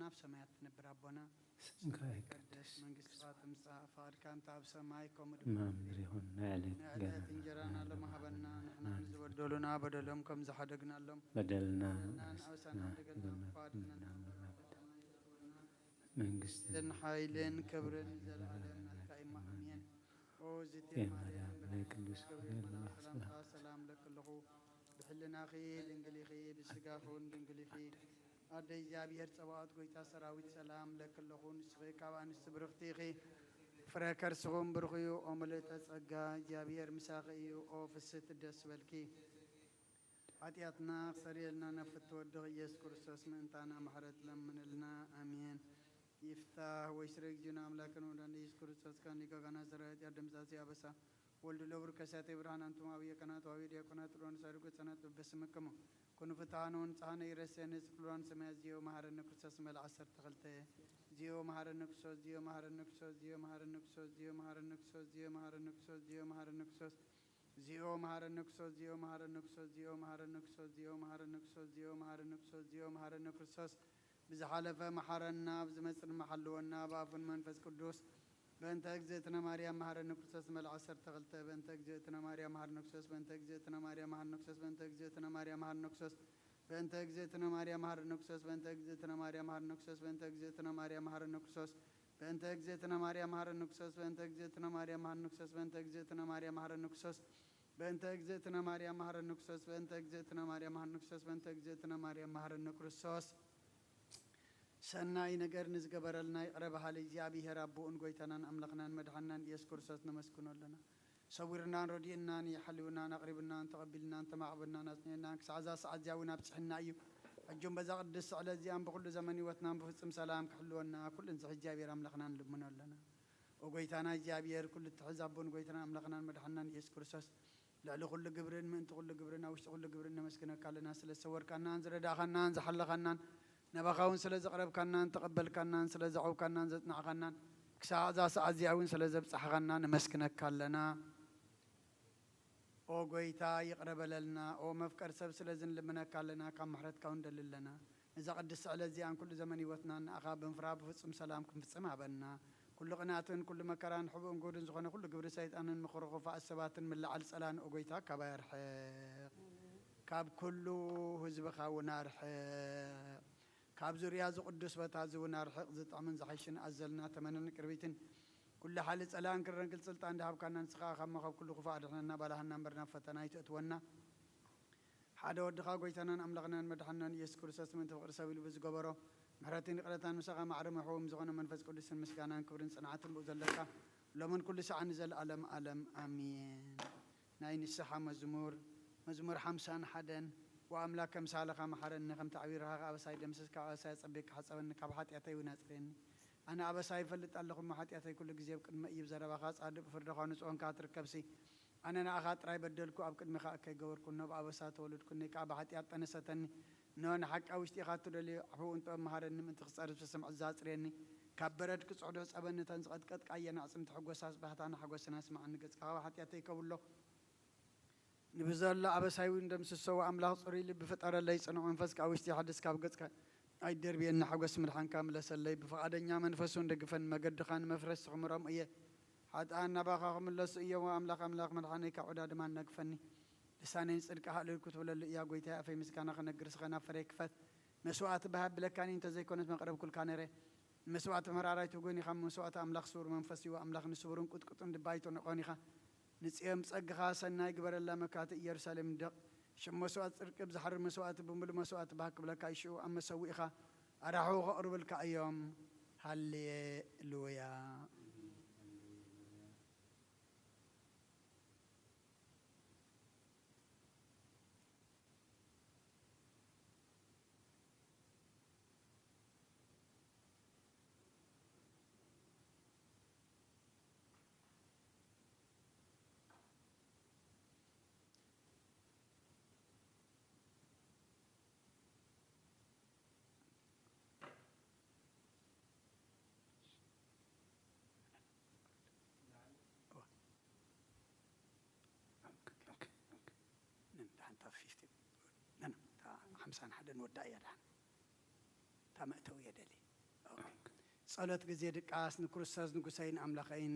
ኣብ ሰማያት ትነብር ኣቦና፣ ስምካ ይቀደስ፣ መንግስትኻ ትምጻእ፣ ፍቓድካ እንተ ኣብ ሰማይ ከምኡ ድማ ኣብ ምድሪ ይኹን። ናይ ዕለት ናይ ዕለት እንጀራና ሎሚ ሃበና፣ ንሕና ንዝበደሉና በደሎም ከም ዝሓደግናሎም፣ በደልና በደልና ንኣበሳና ንደገልና ክፋድና መንግስትን ሓይልን ክብርን ዘለዓለም ናትካ እዩ። ኣሜን። ኦ ዝቴ ማርያም፣ ናይ ቅዱስ ገብርኤል መልኣኽ ሰላምታ ሰላም ለክልኹ፣ ብሕልናኺ ድንግል ኢኺ፣ ብስጋኹን ድንግል ኢኺ። ኣደ እግዚኣብሔር ጸባኦት ጎይታ ሰራዊት ሰላም ለክልኹ፣ ንስኺ ካብ ኣንስቲ ብርኽቲ ኢኺ፣ ፍረ ከርስኹም ብሩኽ እዩ። ኦ ምልእተ ጸጋ፣ እግዚኣብሔር ምሳኺ እዩ። ኦ ፍስህቲ ደስ በልኪ። ሓጢኣትና ክሰርየልና ናብ ፍትወ ወድኺ ኢየሱስ ክርስቶስ ምእንታና ምሕረት ለምንልና። ኣሜን። ይፍታህ ወይ ስረ እግዚእነ ኣምላክን ወዳን ኢየሱስ ክርስቶስ ካን ሊቀ ካህናት ሰራዊት ያደምጻሴ ኣበሳ ወልድ ለቡር ከሳቴ ብርሃን ኣንቱም ኣብየ ካህናት ወኣብየ ዲያቆናት ሮን ሳድጎ ጸናት በበስምክሙ ኩኑ ፍትሃነ ወንጽሃነ ይረሴነ ዝክሉራን ሰማያት ዚዮ መሐረነ ክርስቶስ መልዓ ዓሰርተ ክልተ ዚዮ መሐረነ ክርስቶስ ዚዮ መሐረነ ክርስቶስ ዚዮ መሐረነ ክርስቶስ ዚዮ መሐረነ ክርስቶስ ዚዮ መሐረነ ክርስቶስ ዚዮ መሐረነ ክርስቶስ ዚዮ መሐረነ ክርስቶስ ዚዮ መሐረነ ክርስቶስ ዚዮ መሐረነ ክርስቶስ ዚዮ መሐረነ ክርስቶስ ዚዮ መሐረነ ክርስቶስ ብዝሓለፈ መሓረና፣ ብዝመጽእ ድማ ሓልወና፣ ብኣፉን መንፈስ ቅዱስ። በእንተ እግዝእትነ ማርያም መሐረነ ክርስቶስ መልዓ ዓሰርተ ክልተ በእንተ እግዝእትነ ማርያም መሐረነ ክርስቶስ በእንተ እግዝእትነ ማርያም መሐረነ ክርስቶስ በእንተ እግዝእትነ ማርያም መሐረነ ክርስቶስ በእንተ እግዝእትነ ማርያም መሐረነ ክርስቶስ በእንተ እግዝእትነ ማርያም መሐረነ ክርስቶስ በእንተ እግዝእትነ ማርያም መሐረነ ክርስቶስ በእንተ እግዝእትነ ማርያም መሐረነ ክርስቶስ በእንተ እግዝእትነ ማርያም መሐረነ ክርስቶስ በእንተ እግዝእትነ ማርያም መሐረነ ክርስቶስ በእንተ እግዝእትነ ማርያም መሐረነ ክርስቶስ በእንተ እግዝእትነ ማርያም መሐረነ ክርስቶስ በእንተ እግዝእትነ ማርያም መሐረነ ክርስቶስ። ሰናይ ነገር ንዝገበረልና ይቕረ በሃሊ እግዚኣብሔር ኣቦኡን ጎይታናን ኣምላኽናን መድሓናን ኢየሱስ ክርስቶስ ነመስግኖ ኣለና። ሰዊርናን ረዲእናን ሓልዩናን ኣቕሪብናን ተቐቢልናን ተማዕብናን ኣጽኒዕናን ክሳዕ እዛ ሰዓት እዚኣ እውን ኣብጽሕና እዩ። ሕጂ እውን በዛ ቅድስቲ ዕለት እዚኣን ብኹሉ ዘመን ህይወትናን ብፍጹም ሰላም ክሕልወና ኩሉ ንዝሒ እግዚኣብሔር ኣምላኽና ንልምኖ ኣለና። ኦ ጎይታና እግዚኣብሔር፣ ኩሉ እትሕዝ ኣቦን ጎይታና ኣምላኽናን መድሓናን ኢየሱስ ክርስቶስ፣ ልዕሊ ኩሉ ግብርን ምእንቲ ኩሉ ግብርን ኣብ ውሽጢ ኩሉ ግብርን ነመስግነካ ኣለና። ስለ ዝሰወርካናን ዝረዳእኻናን ዝሓለኻናን፣ ናባኻ እውን ስለ ዘቕረብካናን ተቐበልካናን ስለ ዘዕውካናን ዘጽናዕኻናን፣ ክሳዕ እዛ ሰዓት እዚኣ እውን ስለ ዘብጻሕኻና ነመስግነካ ኣለና። ኦ ጎይታ፣ ይቕረ በለልና። ኦ መፍቀር ሰብ፣ ስለዚ ንልምነካ ኣለና፣ ካብ ምሕረትካ እውን ንደሊ ኣለና። ነዛ ቅድስቲ ዕለት እዚኣን ኩሉ ዘመን ህይወትናን ንኣኻ ብምፍራህ ብፍጹም ሰላም ክንፍጽም ሃበና። ኩሉ ቅንኣትን ኩሉ መከራን ሕቡእን ጉህድን ዝኾነ ኩሉ ግብሪ ሰይጣንን ምኽሪ ኽፉኣት ሰባትን ምልዓል ጸላን፣ ኦ ጎይታ፣ ካባይ ኣርሕቕ። ካብ ኩሉ ህዝብኻ እውን ኣርሕቕ። ካብ ዙርያ እዚ ቅዱስ ቦታ እዚ እውን ኣርሕቕ። ዝጥዕምን ዝሓይሽን ኣዘልና ተመንን ቅርቢትን ኩሉ ሓሊ ጸላእን ክረንግል ስልጣን ድሃብካና ንስኻ ካብ መኸብ ኩሉ ክፉእ ኣድሕነና፣ ባልሃና እምበር ናብ ፈተና ኣይትእትወና። ሓደ ወድኻ ጎይታናን ኣምላኽናን መድሓንናን ኢየሱስ ክርስቶስ ምእንቲ ፍቕሪ ሰብ ኢሉ ብዝገበሮ ምሕረትን ይቕረታን ምሳኻ ማዕረ መሕዎም ዝኾነ መንፈስ ቅዱስን ምስጋናን ክብርን ጽንዓትን ብኡ ዘለካ ሎምን ኩሉ ሰዓን ንዘለኣለም ኣለም ኣሜን። ናይ ንስሓ መዝሙር፣ መዝሙር ሓምሳን ሓደን። ወኣምላክ ከምሳለኻ መሓረኒ፣ ከምቲ ዓብዪ ርሃኻ ኣበሳይ ደምስስ፣ ካብ ኣበሳይ ኣጸቢቕካ ሓጸበኒ፣ ካብ ሓጢኣተይ እውን ኣጽርየኒ። ኣነ ኣበሳይ ይፈልጥ ኣለኹ እሞ፣ ሓጢኣተይ ኩሉ ግዜ ኣብ ቅድመይ እዩ። ብዘረባኻ ጻድቕ፣ ብፍርድኻ ንጹህ ኾንካ ትርከብሲ። ኣነ ንኣኻ ጥራይ በደልኩ፣ ኣብ ቅድሜኻ እከይ ገበርኩ፣ እነሆ ብኣበሳ ተወለድኩ፣ እነይ ከኣ ብሓጢኣት ጠነሰተኒ። እነሆ ንሓቂ ኣብ ውሽጢ ኢኻ እትደልዮ፣ ኣሕውእን ጥበብ መሃረኒ፣ ምእንቲ ክጸርብ ስስምዕ እዛ ኣጽርየኒ። ካብ በረድ ክጽዕዶ ሕጸበኒ፣ እተን ዝቐጥቀጥካ ኣየን ኣዕጽምቲ ሕጎሳስ ባህታና ሓጎስን ኣስምዓኒ፣ ገጽካ ካብ ሓጢኣተይ ከብሎ። ንብዘሎ ኣበሳይ እውን ደምስሶ፣ ኣምላኽ ጽሩይ ልቢ ፍጠረለይ፣ ጽኑዕ መንፈስ ከኣ ውሽጢ ሓድስ፣ ካብ ገጽካ ኣይደርብየኒ፣ ሓጎስ ምድሓንካ ምለሰለይ፣ ብፍቓደኛ መንፈስ እውን ደግፈኒ፣ መገድኻ ንመፍረስ ክምሮም እየ። ሓጥኣን ናባኻ ክምለሱ እዮም። ኣምላኽ ኣምላኽ መድሓነይ ካብ ዕዳ ድማ ነግፈኒ። ልሳነይ ንጽድቅኻ ልል ክትብለሉ እያ። ጎይታይ ኣፈይ ምስጋና ክነግር ስኸ ናብ ፍሬ ክፈት። መስዋእቲ ብሃብ ብለካኒ እንተ ዘይኮነስ መቕረብኩልካ ነይረ። ንመስዋእቲ መራራይ ትጎን ኢኻ፣ መስዋእቲ ኣምላኽ ስውር መንፈስ እዩ። ኣምላኽ ንስውርን ቁጥቁጥን ድባይ ትንዕቖን ኢኻ። ንጽዮን ብጸግኻ ሰናይ ግበረላ፣ መካትእ ኢየሩሳሌም ንደቕ። ሽም መስዋእቲ ጽድቂ ብዝሓርር መስዋእቲ ብምሉእ መስዋእቲ ባህ ክብለካ እዩ። ሽዑ ኣብ መሰውኢኻ ኣራሕቑ ከቕርብልካ እዮም። ሃሌሉያ። ሓምሳን ሓደን ወዳ እያ ደሓን። እታ መእተዊ እየ ደሊ። ጸሎት ግዜ ድቃስ ንክርስቶስ ንጉሰይን ኣምላኸይን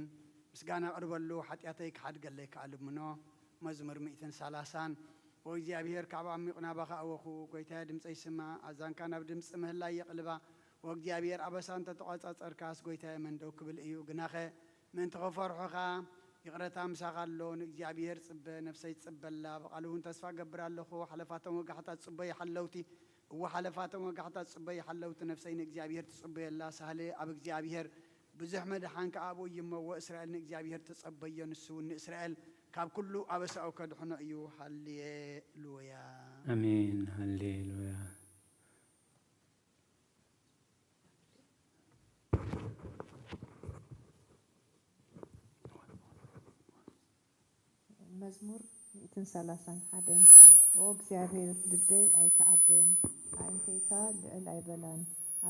ምስጋና ኣቕርበሉ፣ ሓጢኣተይ ክሓድገለይ ከኣ ልምኖ። መዝሙር ሚእትን ሰላሳን። ወእግዚኣብሔር፣ ካብ ዓሚቕ ናባኻ ኣወኹ፣ ጐይታየ፣ ድምጸይ ስማዕ፣ ኣዛንካ ናብ ድምጺ ምህላይ የቕልባ። ወእግዚኣብሔር፣ ኣበሳ እንተ ተቖጻጸርካስ፣ ጐይታየ፣ መን ደው ክብል እዩ? ግናኸ ምእንቲ ኽፈርሑኻ፣ ይቕረታ ምሳኻ ኣሎ። ንእግዚኣብሔር ጽበ፣ ነፍሰይ ትጽበላ፣ ብቓሉ እውን ተስፋ እገብር ኣለኹ። ሓለፋቶም ወጋሕታ ጽበዩ ሓለውቲ፣ እወ፣ ሓለፋቶም ወጋሕታ ጽበዩ ሓለውቲ፣ ነፍሰይ ንእግዚኣብሔር ትጽበየላ። ሳህለ ኣብ እግዚኣብሔር፣ ብዙሕ መድሓን ከኣ ኣብኡ እዩ እሞ፣ እወ፣ እስራኤል ንእግዚኣብሔር ተጸበዮ፣ ንሱ እውን ንእስራኤል ካብ ኩሉ ኣበሳኡ ከድሕኖ እዩ። ሃሌሉያ። ኣሜን። ሃሌሉያ። መዝሙር ሚእትን ሰላሳን ሓደን። ኦ እግዚኣብሔር፣ ልበይ ኣይተዓበየን፣ ኣዒንተይ ከኣ ልዕል ኣይበላን።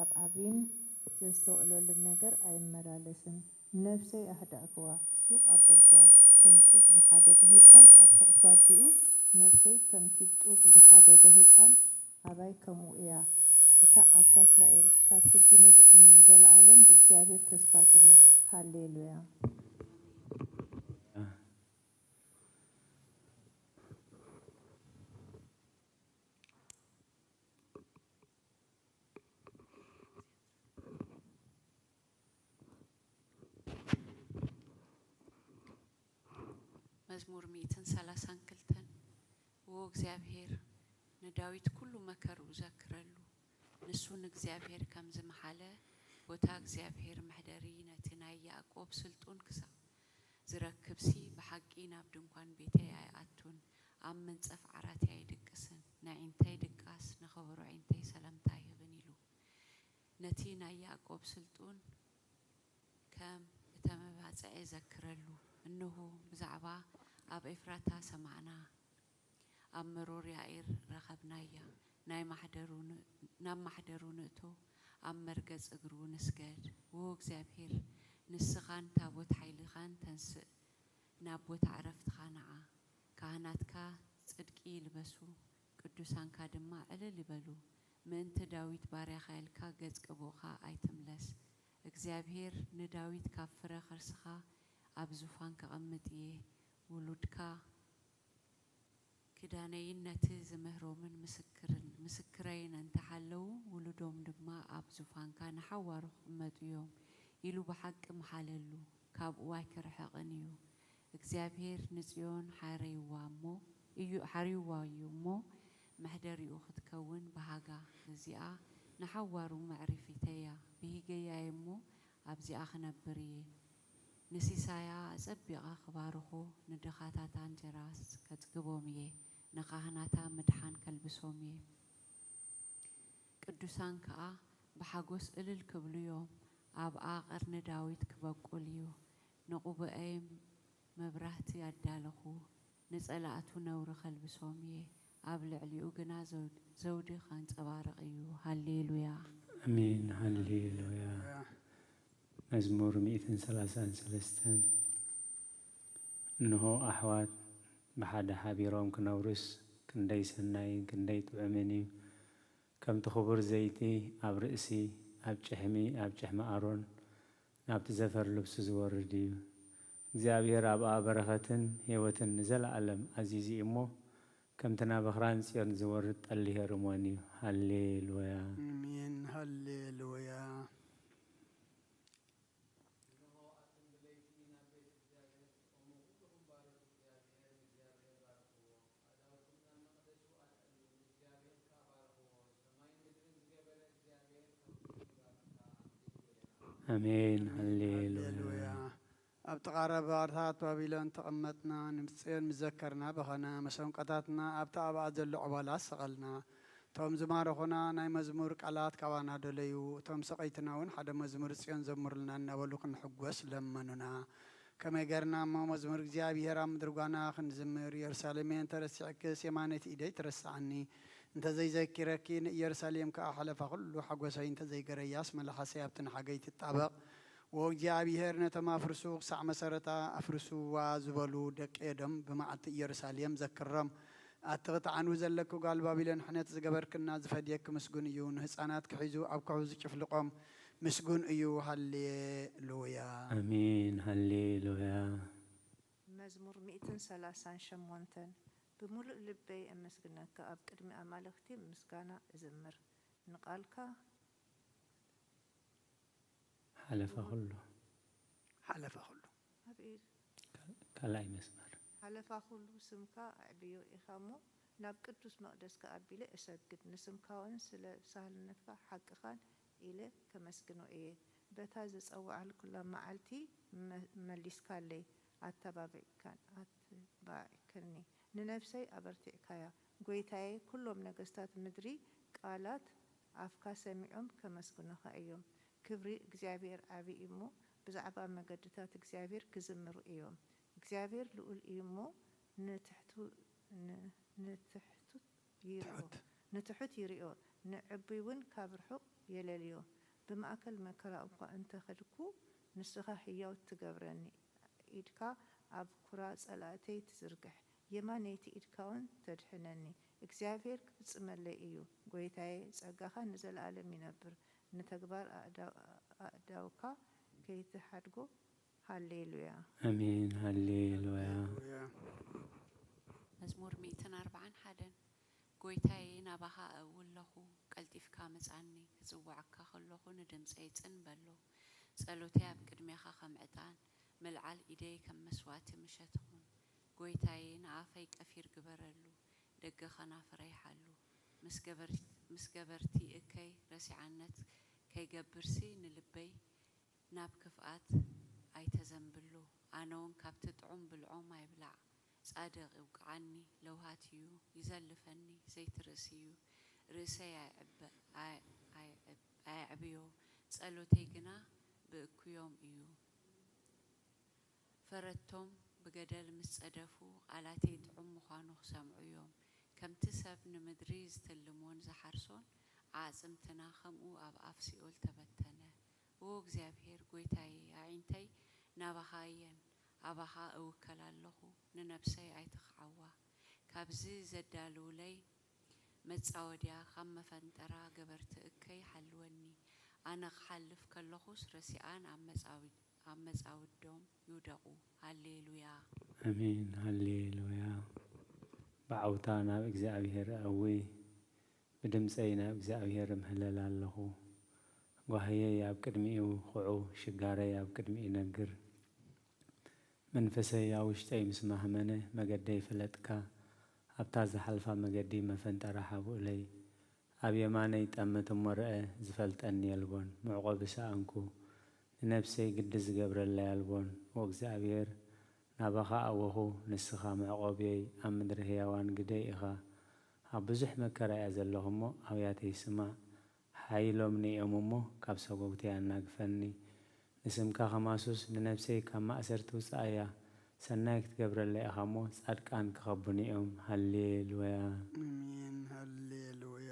ኣብ ዓቢን ዘስተውዕለሉን ነገር ኣይመላለስን። ነፍሰይ ኣህዳእክዋ፣ ሱቕ ኣበልክዋ። ከም ጡብ ዝሓደገ ህጻን ኣብ ሕቑፊ ኣዲኡ፣ ነፍሰይ ከምቲ ጡብ ዝሓደገ ህጻን ኣባይ ከምኡ እያ። እታ ኣታ እስራኤል፣ ካብ ሕጂ ንዘ-፣ ንዘለኣለም ብእግዚኣብሔር ተስፋ ግበር። ሃሌሉያ። መዝሙር ሚእትን ሰላሳን ክልተን። ዎ እግዚኣብሔር፣ ንዳዊት ኩሉ መከርኡ ዘክረሉ። ንሱ ንእግዚኣብሔር ከም ዝመሓለ፣ ቦታ እግዚኣብሔር መሕደሪ ነቲ ናይ ያዕቆብ ስልጡን ክሳብ ዝረክብሲ፣ ብሓቂ ናብ ድንኳን ቤተይ ኣይኣቱን፣ ኣብ ምንጸፍ ዓራተይ ኣይድቅስን። ነዒንተይ ድቃስ፣ ንኸበሮ ዒንተይ ሰላምታ ኣይህብን ኢሉ። ነቲ ናይ ያዕቆብ ስልጡን ከም እተመባጽዐ ዘክረሉ። እንሆ፣ ብዛዕባ ኣብ ኤፍራታ ሰማዕና፣ ኣብ መሮር ያኢር ረኸብናያ። ናይ ማሕደሩ ን-፣ ናብ ማሕደሩ ንእቶ፣ ኣብ መርገጽ እግሩ ንስገድ። ዎ እግዚኣብሔር፣ ንስኻን ታቦት ሓይልኻን ተንስእ፣ ናብ ቦታ ዕረፍትኻ ንዓ። ካህናትካ ጽድቂ ይልበሱ፣ ቅዱሳንካ ድማ ዕልል ይበሉ። ምእንቲ ዳዊት ባርያኻ ኢልካ ገጽ ቅቡእካ ኣይትምለስ። እግዚኣብሔር ንዳዊት ካብ ፍረ ከርስኻ ኣብ ዙፋን ከቐምጥ እየ። ውሉድካ ኪዳነይን ነቲ ዝምህሮምን ምስክርን-፣ ምስክረይን እንተ ሓለዉ፣ ውሉዶም ድማ ኣብ ዙፋንካ ንሓዋሩ ክቕመጡ እዮም ኢሉ ብሓቂ መሓለሉ፣ ካብኡ ኣይክርሕቕን እዩ። እግዚኣብሔር ንጽዮን ሓረይዋ እሞ እዩ፣ ሓርይዋ እዩ እሞ፣ መሕደሪኡ ክትከውን በሃጋ። እዚኣ ንሓዋሩ መዕሪፊተይ እያ፣ ብሂገያ እየ እሞ ኣብዚኣ ክነብር እየ። ንሲሳያ ኣጸቢቐ ክባርኾ፣ ንድኻታታ እንጀራ ከጽግቦም እየ፣ ንኻህናታ ምድሓን ከልብሶም እየ። ቅዱሳን ከኣ ብሓጎስ እልል ክብሉ እዮም። ኣብኣ ቀርኒ ዳዊት ክበቁል እዩ። ንቑቡአይ መብራህቲ ኣዳለኹ፣ ንጸላእቱ ነውሪ ከልብሶም እየ፣ ኣብ ልዕሊኡ ግና ዘው-፣ ዘውዲ ከንጸባርቕ እዩ። ሃሌሉያ። ኣሜን። ሃሌሉያ። መዝሙር ሚእትን ሰላሳን ሰለስተን። እንሆ ኣሕዋት ብሓደ ሓቢሮም ክነውሩስ ክንደይ ሰናይን ክንደይ ጥዑምን እዩ። ከምቲ ክቡር ዘይቲ ኣብ ርእሲ፣ ኣብ ጭሕሚ፣ ኣብ ጭሕሚ ኣሮን፣ ናብቲ ዘፈር ልብሱ ዝወርድ እዩ። እግዚኣብሔር ኣብኣ በረኸትን ህይወትን ንዘለኣለም ኣዚዙ እዩ እሞ፣ ከምቲ ናብ ኣኽራን ጽዮን ዝወርድ ጠሊ ሄርሞን እዩ። ሃሌሉያ። ኣሜን። ሃሌሉያ። ኣሜን። ሃሌሉያ። ሃሌሉያ። ኣብ ጥቓ ረባታት ባቢሎን ተቐመጥና፣ ንጽዮን ምስ ዘከርና በኸና፣ መሰንቆታትና ኣብቲ ኣብኣ ዘሎ ዕባላ ሰቐልና። እቶም ዝማረኹና ናይ መዝሙር ቃላት ካባና ደለዩ፣ እቶም ሰቐይትና እውን ሓደ መዝሙር ጽዮን ዘምሩልና እናበሉ ክንሕጎስ ለመኑና። ከመይ ጌርና እሞ መዝሙር እግዚኣብሔር ኣብ ምድሪ ጓና ክንዝምር? ኢየሩሳሌመይ እንተ ረሲዕክስ፣ የማነይቲ ኢደይ ትረስዓኒ። እንተ ዘይዘኪረኪ፣ ንኢየሩሳሌም ከኣ ሓለፋ ኩሉ ሓጎሰይ እንተ ዘይገረያስ፣ መልሓሰይ ኣብቲ ንሓገይ ትጣበቕ። ወእግዚኣብሔር ነቶም ኣፍርሱ ክሳዕ መሰረታ ኣፍርስዋ ዝበሉ ደቂ ኤዶም ብመዓልቲ ኢየሩሳሌም ዘክሮም። ኣቲ ክትዓንዊ ዘለኪ ጓል ባቢሎን፣ ሕነት ዝገበርክና ዝፈድየኪ ምስጉን እዩ። ንህፃናትኪ ሒዙ ኣብ ከውሒ ዝጭፍልቖም፣ ምስጉን እዩ። ሃሌሉያ። ኣሜን። ሃሌሉያ። መዝሙር ሚእትን ሰላሳን ሸሞንተን። ብምሉእ ልበይ እመስግነካ፣ ኣብ ቅድሚ ኣማልኽቲ ምስጋና እዝምር። ንቓልካ ሓለፋ ኩሉ። ሓለፋ ኩሉ። ኣብ ኢድ ካልኣይ መስመር። ሓለፋ ኩሉ ስምካ ኣዕብዮ ኢኻ እሞ፣ ናብ ቅዱስ መቕደስካ ኣቢለ እሰግድ። ንስምካውን ስለ ሳህልነትካ ሓቅኻን ኢለ ከመስግኖ እየ። በታ ዝጸዋዕኩላ መዓልቲ መ- መሊስካለይ፣ ኣተባቢዕካን ኣትባዕክኒ። ንነፍሰይ ኣበርቲዕካያ። ጐይታየ፣ ኩሎም ነገስታት ምድሪ ቃላት ኣፍካ ሰሚዖም ከመስግኑኻ እዮም። ክብሪ እግዚኣብሔር ዓቢ እዩ እሞ፣ ብዛዕባ መገድታት እግዚኣብሔር ክዝምሩ እዮም። እግዚኣብሔር ልኡል እዩ እሞ፣ ንትሕቱ ን- ንትሕቱ ይርኦ ትሑት። ንትሑት ይርኦ፣ ንዕቡይ እውን ካብ ርሑቕ የለልዮ። ብማእከል መከራ እኳ እንተ ኸድኩ፣ ንስኻ ህያው ትገብረኒ። ኢድካ ኣብ ኩራ ጸላእተይ ትዝርግሕ፣ የማነይቲ ኢድካውን ተድሕነኒ። እግዚኣብሔር ክፍጽመለይ እዩ። ጐይታየ፣ ጸጋኻ ንዘለኣለም ይነብር። ንተግባር ኣእዳ- ኣእዳውካ ከይትሓድጎ። ሃሌሉያ። ኣሜን። ሃሌሉያ። ሃሌሉያ። መዝሙር ሚእትን ኣርባዓን ሓደን። ጐይታየ፣ ናባኻ እእዊ ኣለኹ፣ ቀልጢፍካ ምጻኒ። ክጽውዓካ ከለኹ ንድምጸይ ጽን በሎ። ጸሎተይ ኣብ ቅድሜኻ ከም ዕጣን፣ ምልዓል ኢደይ ከም መስዋእቲ ምሸት ትኹን። ጐይታየ፣ ንኣፈይ ቀፊር ግበረሉ፣ ደገ ኸናፍረይ ሓሉ። ምስ ገበር- ምስ ገበርቲ እከይ ረሲዓነት ከይገብርሲ ንልበይ ናብ ክፍኣት ኣይተዘንብሉ። ኣነውን ካብቲ ጥዑም ብልዖም ኣይብላዕ። ጻድቕ ይውቅዓኒ፣ ለውሃት እዩ ይዘልፈኒ፣ ዘይትርእስ እዩ። ርእሰይ ኣይዕበ- ኣይ- ኣይዕብ- ኣየዕብዮ፣ ጸሎተይ ግና ብእኩዮም እዩ። ፈረድቶም ብገደል ምስ ጸደፉ፣ ቃላተይ ጥዑም ምዃኑ ክሰምዑ እዮም። ከምቲ ሰብ ንምድሪ ዝትልሞን ዝሓርሶን፣ ኣዕጽምትና ከምኡ ኣብ ኣፍ ሲኦል ተበተነ። ኦ እግዚኣብሄር ጐይታየ፣ ኣዒንተይ ናባኻ እየን፣ ኣባኻ እውከል ኣለኹ፣ ንነብሰይ ኣይትኽዓዋ። ካብዚ ዘዳልውለይ መጻወድያ፣ ካብ መፈንጠራ ገበርቲ እከይ ሓልወኒ። ኣነ ክሓልፍ ከለኹስ ረሲኣን ኣብ መጻዊ- ኣብ መጻውዶም ይውደቑ። ሃሌሉያ። ኣሜን። ሃሌሉያ። ብዓውታ ናብ እግዚኣብሄር እእዊ፣ ብድምጸይ ናብ እግዚኣብሄር እምህለል ኣለኹ። ጓህየይ ኣብ ቅድሚኡ ኹዑ፣ ሽጋረይ ኣብ ቅድሚኡ ነግር። መንፈሰይ ኣብ ውሽጠይ ምስ ማህመነ፣ መገደይ ፍለጥካ፣ ኣብታ ዝሓልፋ መገዲ መፈንጠራ ሓብኡለይ። ኣብ የማነይ ጠምት እሞ ርአ፣ ዝፈልጠኒ የልቦን፣ መዕቆቢ ሰኣንኩ፣ ንነብሰይ ግዲ ዝገብረለይ ኣልቦን። ኦ እግዚኣብሔር፣ ናባኻ ኣወኹ፣ ንስኻ መዕቆብየይ፣ ኣብ ምድሪ ህያዋን ግደይ ኢኻ። ኣብ ብዙሕ መከራ እያ ዘለኹ እሞ፣ ኣውያተይ ስማዕ። ሓይሎምኒ እዮም እሞ፣ ካብ ሰጎግተይ ኣናግፈኒ። ንስምካ ከማሱስ፣ ንነብሰይ ካብ ማእሰርቲ ውጽኣያ። ሰናይ ክትገብረለይ ኢኻ እሞ፣ ጻድቃን ክኸቡኒ እዮም። ሃሌሉያ። ኣሜን። ሃሌሉያ።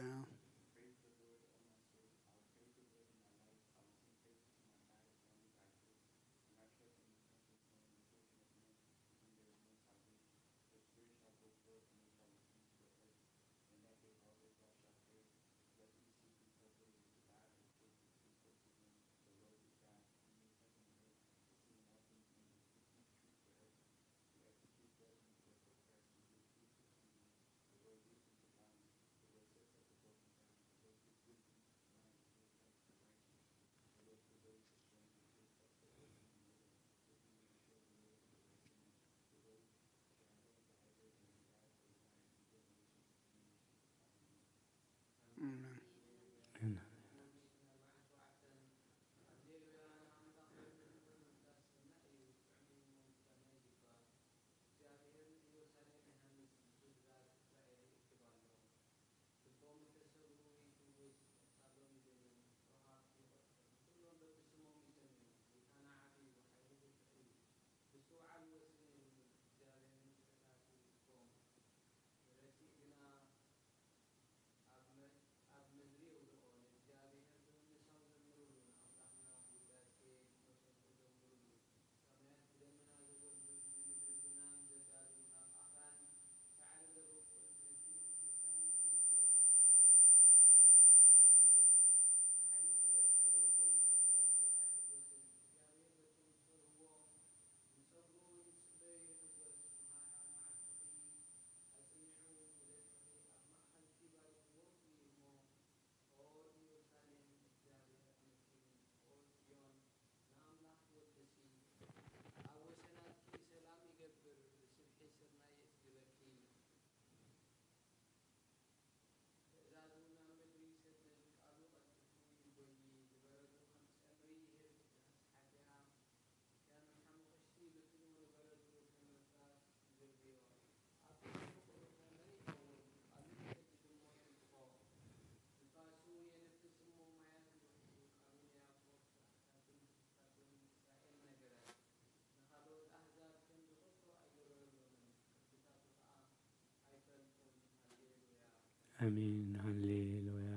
ኣሜን። ሃሌሉያ።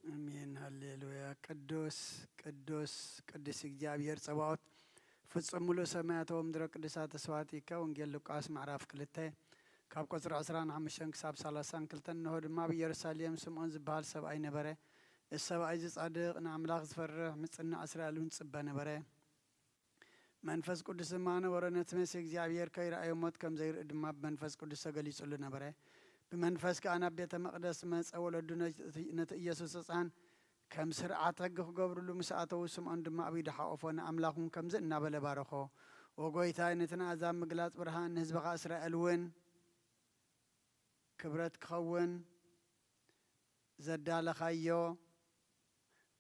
ኣሜን፣ ሃሌሉያ። ቅዱስ፣ ቅዱስ፣ ቅዱስ እግዚኣብሔር ጸባኦት፣ ፍጹም ምሉእ ሰማያት ወምድረ ቅዱሳት ተስፋቲከ። ወንጌል ሉቃስ ምዕራፍ ክልተ ካብ ቁጽሪ ዕስራን ሓሙሽተን ክሳብ ሰላሳን ክልተን። እንሆ ድማ ኣብ ኢየሩሳሌም ስምዖን ዝበሃል ሰብኣይ ነበረ። እዚ ሰብኣይ እዚ ጻድቕ፣ ንኣምላኽ ዝፈርሕ፣ ምጽናዕ እስራኤል እውን ዝጽበ ነበረ። መንፈስ ቅዱስ ድማ ነበሮ። ነቲ መሲህ እግዚኣብሔር ከይረኣዮ ሞት ከም ዘይርኢ ድማ ብመንፈስ ቅዱስ ተገሊጹሉ ነበረ። ብመንፈስ ከኣ ናብ ቤተ መቕደስ መጸ። ወለዱ ነቲ፣ ነቲ ኢየሱስ ህጻን ከም ስርዓት ሕጊ ክገብርሉ ምስ ኣተዉ፣ ስምዖን ድማ ኣብ ኢዱ ሓቖፎ፣ ንኣምላኽ እውን ከምዚ እናበለ ባረኾ። "ኦ ጐይታይ፣ ነቲ ንኣሕዛብ ምግላጽ ብርሃን፣ ንህዝብኻ እስራኤል እውን ክብረት ክኸውን ዘዳለኻዮ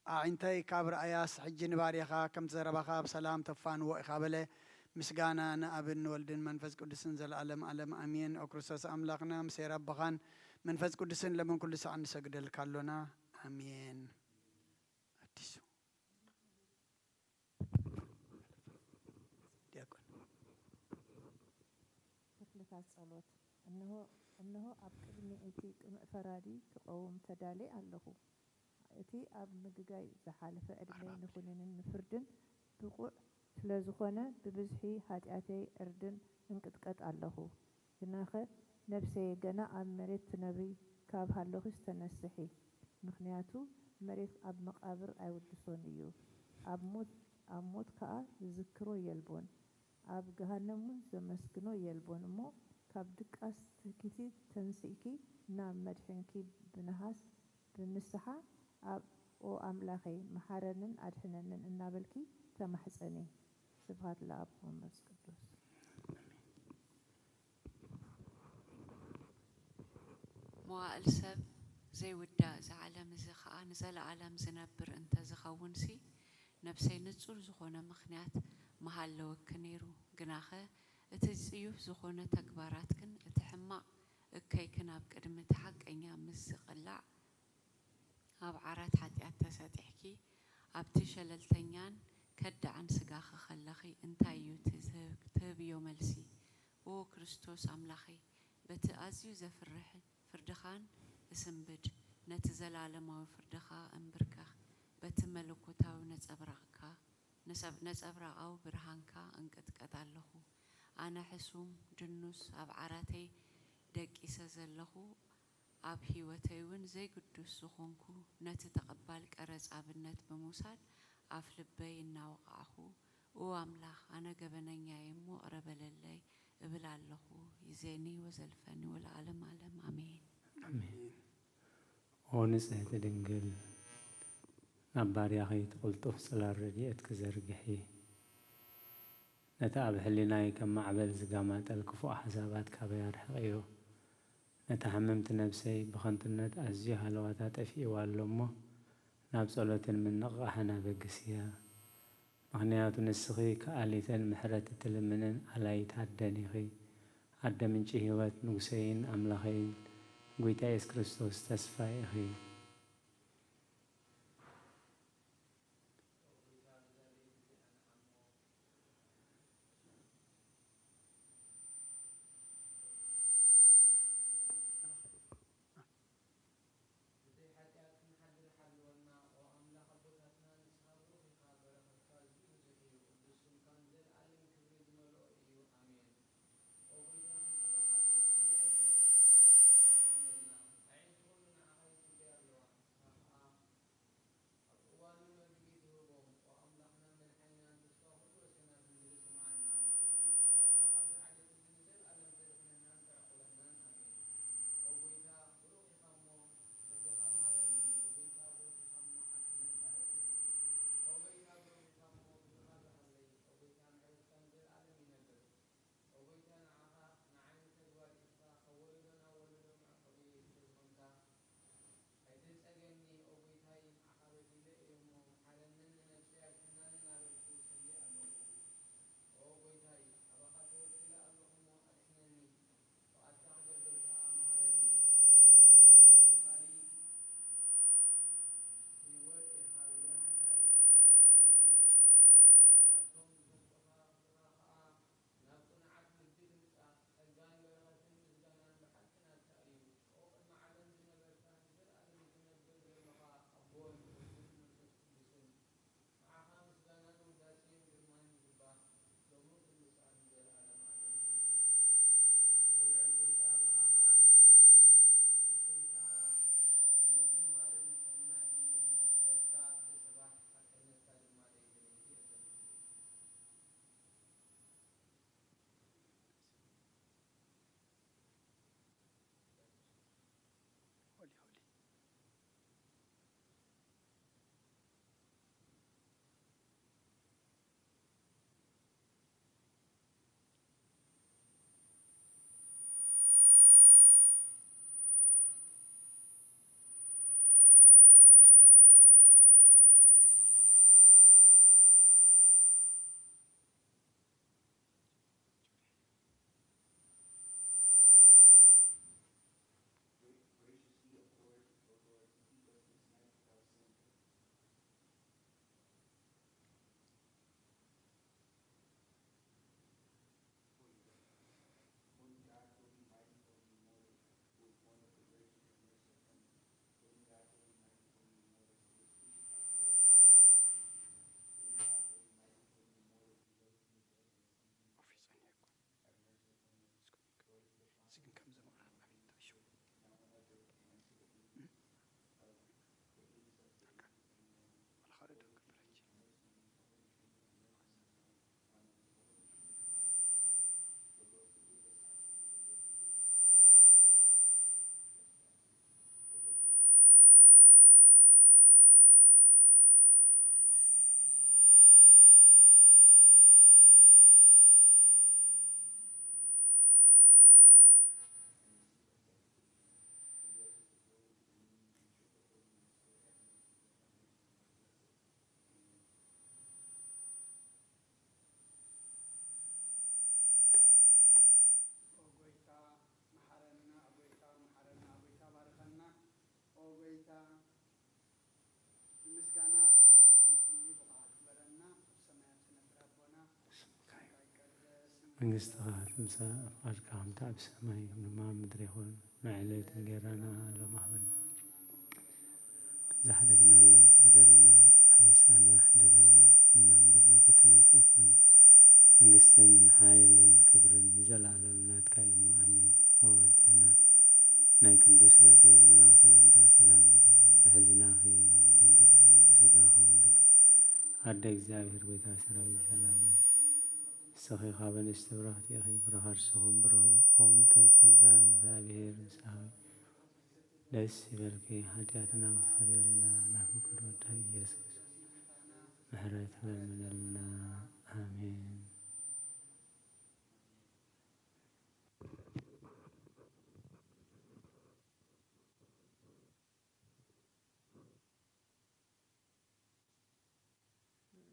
ኣዒንተይ ካብ ረኣያስ፣ ሕጂ ንባርያኻ ከምቲ ዘረባኻ ብሰላም ተፋንዎ ኢኻ" በለ። ምስጋና ንኣብን ንወልድን መንፈስ ቅዱስን ዘለኣለም ኣለም ኣሜን። ኦ ክርስቶስ ኣምላኽና፣ ምስ ሄር ኣቦኻን መንፈስ ቅዱስን ለምን ኩሉ ሰዓት ንሰግደልካ ኣሎና። ኣሜን። ኣዲሱ ዲያቆን። ክፍልታት ጸሎት። እንሆ፣ እንሆ ኣብ ቅድሚ እቲ ቅኑዕ ፈራዲ ክቐውም ተዳልየ ኣለኹ። እቲ ኣብ ምግጋይ ዝሓለፈ ዕድመይ ንኹነኔን ንፍርድን ብቑዕ ስለ ዝኾነ፣ ብብዝሒ ሓጢኣተይ ዕርድን እንቅጥቀጥ ኣለኹ። ግናኸ ነፍሰየ ገና ኣብ መሬት ትነብሪ ካብ ሃለኹስ ተነስሒ። ምኽንያቱ መሬት ኣብ መቓብር ኣይውድሶን እዩ። ኣብ ሞት፣ ኣብ ሞት ከኣ ዝዝክሮ የልቦን። ኣብ ገሃነም እውን ዘመስግኖ የልቦን እሞ፣ ካብ ድቃስ ትኪቲ ተንሲእኪ ናብ መድሕንኪ ብንሃስ ብንስሓ ኣብ "ኦ ኣምላኸይ፣ መሓረንን ኣድሕነንን" እናበልኪ ተማሕጸኒ። ስብሐት ለኣብ ወመንፈስ ቅዱስ። መዋእል ሰብ ዘይውዳእ፣ እዚ ዓለም እዚ ኸኣ ንዘለኣለም ዝነብር እንተ ዝኸውንሲ፣ ነፍሰይ ንጹር ዝኾነ ምኽንያት ምሃለወኪ ነይሩ። ግናኸ እቲ ጽዩፍ ዝኾነ ተግባራትክን እቲ ሕማቕ እከይክን ኣብ ቅድሚ እቲ ሓቀኛ ምስ ዝቕላዕ፣ ኣብ ዓራት ሓጢኣት ተሰጢሕኪ፣ ኣብቲ ሸለልተኛን ከዳዕን ስጋኺ ከለኺ እንታይ እዩ እቲ ዝህብ-፣ ትህብዮ መልሲ? ኦ ክርስቶስ ኣምላኸይ፣ በቲ ኣዝዩ ዘፍርሕ ፍርድኻን እስንብድ፣ ነቲ ዘላለማዊ ፍርድኻ እንብርከኽ፣ በቲ መለኮታዊ ነጸብራቕካ፣ ነጸብ-፣ ነጸብራቓዊ ብርሃንካ እንቅጥቀጥ ኣለኹ። ኣነ ሕሱም፣ ድኑስ፣ ኣብ ዓራተይ ደቂሰ ዘለኹ፣ ኣብ ህይወተይ እውን ዘይግዱስ ዝኾንኩ፣ ነቲ ተቐባል ቀረጽ ኣብነት ብምውሳድ፣ ኣፍ ልበይ እናወቓዕኹ፣ "ኦ ኣምላኽ፣ ኣነ ገበነኛ እየ እሞ፣ ቅረ በለለይ" እብል ኣለኹ። ይዜኒ ወዘልፈኒ ወለዓለም ዓለም። ኣሜን። ኣሜን። ኦ ንጽህቲ ድንግል፣ ናብ ባርያኺ እቲ ቅልጡፍ ጽላል ረድኤትኪ ዘርግሒ። ነቲ ኣብ ሕሊናይ ከም ማዕበል ዝጋማጠል ክፉእ ሓሳባት ካበይ ኣርሕቕዮ። ነታ ሕምምቲ ነብሰይ ብኸንቱነት ኣዝዩ ሃለዋታ ጠፊእዋ ኣሎ እሞ፣ ናብ ጸሎትን ምንቕቓሕን ኣበግስያ። ምኽንያቱ ንስኺ ከኣሊትን ምሕረት እትልምንን ኣላይት ኣደን ኢኺ። ኣደ ምንጪ ህይወት፣ ንጉሰይን ኣምላኸይን፣ ጐይታ የሱስ ክርስቶስ ተስፋይ ኢኺ። ብዘይ ሓጢኣት ክንሓድር ሓልወና። ኦ ኣምላኽ ኣቦታትና፣ ንስኻ ብሩኽ ኢኻ፣ በረኸትካ ኣዝዩ ብዙሕ እዩ፣ ቅዱስ ስምካ ንዘለኣለም ክብሪ ዝመልኦ እዩ። ኣሜን። ኦ ጐይታ፣ ክንጽበኻ ተወሲንና፣ የድልየና፣ ምሕረትካ ኹን ትኹነልና፣ ኣዒንቲ ኩሉ ንዓኻ ይጽበያ ኣለዋ። መንግስትኻ ትምጻእ፣ ፍቓድካ ከምቲ ኣብ ሰማይ ከምኡ ድማ ኣብ ምድሪ ይኹን። ንዕለቱ እንጌራና ሎሚ ሃበና። ዝሓደግናሎም በደልና ኣበሳና ሕደገልና፣ እና እምበር ናብ ፈተነ ኣይተእትወና። መንግስትን ሓይልን ክብርን ንዘለኣለም ናትካ እዩ እሞ፣ ኣሜን። ኦ ኣዴና ናይ ቅዱስ ገብርኤል መልኣኽ ሰላምታ ሰላም ይብሎ። ብሕሊናኺ ድንግል ኢኺ፣ ብስጋኺ እውን ድንግል። ኣደ እግዚኣብሔር፣ ጎይታ ሰራዊት ሰላም ይብሎ። ንስኺ ካብ ኣንስቲ ብርኽቲ ኢኺ፣ ፍረ ከርስኺ እውን ብሩኽ እዩ። ኦ ምልዕተ ጸጋ፣ እግዚኣብሔር ምሳኺ፣ ደስ ይበልኪ፣ ሓጢኣትና ክሰርየልና ናብ ፍቁር ወዳ ኢየሱስ ምሕረት ለምንልና። ኣሜን።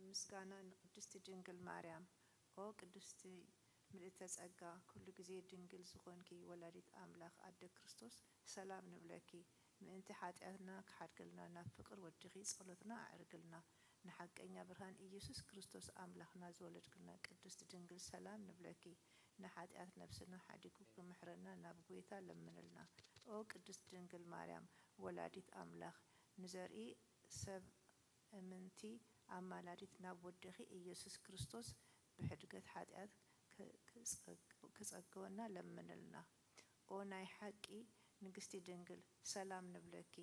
ምስጋና ንቅድስቲ ድንግል ማርያም። ኦ ቅድስቲ ምልእተ ጸጋ፣ ኩሉ ግዜ ድንግል ዝኾንኪ ወላዲት ኣምላኽ ኣደ ክርስቶስ፣ ሰላም ንብለኪ። ምእንቲ ሓጢኣትና ክሓድገልና ናብ ፍቅር ወድኺ ጸሎትና ኣዕርግልና። ንሓቀኛ ብርሃን ኢየሱስ ክርስቶስ ኣምላኽና ዝወለድክልና ቅድስቲ ድንግል፣ ሰላም ንብለኪ። ንሓጢኣት ነብስና ሓዲጉ ክምሕረና ናብ ጐይታ ለምንልና። ኦ ቅድስት ድንግል ማርያም ወላዲት ኣምላኽ፣ ንዘርኢ ሰብ እምንቲ ኣማላዲት ናብ ወድኺ ኢየሱስ ክርስቶስ ብሕድገት ሓጢኣት ክ-፣ ክጸግ-፣ ክጸግወና ለምንልና። ኦ ናይ ሓቂ ንግስቲ ድንግል፣ ሰላም ንብለኪ።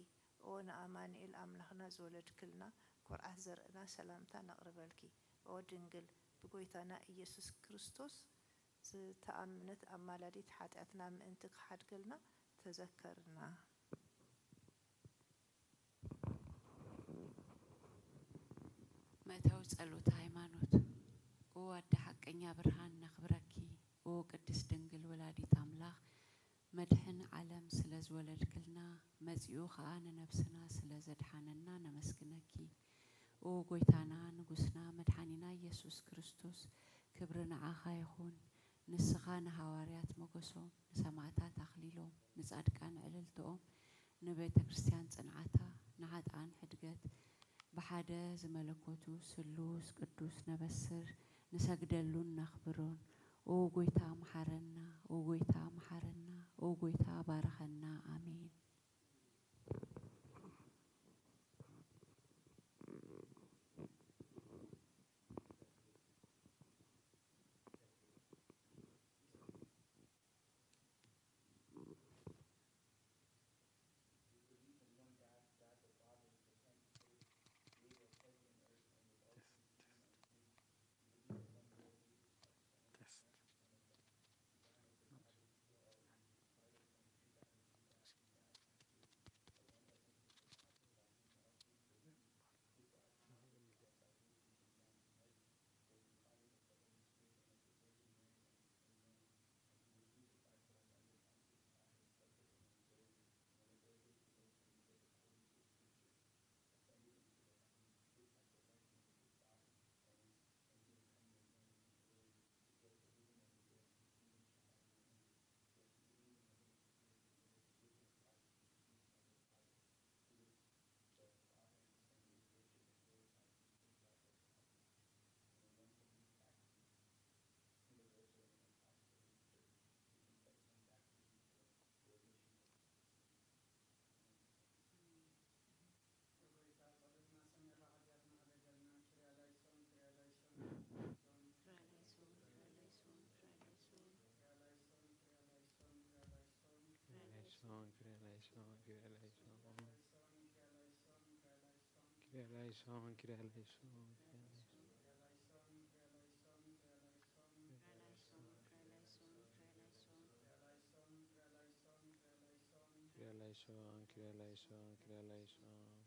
ኦ ንኣማኑኤል ኣምላኽና ዝወለድክልና፣ ኩርዓት ዘርእና፣ ሰላምታ ነቕርበልኪ። ኦ ድንግል፣ ብጎይታና ኢየሱስ ክርስቶስ ዝተኣምነት ኣማላዲት፣ ሓጢኣትና ምእንቲ ክሓድገልና ተዘከርና። መእተዊ ጸሎተ ሃይማኖት። ኦ ኣደ ሓቀኛ ብርሃን ነኽብረኪ። ኦ ቅድስት ድንግል ወላዲት ኣምላኽ፣ መድሕን ዓለም ስለ ዝወለድክልና፣ መጺኡ ኸኣ ንነብስና ስለ ዘድሓነና ነመስግነኪ። ኦ ጐይታና፣ ንጉስና፣ መድሓኒና ኢየሱስ ክርስቶስ፣ ክብሪ ንዓኻ ይኹን። ንስኻ ንሃዋርያት ሞገሶም፣ ንሰማዕታት ኣኽሊሎም፣ ንጻድቃን ዕልልትኦም፣ ንቤተ ክርስቲያን ጽንዓታ፣ ንኃጥኣን ሕድገት፣ ብሓደ ዝመለኮቱ ስሉስ ቅዱስ ነበስር፣ ንሰግደሉን ነኽብሮን። ኦ ጐይታ መሓረና፣ ኦ ጐይታ መሓረና፣ ኦ ጐይታ ባርኸና። ኣሜን። Kyrie eleison, Kyrie eleison, Kyrie eleison. Kyrie eleison, Kyrie eleison, Kyrie eleison. Kyrie eleison, Kyrie eleison, Kyrie eleison.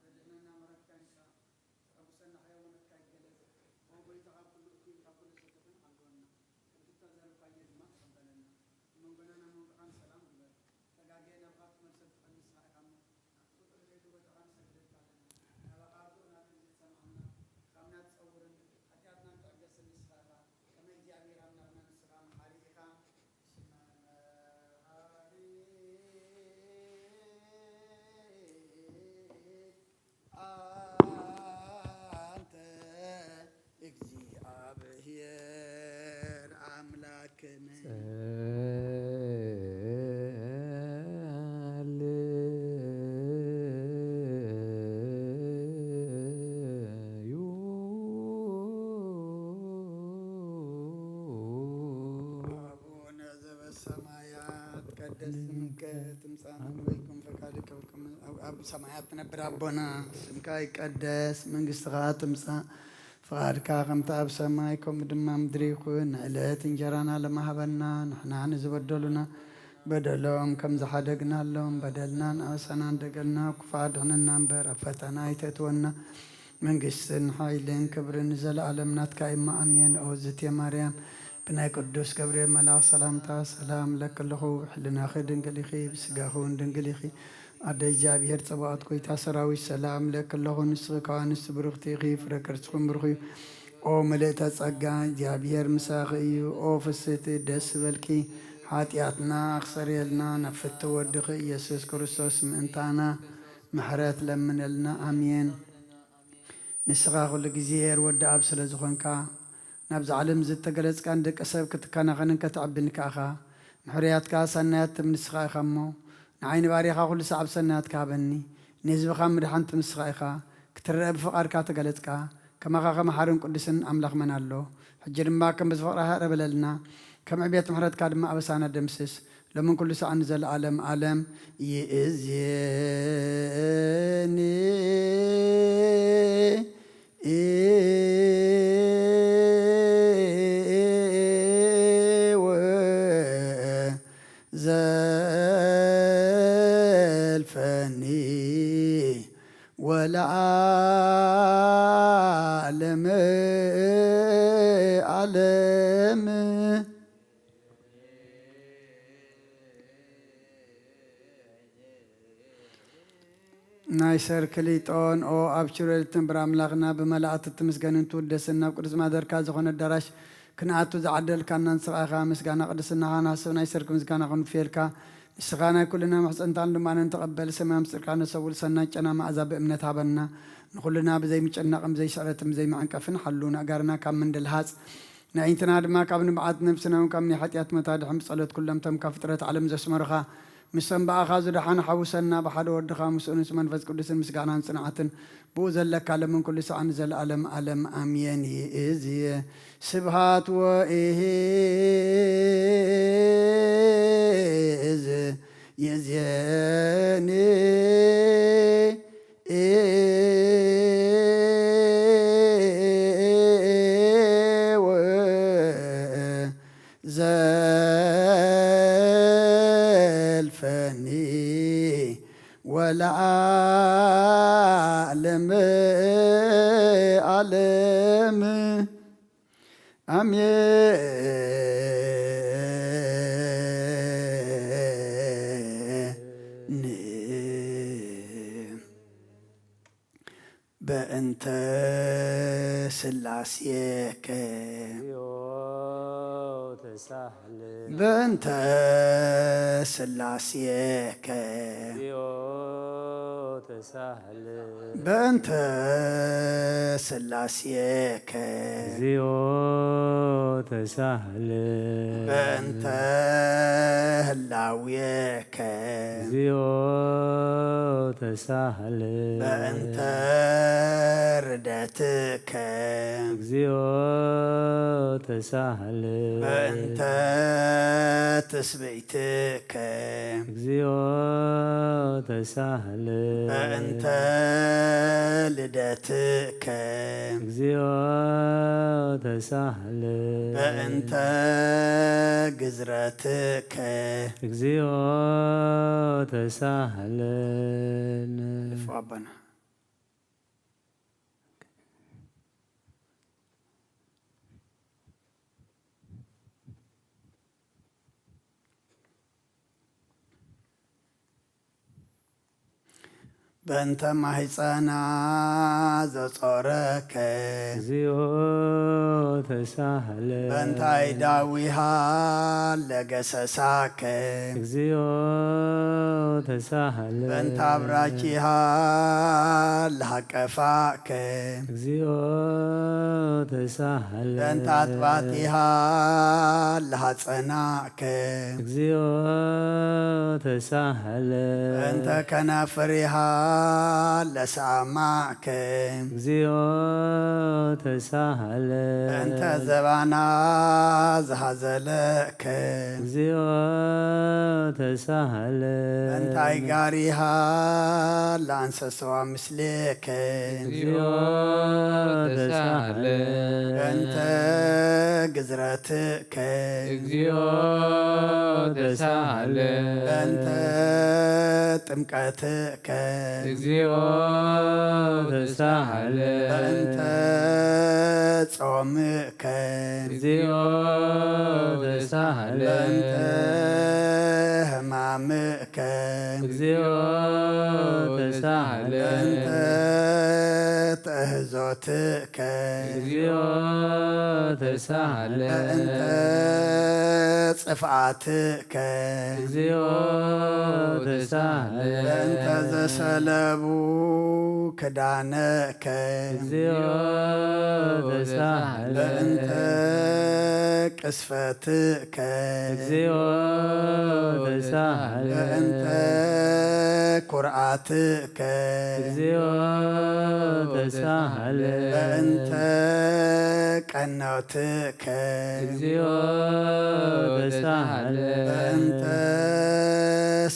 ረድእና እናመረትካ ንሳ ተቐብሰና ሕያውነትካ ይገለጽ። ኦ ጎይታ ካብ ኩሉ እኩይ ካብ ኩሉ ስርክትን ሓልወና። ከምቲ እተዛረብካዮ ድማ ተቐበለና። ኣብ መንጎናን ኣብ መንጎኻን ሰላም ግበር። ተጋግየ ናብኻ ክትመልሰሉ ትኽእል ንስኻ ኢኻ እሞ፣ ናብቲ ቁጽሪ ዘይተወደቐ ንሰግደልካ ኣለና። ናባኻ ርቱዕ ናትካ ዝሰማዕና፣ ድኻምና ትጸውርን፣ ሓጢኣትና ትዕገስን ንስኻ ኢኻ። ከመ እግዚኣብሔር ኣምላኽና ንስኻ መሓሪ ኢኻ። ኣንተ እግዚኣብሔር ኣምላክነ። ጸልዩ። አቡነ ዘበሰማያት ይትቀደስ ስምከ ትምጻእ መንግስትከ ወይኩን ፈቃድከ በከመ ኣብ ሰማያት ትነብር። ኣቦና ስምካ ይቀደስ፣ መንግስትኻ ትምጻእ፣ ፍቓድካ ከምቲ ኣብ ሰማይ ከምኡ ድማ ምድሪ ይኹን። ንዕለት እንጀራና ለማህበና፣ ንሕና ንዝበደሉና በደሎም ከም ዝሓደግናሎም በደልናን ኣበሳናን ደገልና፣ ክፉእ ኣድሕነና እምበር ኣብ ፈተና ኣይተእትወና። መንግስትን ሓይልን ክብርን ንዘለኣለም ናትካ እዩ። እሞ ኣሜን። ኦ ዝቴ ማርያም፣ ብናይ ቅዱስ ገብርኤል መልኣኽ ሰላምታ ሰላም እለኪ ኣለኹ። ብሕልናኺ ድንግል ኢኺ፣ ብስጋኺ እውን ድንግል ኢኺ። ኣደ እግዚኣብሔር ጸባኦት፣ ጎይታ ሰራዊት፣ ሰላም እለኪ ኣለኹ። ንስኺ ካብ ኣንስቲ ብርኽቲ ኢኺ፣ ፍረ ከርስኺ እውን ብሩኽ እዩ። ኦ ምልእተ ጸጋ፣ እግዚኣብሔር ምሳኺ እዩ። ኦ ፍስሕቲ፣ ደስ ይበልኪ፣ ሓጢኣትና ኣኽሰርየልና፣ ናብ ፍትው ወድኺ ኢየሱስ ክርስቶስ ምእንታና ምሕረት ለምነልና። ኣሜን። ንስኻ ኩሉ ግዜ ኄር ወዲ ኣብ ስለ ዝኾንካ፣ ናብዛ ዓለም ዝተገለጽካ ንደቂ ሰብ ክትከናኸንን ከተዕብን ከኣኻ፣ ንሕሩያትካ ሰናያት ትህብ ንስኻ ኢኻ እሞ፣ ንዓይ ንባርያኻ ኩሉ ሰዓብ ሰናያትካ ሃበኒ። ንህዝብኻ ምድሓን ትህብ ንስኻ ኢኻ። ክትረአ ብፍቓድካ ተገለጽካ። ከማኻ ከመ ሓርን ቅዱስን ኣምላኽ መን ኣሎ? ሕጂ ድማ ከም ብዝፍቕርኻ ይቕረ በለልና፣ ከም ዕቤት ምሕረትካ ድማ ኣበሳና ደምስስ። ሎምን ኩሉ ሰዓት ንዘለኣለም ዓለም ይእዜኒ። ወዘልፈኒ ወለዓለመ ዓለም። ናይ ሰርክ ሊጦን ኦ ኣብ ችሬል ትንብር ኣምላኽና ብመላእክት ትምስገንን ትውደስን ናብ ቅዱስ ማደርካ ዝኾነ ኣዳራሽ ክንኣቱ ዝዓደልካና ንስኻ ኢኻ። ምስጋና ቅድስናኻ ንሓስብ ናይ ሰርክ ምስጋና ክንውፍየልካ ንስኻ ናይ ኩልና ምሕጽንታን ልማንን ተቐበል። ሰማይ ምስጢርካ ነሰውል ሰናይ ጨና መኣዛ ብእምነት ሃበና። ንኹልና ብዘይምጭናቕን ብዘይስዕረትን ብዘይመዐንቀፍን ሓሉ። ንኣጋርና ካብ ምንድልሃጽ ንኣዒንትና ድማ ካብ ንብዓት ነፍስና እውን ካብ ናይ ሓጢኣት መታድሕን ብጸሎት ኩሎም እቶም ካብ ፍጥረት ዓለም ዘስመሩኻ ምስቶም ብኣኻ ዝደሓኑ ሓውሰና ብሓደ ወድኻ ምስኡ ምስ መንፈስ ቅዱስን ምስጋናን ጽንዓትን ብኡ ዘለካ ለምን ኩሉ ሰዓት ንዘለኣለም ኣለም ኣምየን። ይእዝየ ስብሃት ወኢዝ ይእዝየኒ ወዘልፈኒ ወለዓለመ ዓለም። ኣሜን። በእንተ ስላሴከ። እግዚኦ ተሳህል። በእንተ ስላሴከ። እግዚኦ ተሳህል። በእንተ ስላሴከ። እግዚኦ ተሳህል። በእንተ ህላዌከ። እግዚኦ ተሳህል። በእንተ ርደትከ። ልደትከ እግዚኦ ተሳህል። በእንተ ትስብእትከ እግዚኦ ተሳህል። በእንተ ልደትከ እግዚኦ ተሳህል። በእንተ ግዝረትከ እግዚኦ ተሳህል። ልፎ ኣቦና። በእንተ ማህፀና ዘጾረከ እግዚኦ ተሳህለ። በእንታይ ዳዊሃ ለገሰሳከ እግዚኦ ተሳህለ። በእንተ ኣብራኪሃ ለሃቀፋከ እግዚኦ ተሳህለ። በእንተ ኣጥባቲሃ ለሃጸናከ እግዚኦ ተሳህለ። በእንተ ከናፍሪሃ ለሳማከ እግዚኦ ተሳህለ። በእንተ ዘባና ዝሃዘለከ እግዚኦ ተሳህለ። በእንታይ ጋሪሃ ለኣንሰሰዋ ምስሌከ እግዚኦ ተሳህለ። በእንተ ግዝረትከ እግዚኦ ተሳህለ። በእንተ ጥምቀትከ እግዚኦ ተሳህለ። በእንተ ጾምከ እግዚኦ ተሳህለ። በእንተ ሕማምከ እግዚኦ ተሳህለ። በእንተ ትእህዞትከ እግዚኦ ተሳህለ። በእንተ ጽፍኣትከ እግዚኦ ተሳህለ። በእንተ ዘሰለቡ ክዳነከ እግዚኦ ተሳህለ። በእንተ ቅስፈትከ እግዚኦ ተሳህለ። በእንተ ኩርዓትከ እግዚኦ ተሳህለ። በእንተ ቀኖትከ እግዚኦ ተሳህለ። በእንተ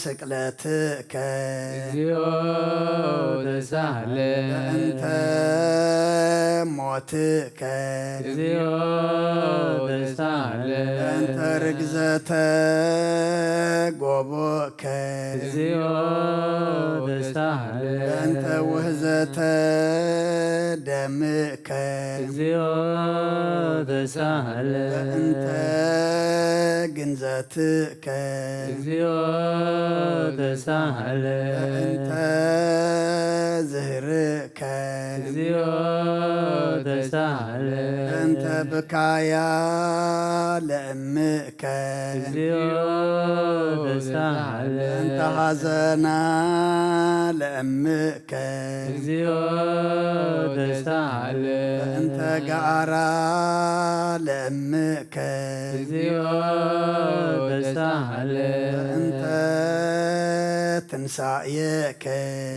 ስቅለትከ እግዚኦ ተሳህለ። በእንተ ሞትከ እግዚኦ ተሳህለ። በእንተ ርግዘተ ጎቦ ከ እግዚኦ ተሳህለ። በእንተ ውህዘተ ደምከ እግዚኦ ተሳህለ። በእንተ ግንዘትከ እግዚኦ ተሳህለ። በእንተ ዝህርእ ከ እግዚኦ ተሳህለ። በእንተ ብካያ ለእምእከ እግዚኦ ተሳህለ። በእንተ ሐዘና ለእምእከ እግዚኦ ተሳህለ። በእንተ ገዓራ ለእምእከ እግዚኦ ተሳህለ። በእንተ ትንሳኤከ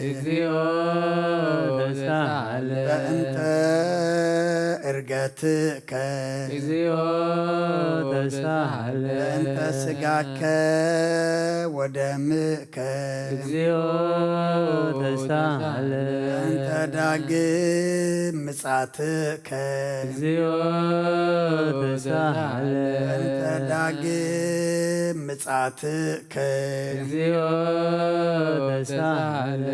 እግዚኦ ተሳህለ። በእንተ እርገትከ እግዚኦ ተሳህለ። በእንተ ስጋከ ወደምከ እግዚኦ ተሳህለ። በእንተ ዳግም ምጻትከ እግዚኦ ተሳህለ። በእንተ ዳግም ምጻትከ እግዚኦ ተሳህለ።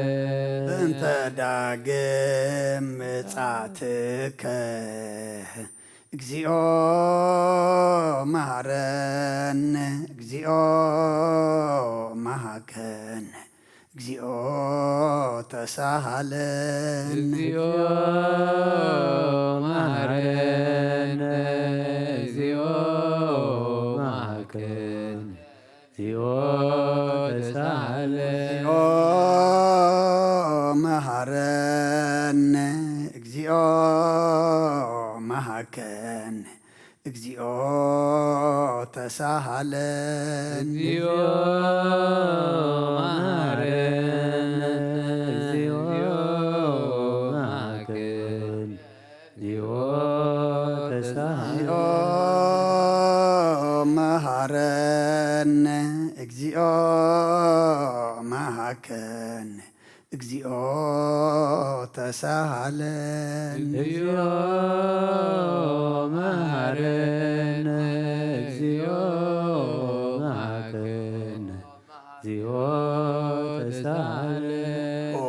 በእንተ ዳግም ምጻትከ እግዚኦ መሃረን፣ እግዚኦ መሃከን፣ እግዚኦ ተሳሃለን። እግዚኦ መሃረን፣ እግዚኦ መሃከን፣ እግዚኦ ተሳሃለን። እግዚኦ መሃረን፣ እግዚኦ መሃከን፣ እግዚኦ ተሳሃለን። እግዚኦ መሃረን፣ እግዚኦ መሃከን፣ መሃከን፣ እግዚኦ ተሳሃለን። እግዚኦ መሃረነ፣ እግዚኦ መሃከን፣ እግዚኦ ተሳሃለን። ኦ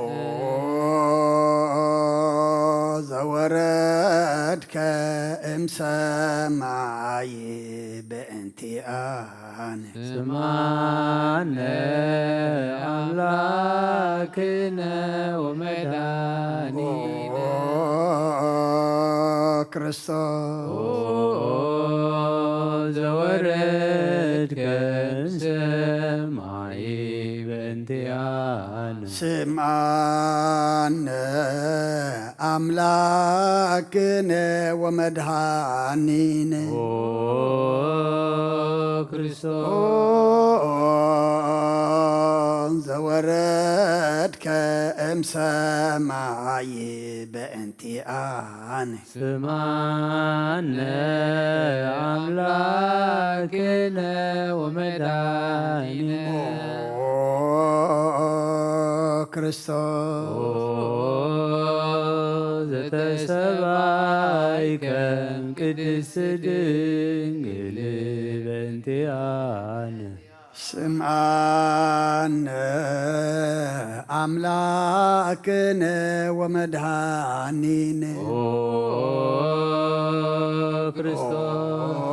ዘወረድከ እምሰማይ በእንቲኣነ። ስማነ ኣምላክነ ወመድኃኒነ። ኦ ክርስቶስ። ኦ ዘወረድከ እምሰማይ በእንቲኣነ። ስምዓነ ኣምላክነ ወመድኃኒነ። ኦ ክርስቶስ። ኦ ዘወረድከ እምሰማይ በእንቲኣነ። ስምዓነ ኣምላክነ ወመድኃኒነ። ኦ ክርስቶስ። ኦ ዘተሰባይከ እምቅድስት ድንግል በእንቲኣነ። ስምዓነ ኣምላክነ ወመድኃኒነ። ኦ ክርስቶስ። ኦ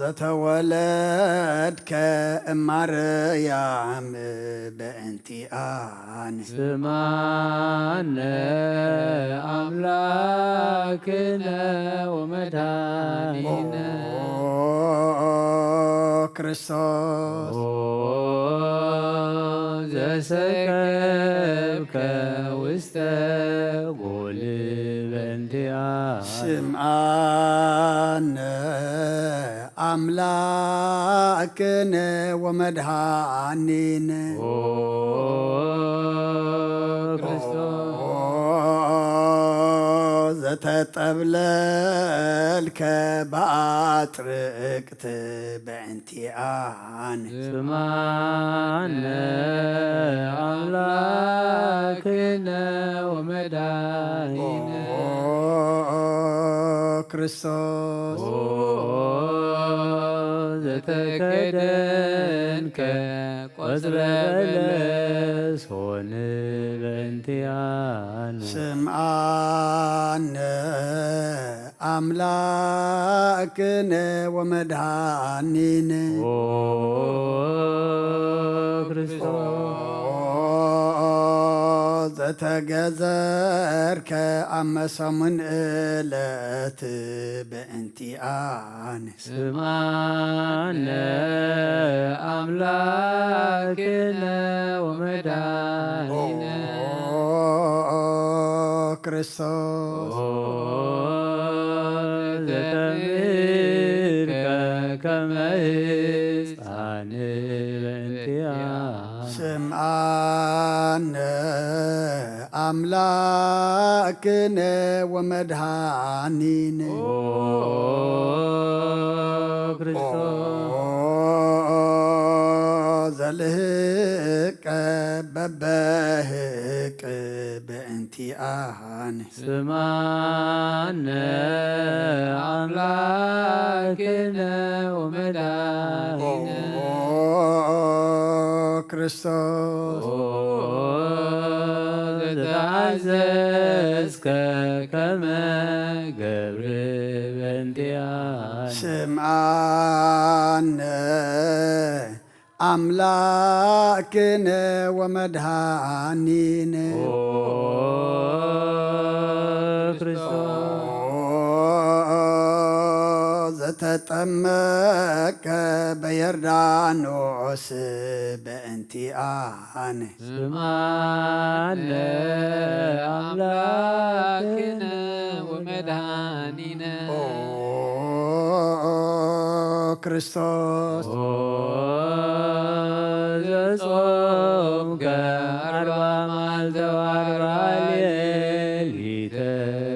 ዘተወለድከ እማርያም በእንቲኣነ። ስምዓነ ኣምላክነ ወመድኃኒነ። ኦ ክርስቶስ። ኦ ዘሰከብከ ውስተ ጎል በእንቲኣነ። ስምዓነ ኣምላክነ ወመድኃኒነ። ኦ ክርስቶስ። ኦ ዘተጠብለልከ በኣጥርቅት በእንቲኣነ። ስምዓነ ኣምላክነ ወመድኃኒነ። ኦ ክርስቶስ። ኦ ዘተከደንከ ቆጽረ በለስ ሆን በእንቲኣነ። ስምዓነ ኣምላክነ ወመድኃኒነ። ኦ ክርስቶስ። ኦ ዘተገዘርከ ኣብ መሰሙን ዕለት በእንቲኣነ። ስምዓነ ኣምላክነ ወመድኃኒነ። ኦ ክርስቶስ። ኦ ዘተምህርከ ከመ ሕፃን በእንቲኣነ። ስምዓነ ኣምላክነ ወመድኃኒነ። ኦ ክርስቶስ። ኦ ዘልህቀ በበህቅ በእንቲኣነ። ስምዓነ ኣምላክነ ወመድኃኒነ። ኦ ክርስቶስ። ኦ ዘተኣዘዝከ ከመ ገብር በእንቲኣነ። ስምዓነ ኣምላክነ ወመድኃኒነ። ኦ ክርስቶስ። ኦ ዘተጠመቀ በዮርዳኖስ በእንቲኣነ። ስምዓነ ኣምላክነ ወመድኃኒነ። ኦ ክርስቶስ። ኦ ዘጾምከ ኣርባ መዓልተ ወኣርባ ሌሊተ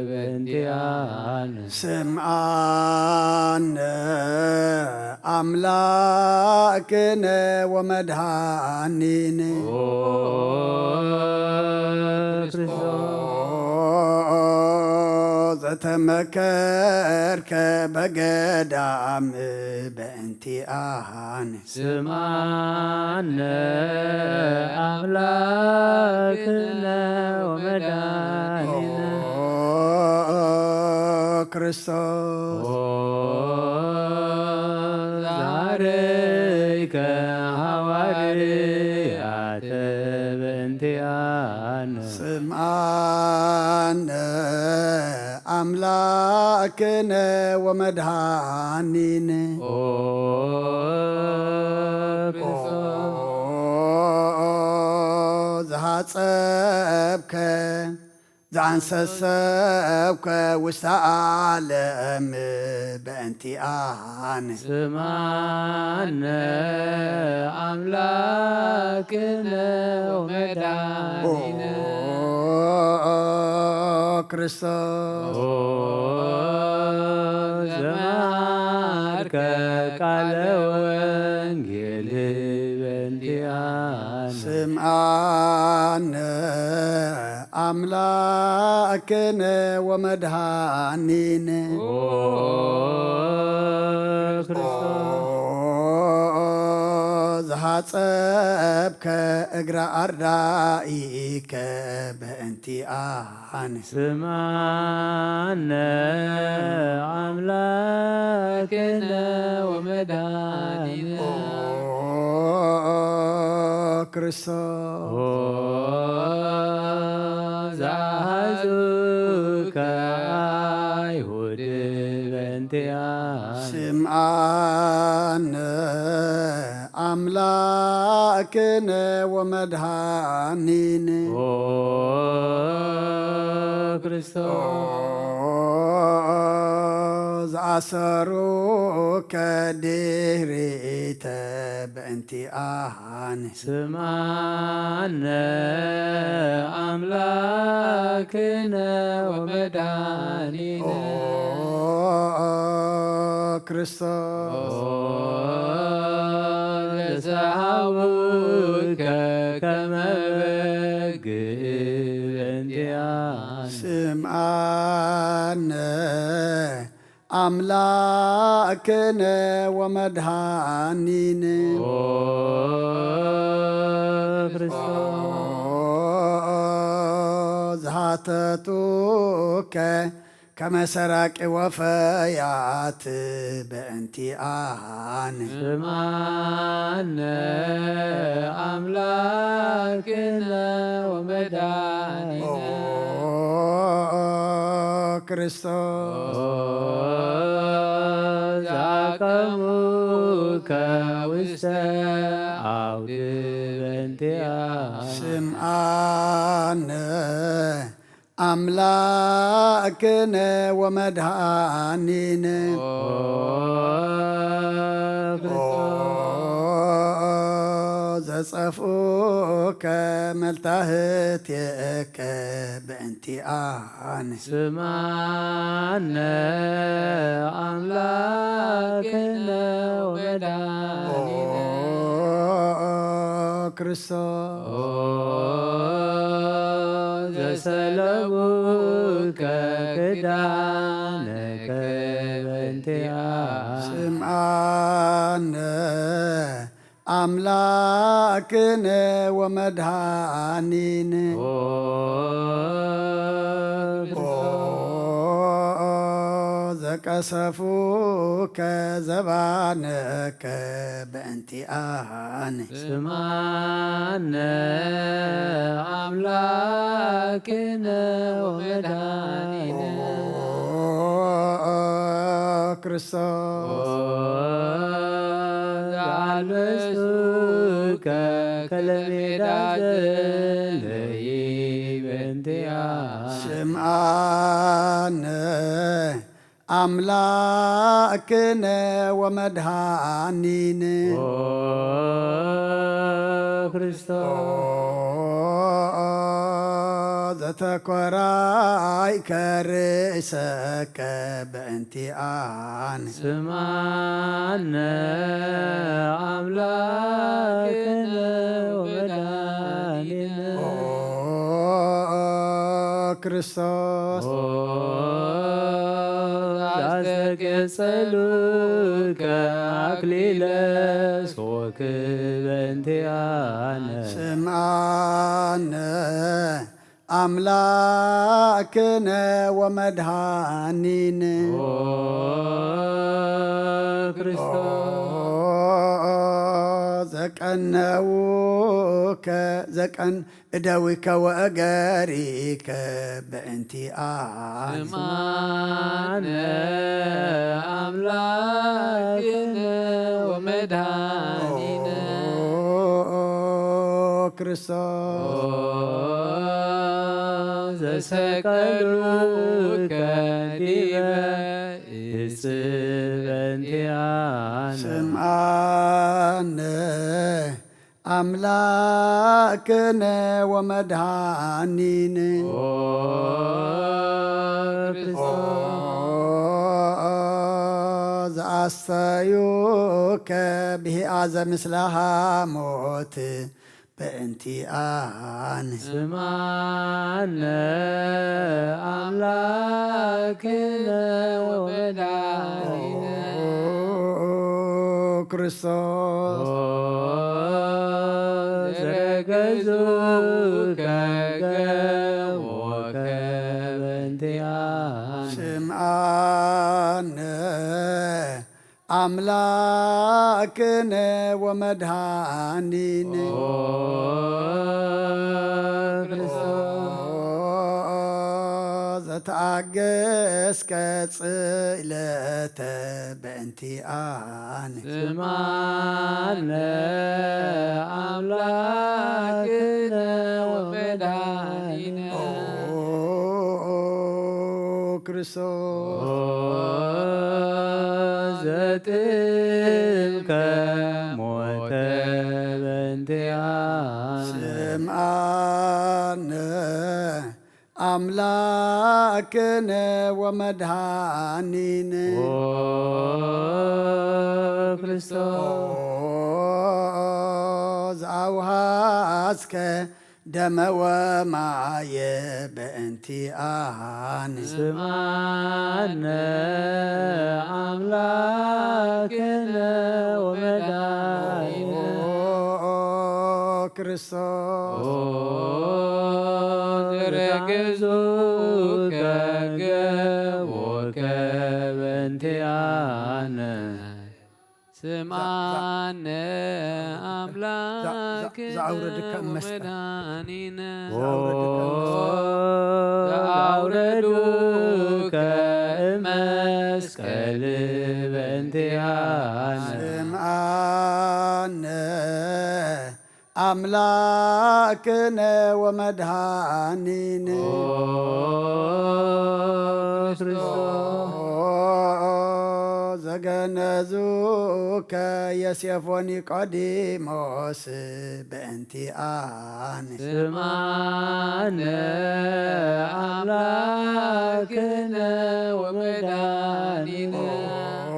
በእንቲኣነ። ስምዓነ ኣምላክነ ወመድኃኒነ። ኦ ክርስቶስ ዘተመከርከ በገዳም በእንቲኣነ። ስምዓነ ኣምላክነ ወመድኃኒነ። ኦ ክርስቶስ ኦ ዛረይከ ሃዋርያት በእንቲኣነ። ስምዓነ ኣምላክነ ወመድኃኒነ። ኦ ክርስቶስ ዝሃጸብከ ዘኣንሰሰብከ ውስተ ዓለም በእንቲኣነ። ስምዓነ ኣምላክነ ወመድኃኒነ። ኦ ክርስቶስ ኦ ዘመሃርከ ቃለ ወንጌል በእንቲኣነ። ስምዓነ ኣምላክነ ወመድኃኒነ። ኦ ክርስቶስ ዝሃጸብከ እግረ ኣርዳኢከ በእንቲኣነ። ስምዓነ ኣምላክነ ወመድኃኒነ። ኦ ክርስቶስ ኦ ዘኣሃዙከ ኣይሁድ በእንቲኣነ። ስምዓነ ኣምላክነ ወመድኃኒነ። ኦ ክርስቶስ ዝኣሰሩከ ድሕሪተ በእንቲኣነ። ስምዓነ ኣምላክነ ወመድኃኒነ። ኦ ክርስቶስ ኦ ዘሰሃውከ ከመ በግ በእንቲኣነ። ስምዓነ ኣምላክነ ወመድኃኒነ። ኦ ክርስቶስ ዝሃተቱከ ከመ ሰራቂ ወፈያት በእንቲኣነ። ስምዓነ ኣምላክነ ወመድኃኒነ። ኦ ክርስቶስ ኦ ዘኣቀሙከ ውስተ ዓውዲ በእንቲኣነ። ስምዓነ ኣምላክነ ወመድኃኒነ። ኦ ክርስቶስ ዘጸፍኡከ መልታህት የእከ በእንቲኣነ። ስምዓነ ኣምላክነ ወመድኃኒነ። ክርስቶስ ኦ ዘሰለቡከ ክዳነከ በእንቲኣነ። ስምዓነ ኣምላክነ ወመድኃኒነ። ኦ ኦ ዘቀሰፉከ ዘባነከ በእንቲኣነ። ስምዓነ ኣምላክነ ወመድኃኒነ። ኦ ክርስቶስ ዘኣልበሱከ ከለሜዳ ዘለይ በእንቲኣነ። ስምዓነ ኣምላክነ ወመድኃኒነ። ኦ ክርስቶስ ኦ ዘተኮራይከ ርእሰከ በእንቲኣን። ስምዓነ ኣምላክነ ወመድኃኒነ። ኦ ክርስቶስ። ኦ ዛስተቄጸሉከ ኣክሊለ ሶክ በእንቲኣነ። ስምዓነ ኣምላክነ ወመድኃኒነ። ኦ ክርስቶስ። ኦ ዘቀነውከ ዘቀን እደዊከ ወእገሪከ በእንቲኣን። ስምዓነ ኣምላክነ ወመድኃኒነ። ኦ ክርስቶስ። ኦ ዘሰቀሉከ ዲበ እጽ በእንቲኣነ። ስምዓነ ኣምላክነ ወመድኃኒነ። ኦ ክርስቶስ። ኦ ዘኣስተዩከ ብሂኣ ዘምስለ ሃሞት በእንቲኣን። ስምዓነ ኣምላክነ ወመድኃኒነ። ኦ ክርስቶስ። ኦ ዘረገዙከ ገቦከ በእንቲኣን። ስምዓነ ኣምላክነ ወመድኃኒነ። ኦ ክርስቶስ። ኦ ዘተኣገስከ ጽእለተ በእንቲኣን። ስምዓነ ኣምላክነ ወመድኃኒነ። ኦ ክርስቶስ። ኦ ዘጥምከ ሞተ በእንቲኣነ። ስምዓነ ኣምላክነ ወመድኃኒነ። ኦ ክርስቶስ። ኦ ዘኣውሃስከ ደመ ወማየ በእንቲኣን። ስምዓነ ኣምላክነ ወመድኃኒነ። ኦ ክርስቶስ። ኦ ዘረገዙከ ገቦከ በእንቲኣነ። ስምዓነ ኣምላክነ ዘኣውረድካ እመስጠ። ወመድኃኒነ። ዘኣውረድካ እመስጠ። ዘኣውረዱከ እመስቀል በእንቲኣነ። ስምዓነ ኣምላክነ ወመድኃኒነ። ኦ ክርስቶስ። ኦ ዘገነዙከ ዮሴፍ ወኒቆዲሞስ በእንቲኣን። ስምዓነ ኣምላክነ ወመድኃኒነ። ኦ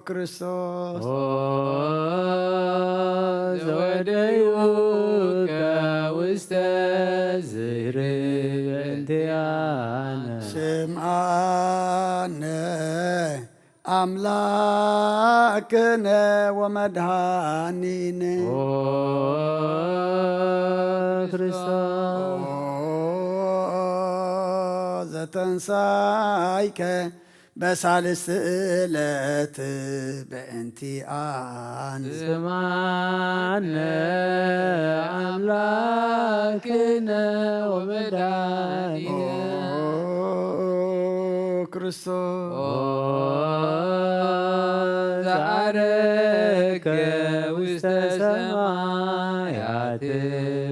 ክርስቶስ። ኦ ዘወደዩከ ውስተ ዝርብ እንቲኣነ። ስምዓነ ኣምላክነ ወመድኃኒነ። ኦ ክርስቶስ። ኦ ዘተንሳይከ በሳልስቲ ዕለት በእንቲኣን። ስምዓነ ኣምላክነ ወመድኃኒነ። ኦ ክርስቶስ። ኦ ዘዓረገ ውስተ ሰማያት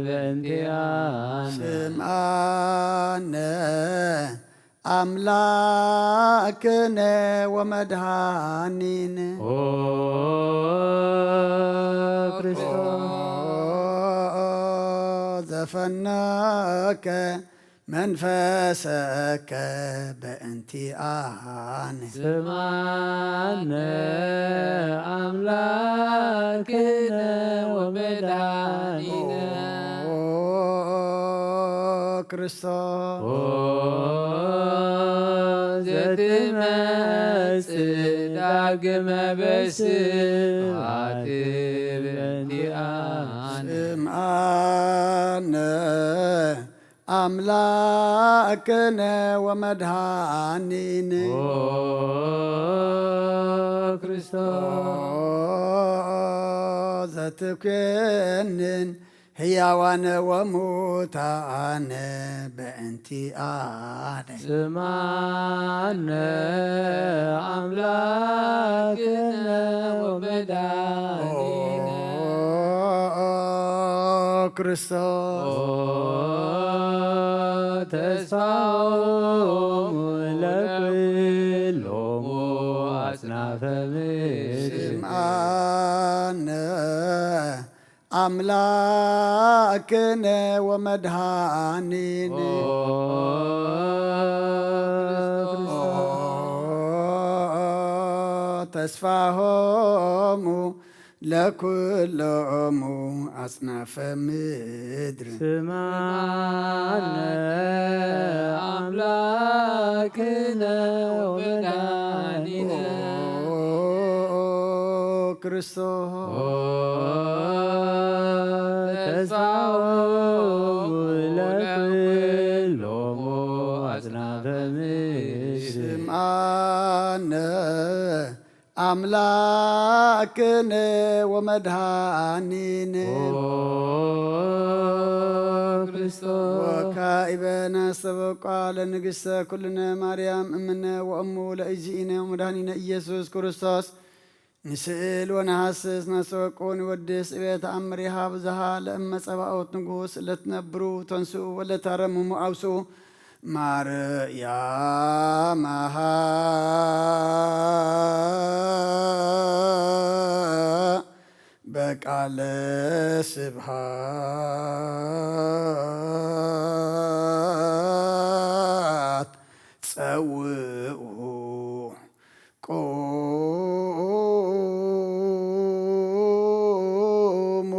በእንቲኣነ። ስምዓነ ኣምላክነ ወመድኃኒነ። ኦ ክርስቶስ። ኦ ፈነወከ መንፈሰከ በእንቲኣነ። ስምዓነ ኣምላክነ ወመድኃኒነ። ኦ ክርስቶስ። ኦ ዘትመጽእ ዳግመ በስብሐት በእንቲኣነ። ስምዓነ ኣምላክነ ወመድኃኒነ። ኦ ክርስቶስ። ኦ ዘትኮንን ህያዋነ ወሙታነ በእንቲኣነ። ስምዓነ ኣምላክነ ወመድኃኒነ። ኦ ክርስቶስ። ኦ ተስፋሆሙ ለኩሎሙ አጽናፈ ምድር። ስምዓነ ኣምላክነ ወመድኃኒነ። ኦ ተስፋሆሙ ለኩሎሙ አጽናፈ ምድር። ስምዓነ ኣምላክነ ወመድኃኒነ። ኦ ክርስቶስ። ኦ ተስፋሆሙ ለኩሎሙ አጽናፈ ምድር። ስምዓነ አምላክነ ወመድኃኒነ። ኦ ክርስቶስ። ወካዕበ ናስተበቋ ለንግሥተ ኩልነ ማርያም እምነ ወእሙ ለእግዚእነ ወመድኃኒነ ኢየሱስ ክርስቶስ። ንስእል ወነሃስስ ናስተበቁ ንወድስ እቤት ተኣምሪሃ ብዝሃ ለእመ ጸባኦት ንጉስ ለትነብሩ ተንስኡ ወለታረምሙ አውስኡ። ማርያም አሃ በቃለ ስብሃት ጸውኡ። ቁሙ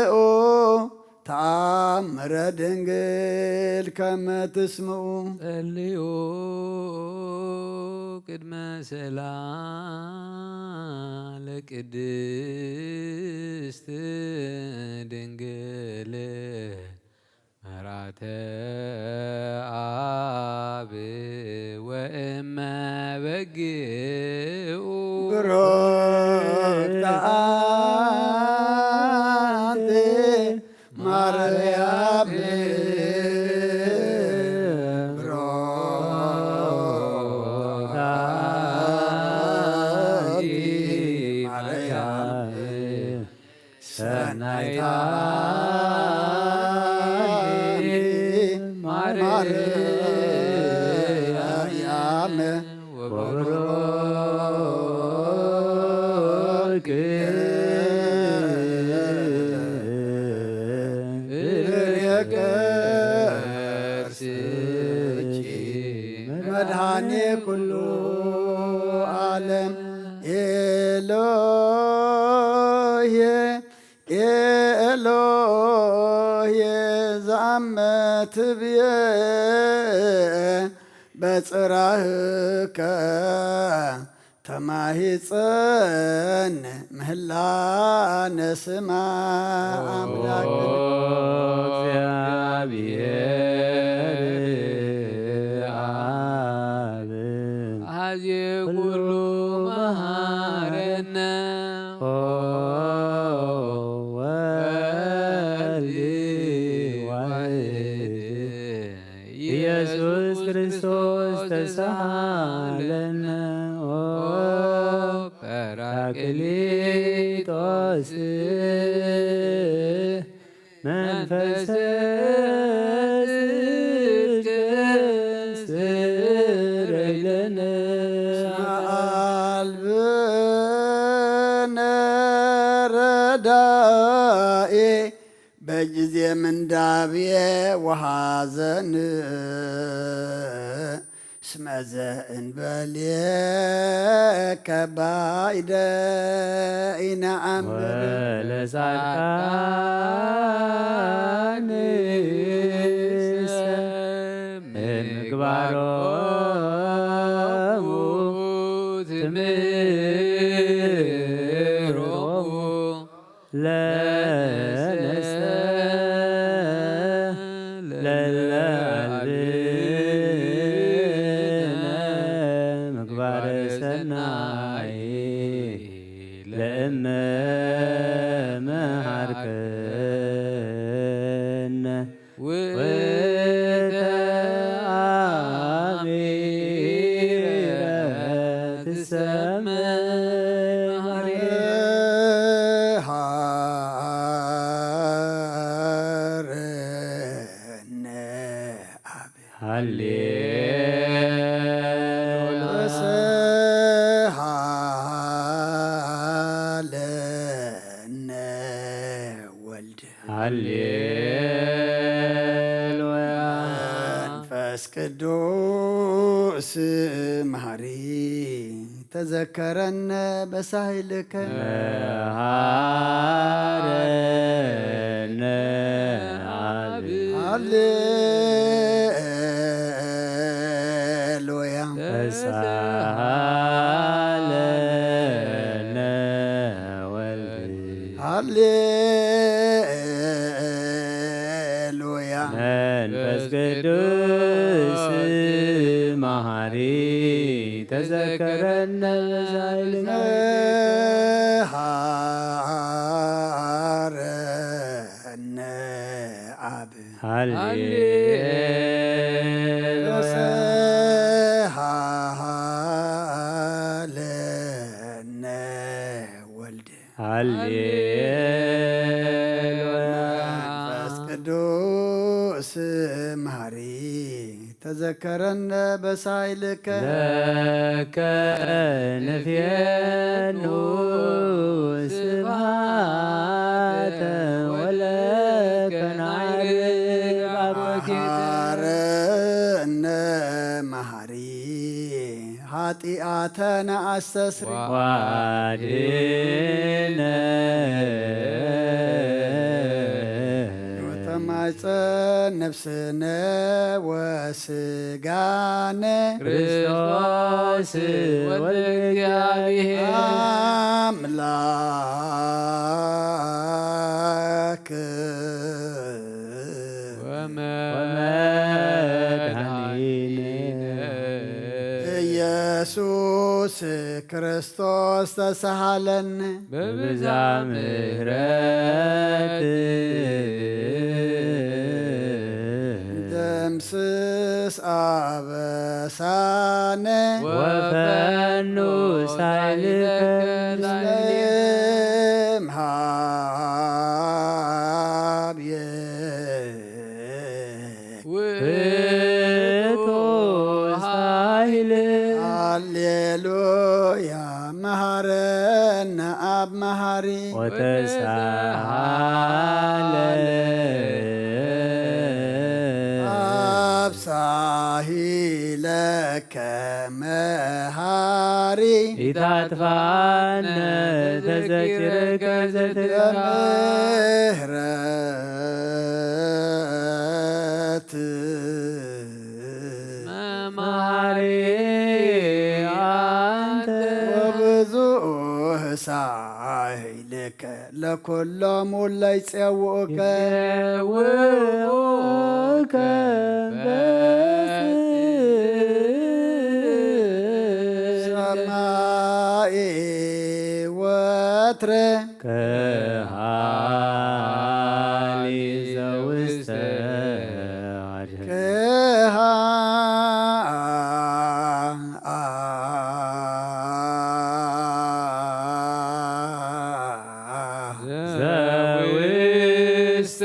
ወአጽምዑ ተአምረ ድንግል ከመ ትስምዑ። ጸልዩ ቅድመ ሰላ ለቅድስት ድንግል መራተ አብ ወእመ በግኡ። ብሩክት አንቲ ማርያም። ብሩክት አንቲ ማርያም። ሰናይታ ማርያም ወብሩክ ፍሬ ከርስኪ መድኃኔ ኩሉ ዓለም። ኤሎሄ ኤሎሄ ዛመ ትብዬ በጽራህከ ተማሂጸን ምህላነ ስማ። አምላክ እግዚአብሔር አብ አዜ ኩሉ መሃረነ። ኦ ወልድ ዋሕድ ኢየሱስ ክርስቶስ ተሳሃለነ። ኦ ጳራቅሊጦስ መንፈስ ጽድቅ ስረይ ለነ። እስመ አልብነ ረዳኢ በጊዜ ምንዳቤ ወሐዘን። እስመ ዘእንበሌከ ባይደ ኢነአምር። ወለጻድቃንሰ ምግባሮሙ ትምህሮሙ ለነሰ ለለአልብነ ምግባረ ሰናይ ለእመ መሃርክነ ውእተ አሚረ ትሰመ መሃሪ። ሃረነ አብ። ሃሌ ተስሃለነ ወልድ። ሃሌሉያ። መንፈስ ቅዱስ መሐሪ ተዘከረነ በሳይልከ። መሃረነ አብ። ሃሌሉያ። ተሳሃለነ ወልድ። ሃሌሉያ። መንፈስ ቅዱስ መሐሪ ተዘከረነ በሳይልከ። መሃረነ አብ። ሃሌ ተሰሃለነ ወልድ። ሃሌሉያ። መንፈስ ቅዱስ መሐሪ ተዘከረነ በሳይልከ። ለከ ንፌኑ ስብሐተ ወለከ ናዕርግ አኮቴተ። መሐረነ መሐሪ ኃጢአተነ አስተስሪ። ዋድነ ወተማይፀን ነፍስነ ወስጋነ። ክርስቶስ ወልደ እግዚአብሔር። አምላክ ወመድኃኒነ ኢየሱስ ክርስቶስ ተሳሃለነ። በብዛ ምሕረት ደምስስ አበሳነ። ወፈኑ ሳይልከ ላዕሌነ። ምስለ እምሃብየ ውእቱ ኃይል። ሃሌሉያ። መሐረነ አብ መሐሪ። ወተሳሃለ አብ ሳሂለከ መሐሪ። ኢታጥፋነ ተዘኪረከ ዘትካ። በምህረት መሐሪ አንተ። ወብዙሕ ሳይልከ ለኩሎም እለ ይጼውኡከ። ይጼውኡከ በስምከ። ሰማይ ወትረ። ከሃሊ ዘውስተ አድህም። ከሃ ዘውስተ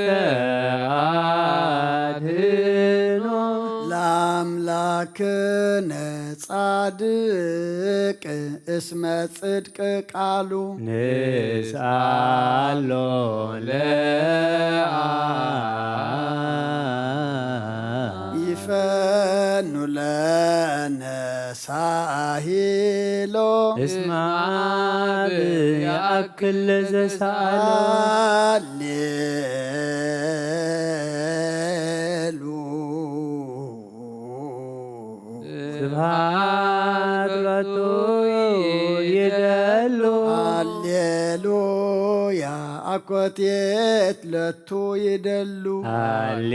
ጻድቅ እስመ ጽድቅ ቃሉ። ንስኣሎ ለኣ ይፈኑ ለነ ሳሂሎ። እስመ ኣብ ይኣክል ለዘሰኣሎ። ሃሌሉ ስብሐት ሎቱ ይደሉ። ሃሌሉያ ኣኮቴት ለቱ ይደሉ። ሃሌሉ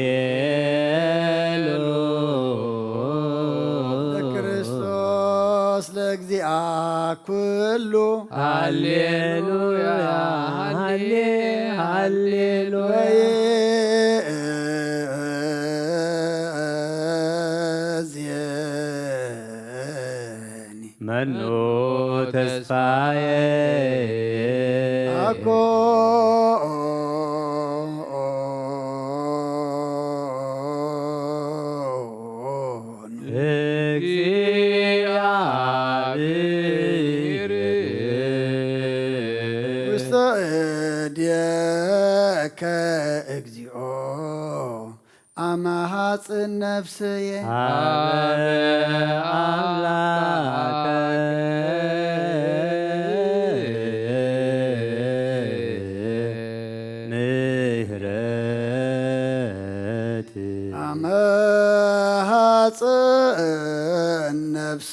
ለክርስቶስ ለእግዚኣ ኩሉ። ሃሌሉያ ሃሌ ሃሌሉያ። ወይእዜኒ መኑ ተስፋዬ አኮ እግዚአብሔር ውስተ እዴከ እግዚኦ አመሃጽን ነፍስየ። አበ አምላከ ምህረት አመሃጽን ነፍስ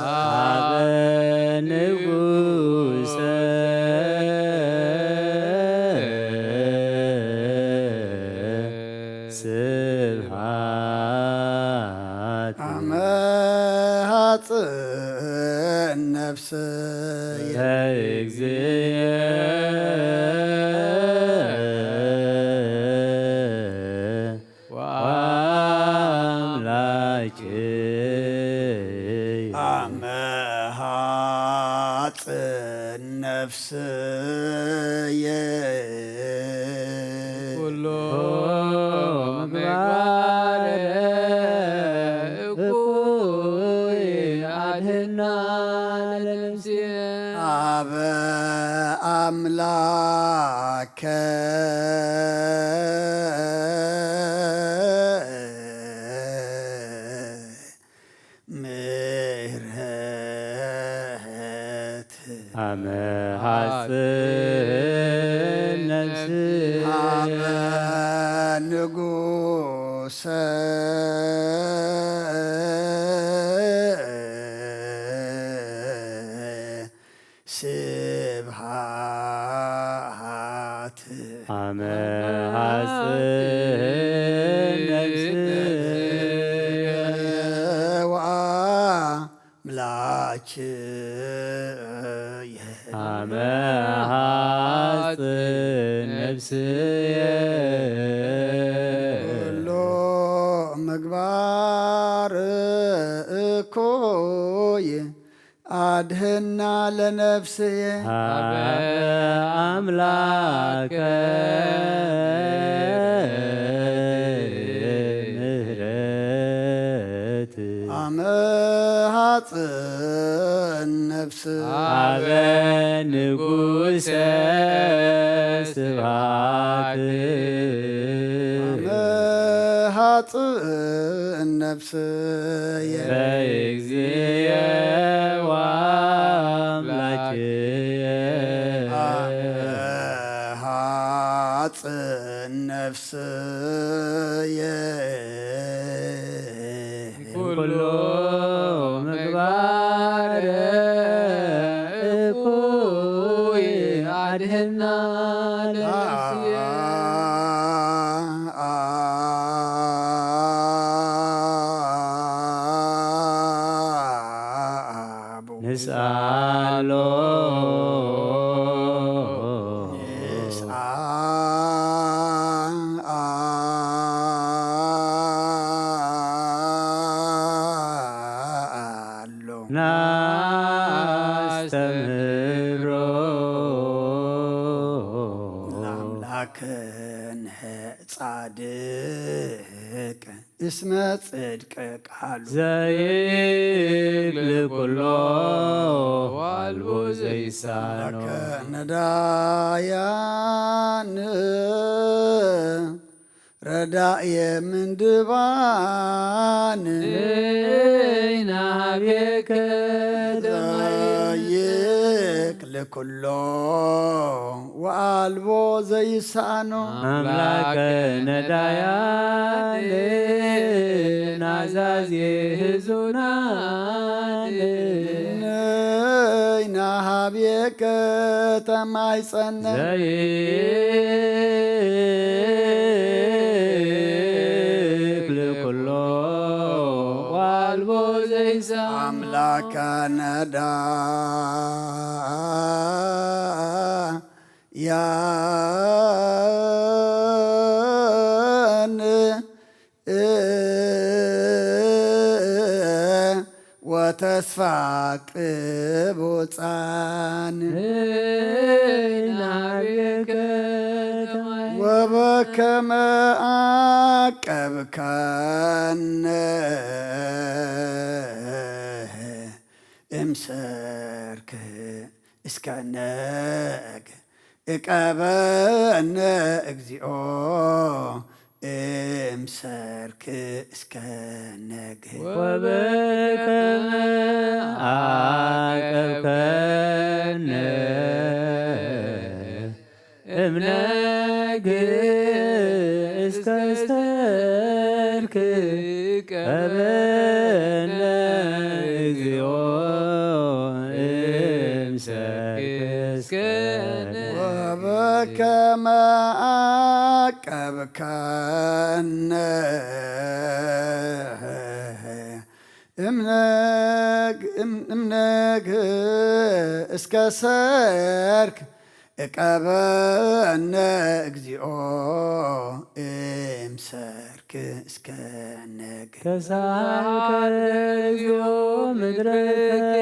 አበ ንጉሰ ስብሐት አመሃጽን ነፍስ ለእግዚእ ወአምላኬ አመሃጽን ነፍስየ ኩሎ ምግባር እኩይ አድህና ለነፍስየ አበ አምላከ ምህረት አመሃጽን ነፍስ አበ ንጉሰ ስብሃት አመሃጽን ነፍስ ወአምላክየ አመሃጽን ነፍስየ ኩሎ ምግባር እኩይ አድህና ለነፍስየ አበ አምላከ ምህረት አመሃጽን ነፍስ አበ ንጉሰ ስብሐት አመሃጽን ነፍስየ በእግዚእ ወአምላክየ አመሃጽን ነፍስየ ኩሉ ምግባር እኩይ አድህና ለነፍስየ ንስአሎ ኣሎ ናስተምህሮ ለአምላክየ ክንሐ ጻድቅ እስመ ጽድቅ ቃሉ ዘይክል ኩሎ ዋልቦ ዘይሳኖ። ነዳያን ረዳየ ምንድባን ናቤከ ዘይክል ኩሎ ወአልቦ ዘይሳኖ። ኣምላከ ነዳያን ናዛዜ ህዙናን ነይና ሃቤከ ተማይጸነ ዘይክል ኩሎ ዋልቦ ዘይሳ ኣምላከ ነዳ ያን ወተስፋ ቅቡፃን ናቤከ ወበከመ አቀብከነ እምሰርክ እስከ ነግ እቀበነ እግዚኦ እምሰርክ እስከ ነግ ወበከመ አቀብከነ እምነግ እስከ ስተርክ ቀበነ እግዚኦ እምሰርክ እስከ ወበከመ አቀብከነ እምነግ እም- እምነግ እስከ ሰርክ እቀበነ እግዚኦ እምሰርክ እስከ ነግ ተሳሃልከ እግዚኦ ምድረከ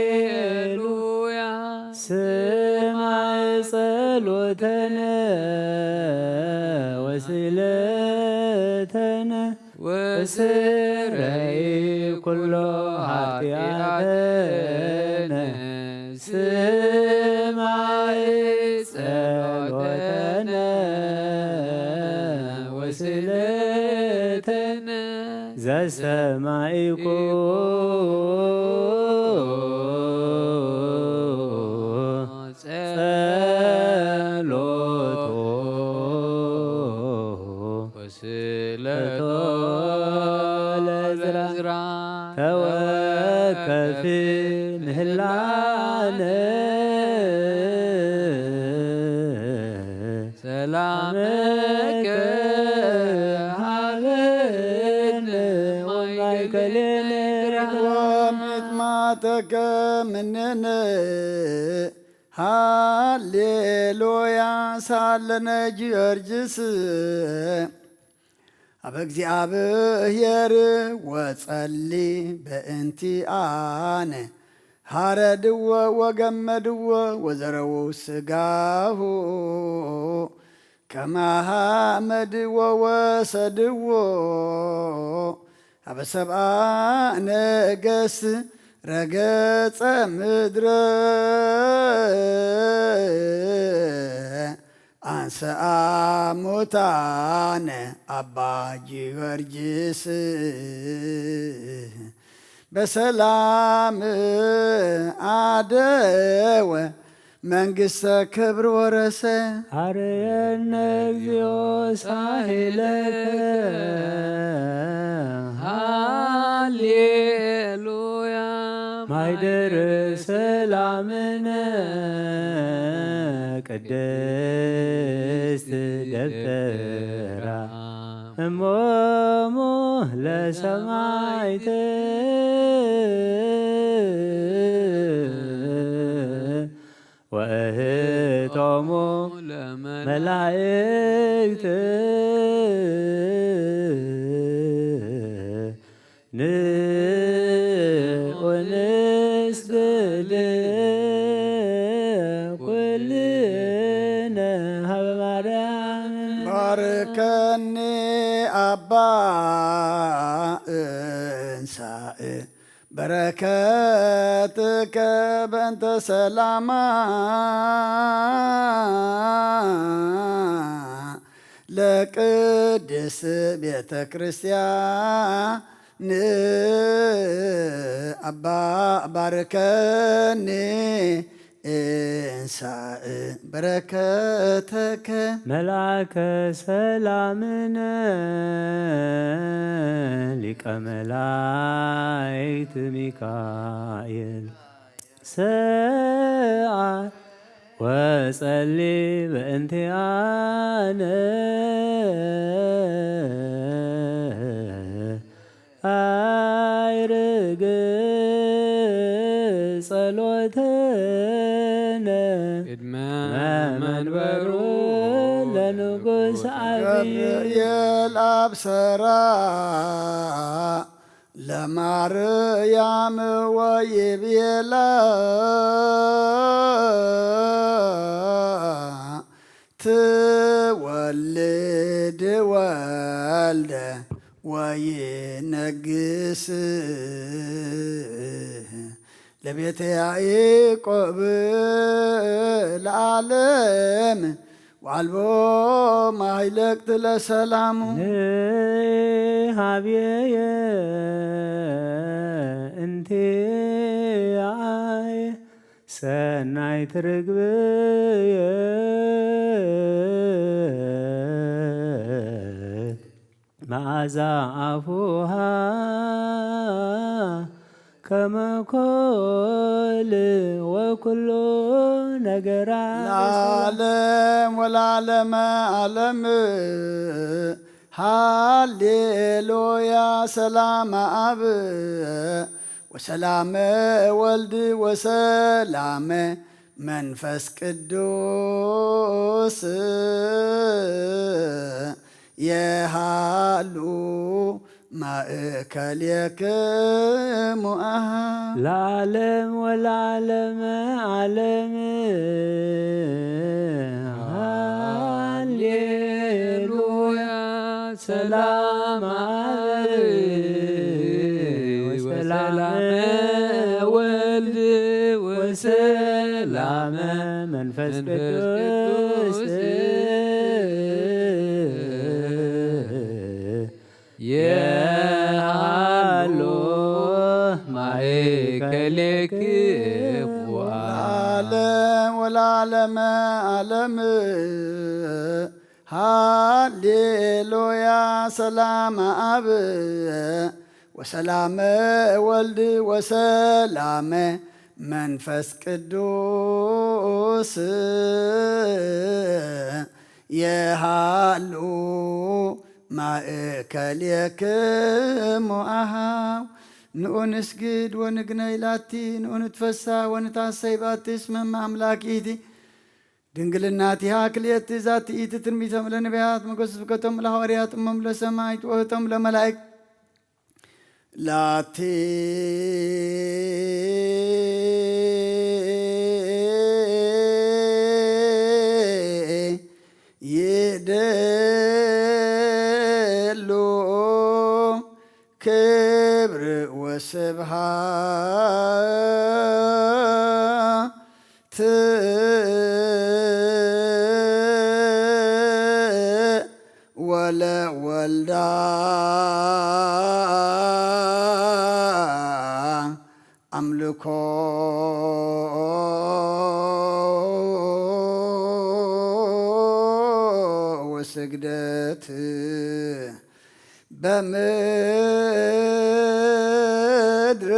ሃሌሉያ ስማዕ ጸሎተነ ወስእለተነ ወስረይ ኩሎ ኃጢአተነ ስማዕ ጸሎተነ ወስእለተነ ዘሰማዒኩ ጸሎቶ ወስእለቶ ለዕዝራ ተወከፊ ምህላነ ሰላመከ ሀበነ ወማእከሌነ ወምጥማተከ ምኔነ ሃሌሉያ ሳለነ ጊዮርጊስ ኣብ እግዚኣብሔር ወጸሊ በእንቲአነ ሃረድዎ ወገመድዎ ወዘረዉ ስጋሁ ከመ ሐመድዎ ወሰድዎ ሀበ ሰብአ ነገስ ረገጸ ምድረ አንሰአ ሙታነ አባ ጊዮርጊስ በሰላም አደወ መንግስተ ክብር ወረሰ። ሀረየነ እግዚኦ ሳህለከ ሃሌሉያ ማይደር ሰላምነ ቅድስት ደብተራ እሞሙ ለሰማይት ወእህቶሙ ለመላእክት ንዑ ንስግድ ከትከ በእንተ ሰላማ ለቅድስ ቤተ ክርስቲያን። ኣባ ባርከኒ እንሳእ በረከተከ። መልአከ ሰላምነ ሊቀ መላእክት ሚካኤል ሰዓል ወጸሊ በእንቲአነ። ኣይርግ ጸሎተነ ቅድመ መንበሩ ለንጉስ ዓቢ። ገብርኤል አብሰራ ለማርያም ወይቤላ ትወልድ ወልደ ወይነግስ ለቤተ ያዕቆብ ለዓለም ወአልቦ ማይለቅት ለሰላሙ። ንሃብየየ እንቲአየ ሰናይት ርግብየ መዓዛ ኣፉሃ ከመ ኮል ወኩሉ ነገራ። ለዓለም ወለዓለመ ዓለም ሃሌሉያ። ሰላመ አብ ወሰላመ ወልድ ወሰላመ መንፈስ ቅዱስ የሃሉ ማእከሌክሙ አሃ። ለዓለም ወለዓለመ ዓለም ሃሌሉያ። ሰላም አብ ወሰላመ ወልድ ወሰላመ መንፈስ ቅዱስ የሃሎ ማእከሌክሙ። ለዓለም ወለዓለመ ዓለም ሃሌሉያ። ሰላመ አብ ወሰላመ ወልድ ወሰላመ መንፈስ ቅዱስ የሃሉ ማእከሌክሙ አሃው። ንኡ ንስግድ ወንግነይ ላቲ፣ ንኡ ንትፈሳ ወንታሰይ ባቲ፣ እስመ እመ አምላክ ኢቲ። ድንግልናቲሃ ክልኤቲ ዛቲ ኢቲ ትንቢቶም ለነቢያት፣ ሞገስ ስብከቶም ለሐዋርያት፣ እሞም ለሰማዕት፣ ወህቶም ለመላእክት። ላቲ ይደሉ ክብር ወስብሃት ወለወልዳ አምልኮ ወስግደት በምድር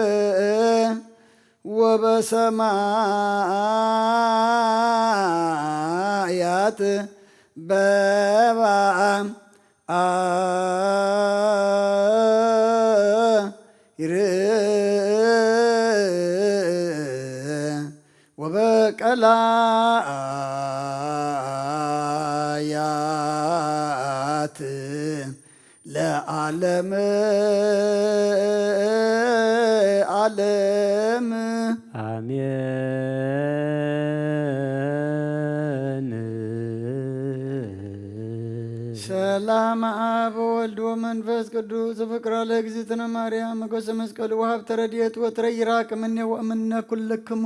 ወበሰማያት በባ አይር ወበቀላያት ለዓለም ዓለም። አሜን። ሰላም አብ ወልድ ወመንፈስ ቅዱስ ፍቅራ ለእግዝእትነ ማርያም ሞገሰ መስቀል ወሀብተ ረድኤት ወትረ ይራቅ እምኔ ወእምነ ኩልክሙ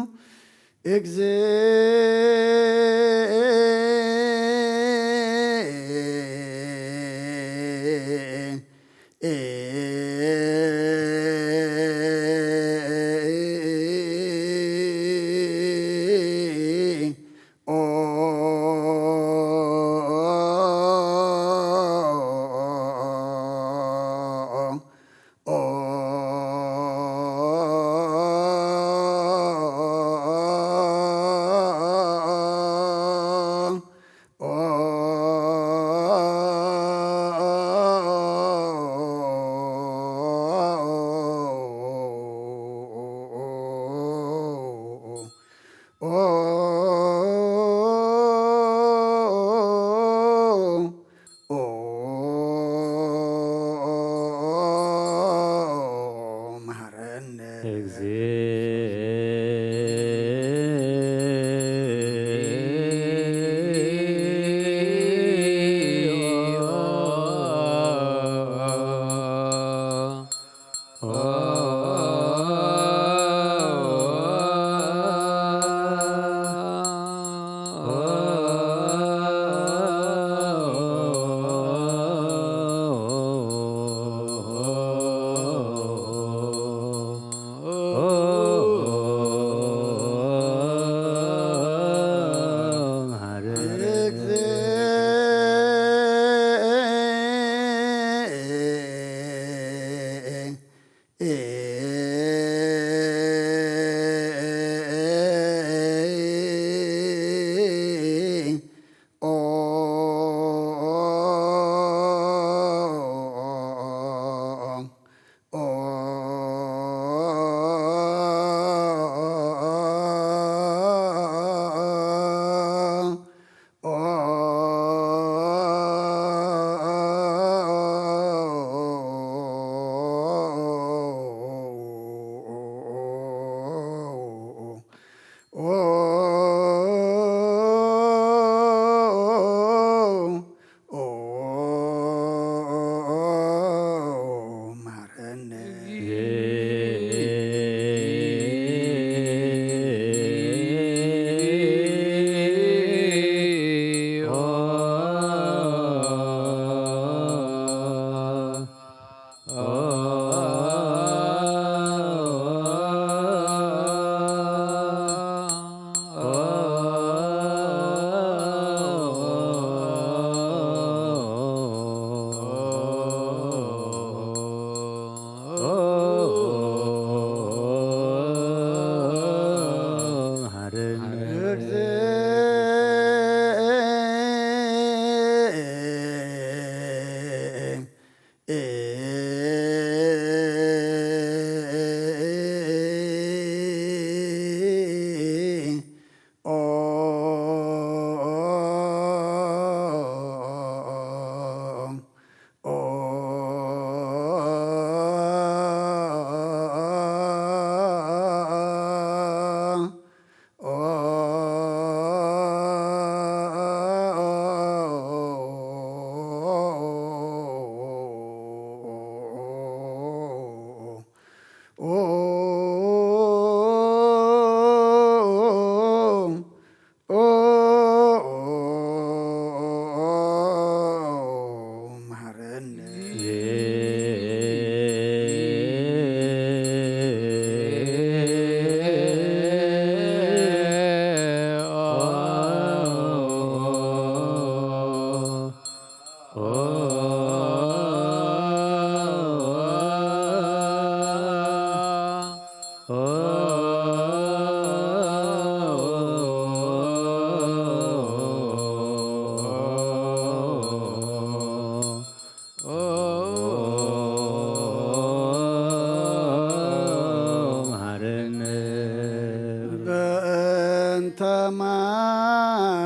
በእንተ ማርያም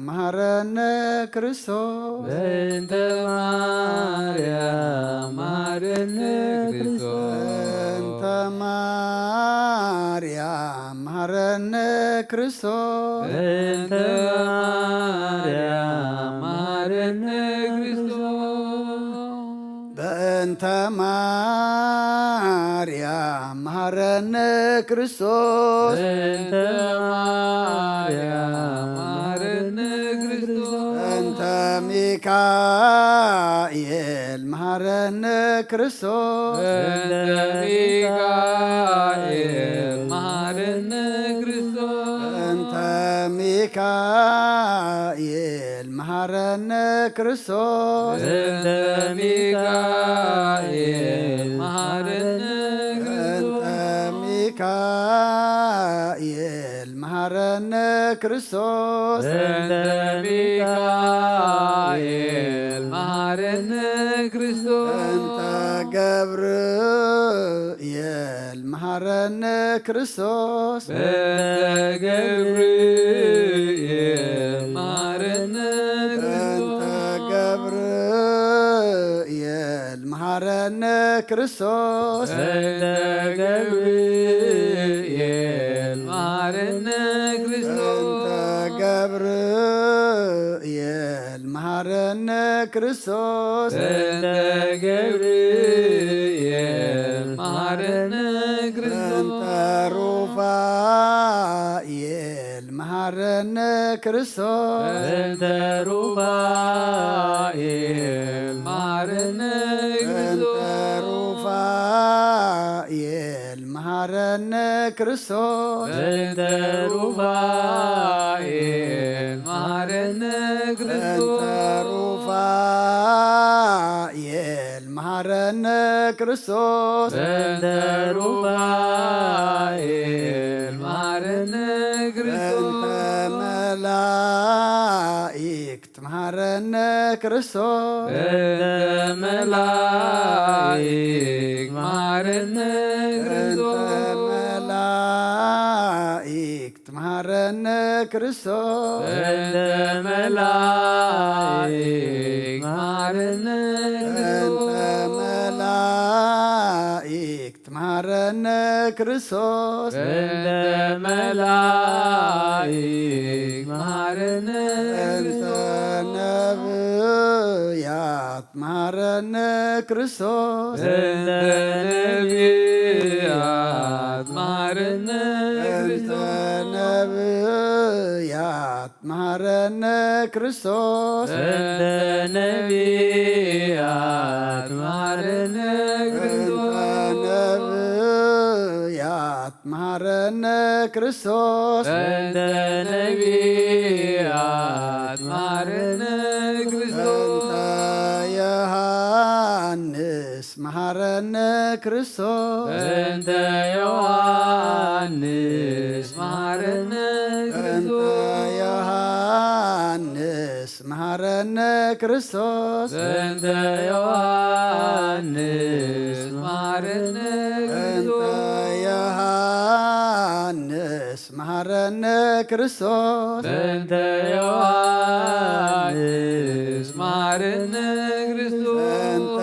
መሐረነ ክርስቶስ። በእንተ ማርያም መሐረነ ክርስቶስ። በእንተ ማርያም መሐረነ ክርስቶስ። በእንተ ማርያም መሐረነ ክርስቶስ። እንተ ማርያም መሃረነ ክርስቶስ። እንተ ማርያም መሃረነ ክርስቶስ። እንተ ሚካኤል መሃረነ ክርስቶስ። እንተ ሚካኤል መሃረነ ክርስቶስ። እንተ ሚካኤል መሃረነ ክርስቶስ። እንተ ሚካኤል መሃረነ እንተ ክርስቶስ። ሚካኤል መሃረነ ክርስቶስ። እንተ ሚካኤል መሃረነ ክርስቶስ። እንተ ገብርኤል መሃረነ ክርስቶስ። እንተ ገብርኤል መሃረነ እንተ ክርስቶስ። ገብርኤል መሃረነ ክርስቶስ። እንተ ገብርኤል መሃረነ ክርስቶስ። እንተ ገብርኤል መሃረነ ክርስቶስ። እንተ ገብርኤል መሃረነ ክርስቶስ። እንተ ሩፋኤል መሃረነ ክርስቶስ። እንተ ሩፋኤል መሃረነ እንተ ክርስቶስ። ሩፋኤል መሃረነ ክርስቶስ። እንተ ሩፋኤል መሃረነ እንተ ክርስቶስ። ሩፋኤል መሃረነ ክርስቶስ። እንተ ሩፋኤል መሃረነ እንተ ክርስቶስ። መላእክት መሃረነ ክርስቶስ። እንተ መላእክት መሃረነ እንተ ክርስቶስ። መላእክት መሃረነ ክርስቶስ። እንተ መላእክት መሃረነ እንተ ክርስቶስ። መላእክት መሃረነ ክርስቶስ። እንተ መላእክት መሃረነ እንተ ክርስቶስ። ነብያት መሃረነ ክርስቶስ። እንተ ነብያት መሃረነ እንተ ክርስቶስ። ነብያት መሃረነ ክርስቶስ። እንተ ነብያት መሃረነ እንተ ክርስቶስ። ነብያት መሃረነ ክርስቶስ። እንተ ነብያት መሃረነ ክርስቶስ። እንተ ዮሃንስ መሃረነ ክርስቶስ። እንተ ዮሃንስ መሃረነ እንተ ክርስቶስ። ዮሃንስ መሃረነ ክርስቶስ። እንተ ዮሃንስ መሃረነ እንተ ክርስቶስ። ዮሃንስ መሃረነ ክርስቶስ። እንተ ዮሃንስ መሃረነ ክርስቶስ። እንተ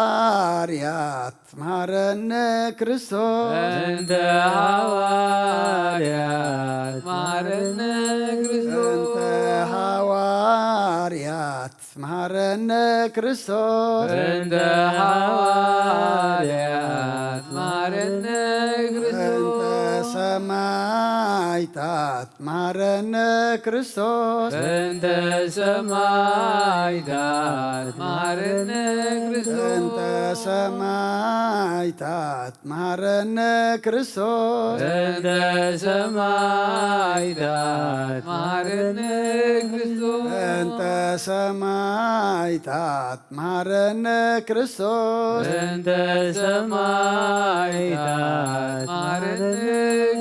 ሃዋርያት መሃረነ ክርስቶስ። እንተ ሃዋርያት መሃረነ ክርስቶስ። እንተ ሃዋርያት መሃረነ ክርስቶስ። እንተ ሃዋርያት መሃረነ ክርስቶስ። እንተ ሰማዕታት መሃረነ ክርስቶስ። እንተ ሰማዕታት መሃረነ ክርስቶስ። እንተ ሰማዕታት መሃረነ ክርስቶስ። እንተ ሰማዕታት መሃረነ ክርስቶስ። እንተ ሰማዕታት መሃረነ ክርስቶስ። እንተ ሰማዕታት መሃረነ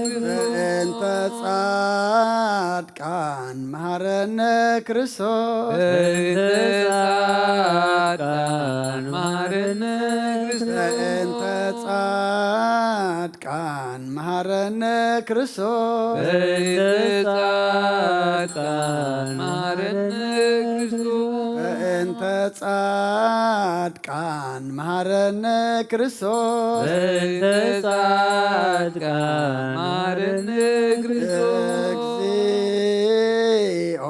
ክርስቶስ። እንተ ጻድቃን መሃረነ ክርስቶስ። እንተ ጻድቃን መሃረነ ክርስቶስ። እንተ ጻድቃን መሃረነ ክርስቶስ። እንተ ጻድቃን መሃረነ ክርስቶስ። እንተ ጻድቃን መሃረነ ክርስቶስ። እንተ ጻድቃን መሃረነ ክርስቶስ። እግዚኦ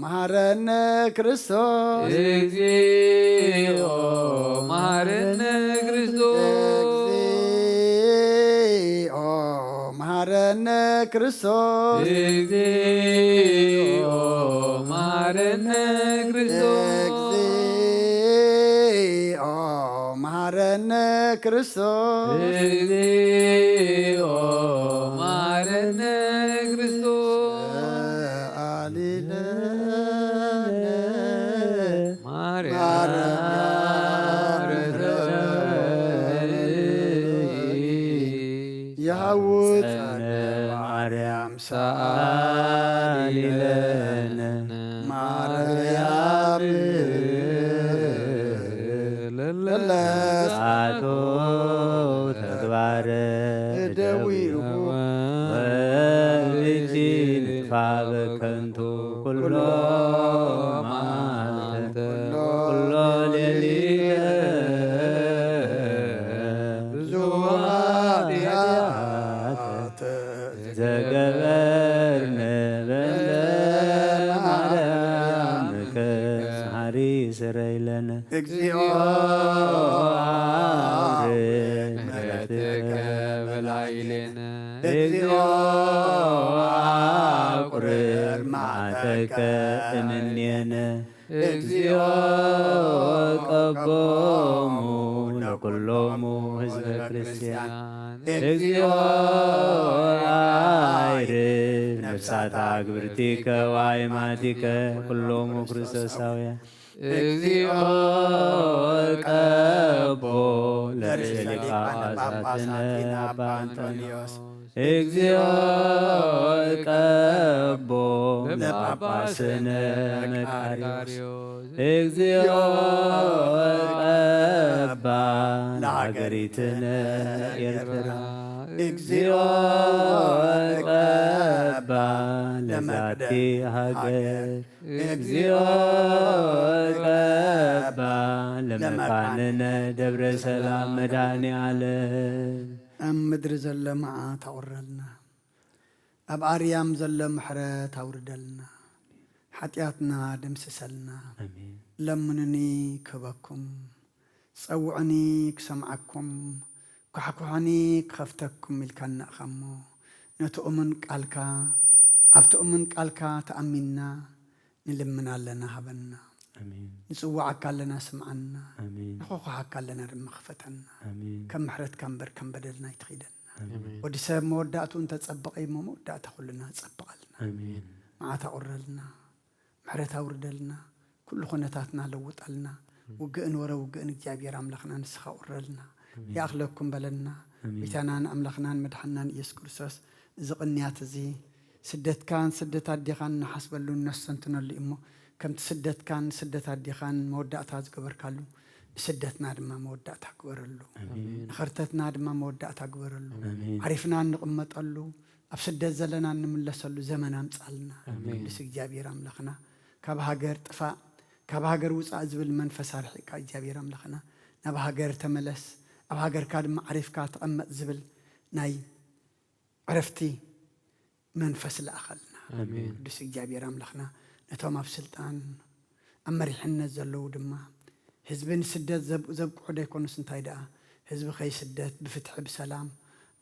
መሃረነ ክርስቶስ። እግዚኦ መሐረነ ክርስቶስ። እግዚኦ መሐረነ ክርስቶስ። እግዚኦ መሐረነ ክርስቶስ። እግዚኦ መሐረነ ክርስቶስ። እግዚኦ መሐረነ ክርስቶስ። ሰአሊ ለነ ማርያም ማርያም ርትዕት የሐውፀነ ማርያም ሰአሊ ለነ ማርያም ለለሳቶ ተግባረ እደዊሁ ወብኪ ንጥፋ በከንቱ ኩሎ መዓልተ ኩሎ ሌሊተ ብዙ ኃጢአት ዘገበርነ በእንተ ማርያምከ መሐሪ ስረይ ለነ። እግዚኦ ምሕረትከ በላዕሌነ። እግዚኦ አቁርር መዓተከ እምኔነ። እግዚኦ ቀቦሙ ለኩሎሙ ህዝበ ክርስቲያን። እግዚኦ አይርፍ ነፍሳት አግብርቲከ ወአይማቲከ ኩሎሙ ክርስቶሳውያን። እግዚኦ ቀቦ ለርእሰ ሊቃነ ጳጳሳትነ አባ አንጦንዮስ። እግዚኦ ቀቦ ለጳጳስነ መቃርዮስ። እግዚኦ ቀባ ለሀገሪትነ ኤርትራ። እግዚኦ ቀባ ለዛቲ ሃገር። እግዚኦ ቀባ ለመካንነ ደብረ ሰላም መድኃኔ ዓለም። ኣብ ምድሪ ዘሎ መዓት ኣውርደልና፣ ኣብ ኣርያም ዘሎ ምሕረት ኣውርደልና፣ ሓጢኣትና ደምስሰልና። ኣሜን። ለምኑኒ ክህበኩም፣ ጸውዑኒ ክሰምዓኩም፣ ኳሕኩሑኒ ክኸፍተኩም ኢልካና ኢኻ እሞ፣ ነቲ እሙን ቃልካ፣ ኣብቲ እሙን ቃልካ ተኣሚንና ንልምን ኣለና፣ ሃበና። ኣሜን። ንጽውዓካ ኣለና፣ ስምዓና። ኣሜን። ንኹኹሓካ ኣለና ድማ፣ ክፈተና። ኣሜን። ከም ምሕረትካ እምበር ከም በደልና ኣይትኺደና። ኣሜን። ወዲ ሰብ መወዳእትኡ እንተጸበቐ እሞ፣ መወዳእታ ኩልና ጸብቐልና። ኣሜን። መዓት ኣቑረልና፣ ምሕረት ኣውርደልና፣ ኩሉ ኩነታትና ለውጠልና። ውግእን ወረ ውግእን እግዚኣብሔር ኣምላኽና ንስኻ ኣቑረልና። ይኣኽለኩም በለና። ኣሜን። ጎይታናን ኣምላኽናን መድሓንናን ኢየሱስ ክርስቶስ፣ እዚ ቅንያት እዚ ስደትካን ስደት ኣዴኻን ንሓስበሉ ነስተንትነሉ እሞ፣ ከምቲ ስደትካን ስደት ኣዴኻን መወዳእታ ዝገበርካሉ፣ ንስደትና ድማ መወዳእታ ግበረሉ። ኣሜን። ንኸርተትና ድማ መወዳእታ ግበረሉ። ኣሜን። ዓሪፍና እንቕመጠሉ፣ ኣብ ስደት ዘለና እንምለሰሉ ዘመን ኣምጻልና። ኣሜን። ቅዱስ እግዚኣብሔር ኣምላኽና፣ ካብ ሃገር ጥፋእ፣ ካብ ሃገር ውጻእ ዝብል መንፈስ ኣርሒቕካ እግዚኣብሔር ኣምላኽና፣ ናብ ሃገር ተመለስ፣ ኣብ ሃገርካ ድማ ዓሪፍካ ተቐመጥ ዝብል ናይ ዕረፍቲ መንፈስ ለኣኸልና። ኣሜን። ቅዱስ እግዚኣብሔር ኣምላኽና፣ ነቶም ኣብ ስልጣን ኣብ መሪሕነት ዘለዉ ድማ ህዝቢ ንስደት ዘብ-፣ ዘብቅዑ ዶ ኣይኮኑስ፣ እንታይ ደኣ ህዝቢ ከይስደት ብፍትሒ ብሰላም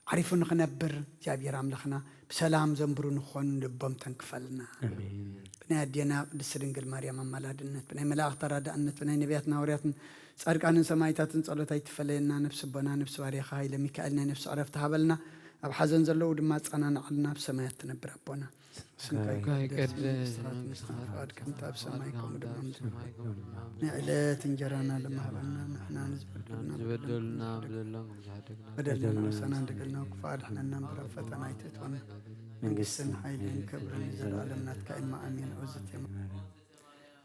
ዓሪፉ ንኽነብር እግዚኣብሔር ኣምላኽና ብሰላም ዘንብሩ ንኽኾኑ ልቦም ተንክፈልና። ኣሜን። ብናይ ኣዴና ቅድስቲ ድንግል ማርያም ኣማላድነት፣ ብናይ መላእኽቲ ተራዳእነት፣ ብናይ ነቢያትን ሃዋርያትን ጻድቃንን ሰማዕታትን ጸሎት ኣይትፈለየና። ነፍሲ ኣቦና ነፍሲ ባርያኻ ሃይለ ሚካኤል ናይ ነፍሲ ዕረፍቲ ሃበልና። ኣብ ሓዘን ዘለዉ ድማ ኣጸናንዓልና። ኣብ ሰማያት ትነብር ኣቦና፣ ስምካ ስምካ ይቀደስ፣ ይቀደስ፣ መንግስትኻ ትምጻእ፣ መንግስትኻ ፍቓድካ ትምጻእ፣ ኣብ ሰማይ ከምኡ ድማ ኣብ ምድሪ። ሰማይ ከምኡ ድማ ኣብ ምድሪ። ናይ ዕለት እንጀራና ለማህበና ንሕና ንዝበደሉና ዝበደሉና በደሎም ከም ዝሓደግና በደልና ንሳና እንደገልና ክፉእ ኣድሕነና እምበር ኣብ ፈተና ኣይተእትወና። መንግስትን ሓይልን ክብርን ንዘለኣለም ናትካ እማ ኣሜን። ዑዝት እየ።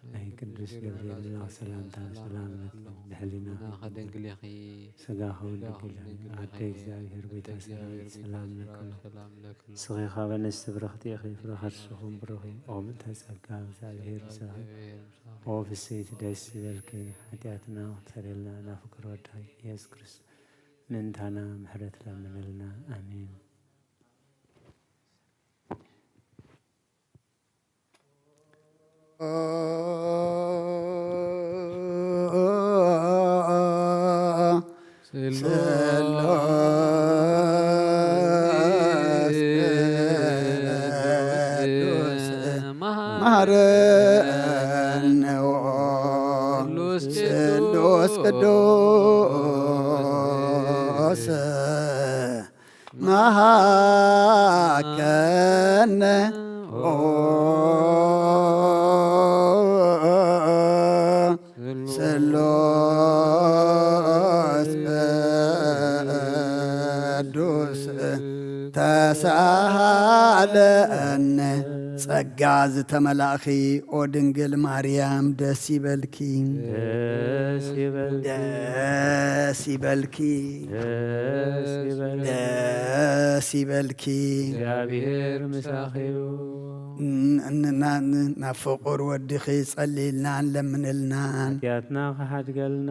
ናይ ቅዱስ ገብርኤል መልኣክ ሰላምታ ሰላም ለኪ ድሕሊና ከደንግሌኺ ስጋኹ ድንግል ኣደ እግዚኣብሔር ቤተ ሰራዊት ሰላም ለኪ። ንስኺ ካብ ኣንስቲ ብርኽቲ ኢኺ፣ ፍረ ከርስኹም ብሩኽ እዩ። ኦ ምልዕተ ጸጋ እግዚኣብሔር ምሳኺ። ኦ ፍስሕቲ ደስ ይበልኪ፣ ሓጢኣትና ክሰርየልና ናብ ፍቅር ወድኺ ኢየሱስ ክርስቶስ ምእንታና ምሕረት ለምንልና። ኣሜን። ስሉስ ቅዱስ መሃረነ ስሉስ ቅዱስ መሃከነ ኦ ስሉስ ቅዱስ ተሳሃለነ። ጸጋ ዝተመላእኺ ኦ ድንግል ማርያም ደስ ይበልኪ። ደስ ይበልኪ። ደስ ይበልኪ። ደስ ይበልኪ። ደስ ይበልኪ። እግዚኣብሔር ምሳኺ እዩ። ን-፣ ን-፣ ና-፣ ን-፣ ናብ ፍቑር ወድኺ ጸልይልናን ለምንልናን። ሓጢኣትና ክሓድገልና።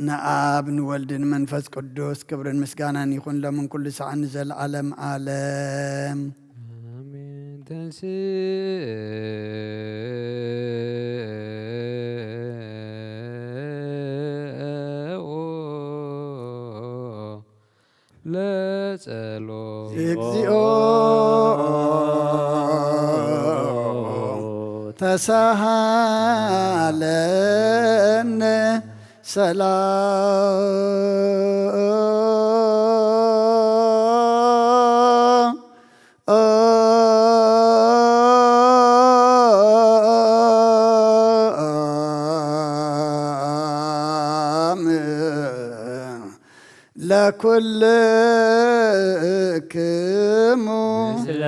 ንኣብ ንወልድ ንመንፈስ ቅዱስ ክብርን ምስጋናን ይኹን ሎምን ኩሉ ሰዓት ንዘለዓለም ዓለም። ኣሜን። ተንስእ ለጸሎት። እግዚኦ ተሳሃለነ ሰላም ለኩልክሙ ምስለ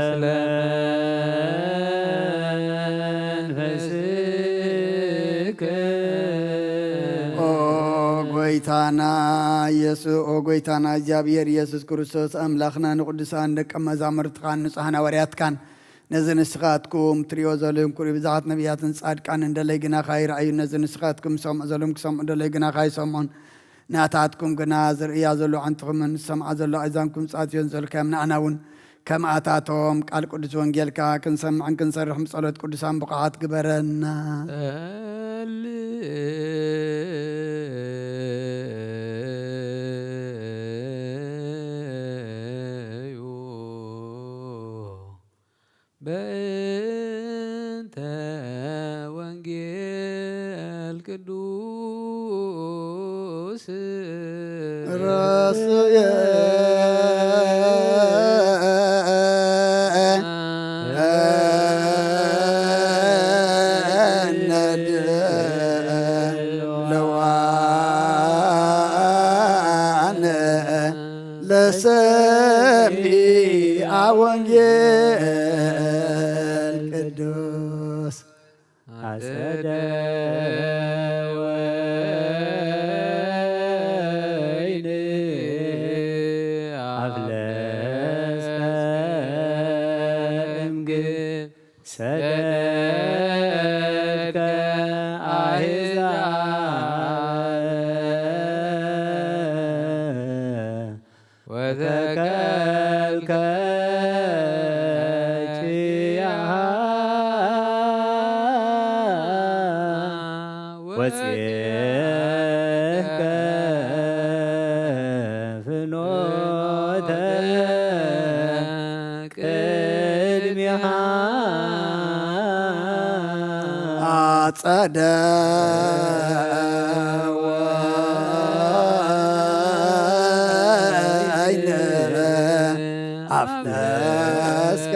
መንፈስክ። ኦ ጎይታና ኢየሱስ፣ ኦ ጎይታና እግዚኣብሔር ኢየሱስ ክርስቶስ ኣምላኽና ንቅዱሳን ደቀ መዛሙርትኻን ንጹሓን ሃዋርያትካን ነዚ ንስኻትኩም ትሪኦ ዘለኹም ኩሉ ብዙሓት ነቢያትን ጻድቃንን ደለይ ግናኻ ይረኣዩ። ነዚ ንስኻትኩም ዝሰምዑ ዘለኹም ክሰምዑ ደለይ ግናኻ ይሰምዑን። ናታትኩም ግና ዝርእያ ዘሎ ኣዕንትኹምን ዝሰምዓ ዘሎ ኣእዛንኩም ጻትዮን ዘልካዮም ንኣና እውን ከምኣታቶም ቃል ቅዱስ ወንጌልካ ክንሰምዕን ክንሰርሕን ብጸሎት ቅዱሳን ብቑዓት ግበረና። ጸልዩ በእንተ ወንጌል ቅዱስ ራስየ ለዋነ ለሰሚዐ ወንጌል ቅዱስ አጸደ ወይን አፍለስከ እምግብ ሰደድከ አሕዛብ ወተከልከ ኪያሃ ወጽሕከ ፍኖተ ቅድሚሃ። አጸደ ወይን አፍለስከ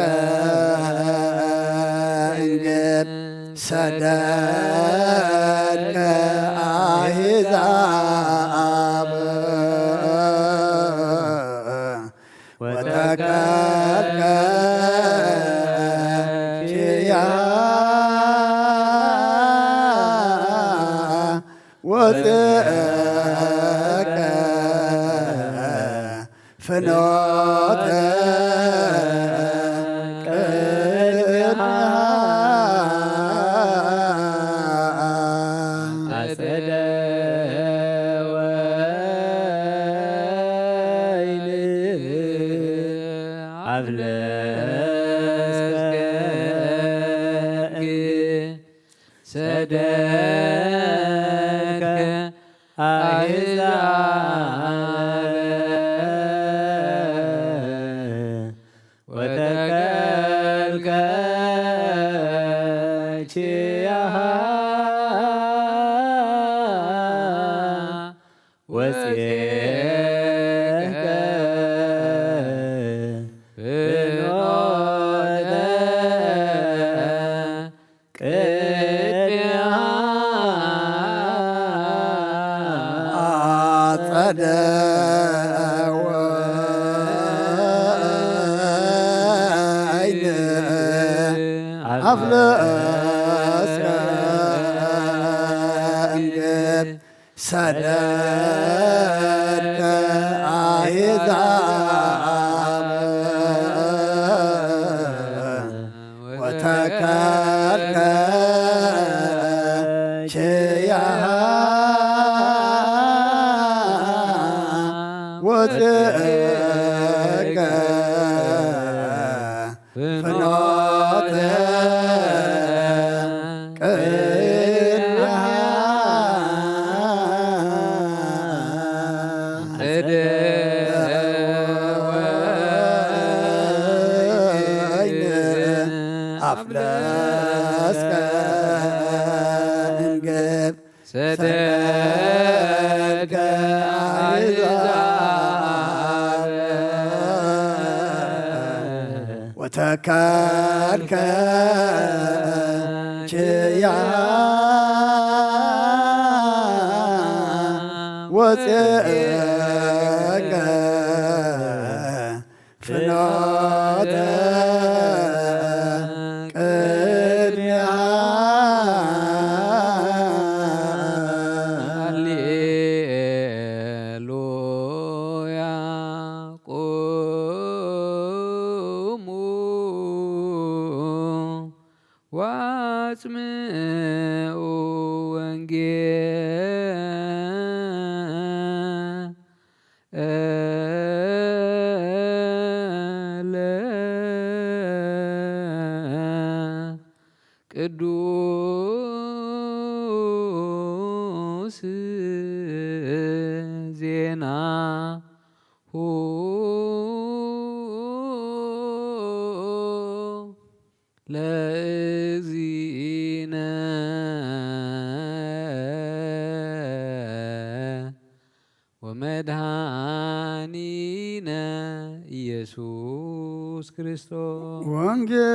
እንግብ ሰደድከ አሕዛብ ወተከልከ ኪያ ወጽእከ ፍኖተ ቅድሚሃ። አጸደ ወይን አፍለስከ እንግብ ሰደድከ አሕዛብ ኪያሃ ወፅከ ፍኖተ ቅድሚያ አጸደ ወይን አፍለስከ እንግድ ሰደድከ አሕዛብ ወተከልከ ኪያሃ ወፅእከ ፍኖተ ቅድሚያ እደ ወይን አፍለስከ እንግድ ሰደድከ አሕዛብ ወተከልከ ኪያሃ ወፅእከ ፍኖተ ቅድሚያ። ሃሌሉያ። ቁሙ ወአጽምዑ ወንጌል ቅዱስ ዜናሁ ለእግዚእነ ወመድኃኒነ ኢየሱስ ክርስቶስ። ወንጌል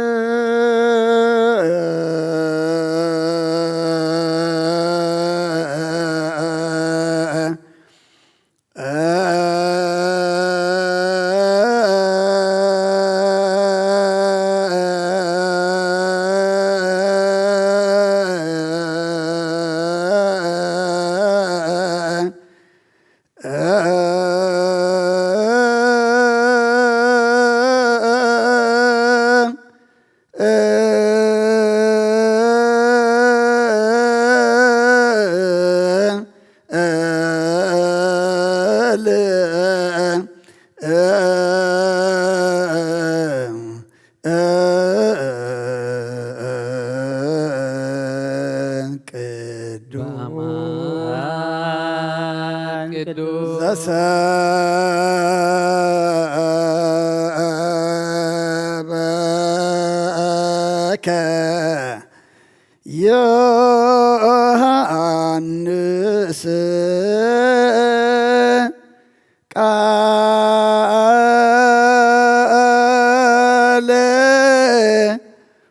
ቅዱስ በአማን ቅዱስ ዘሰበከ ዮሐንስ ቃለ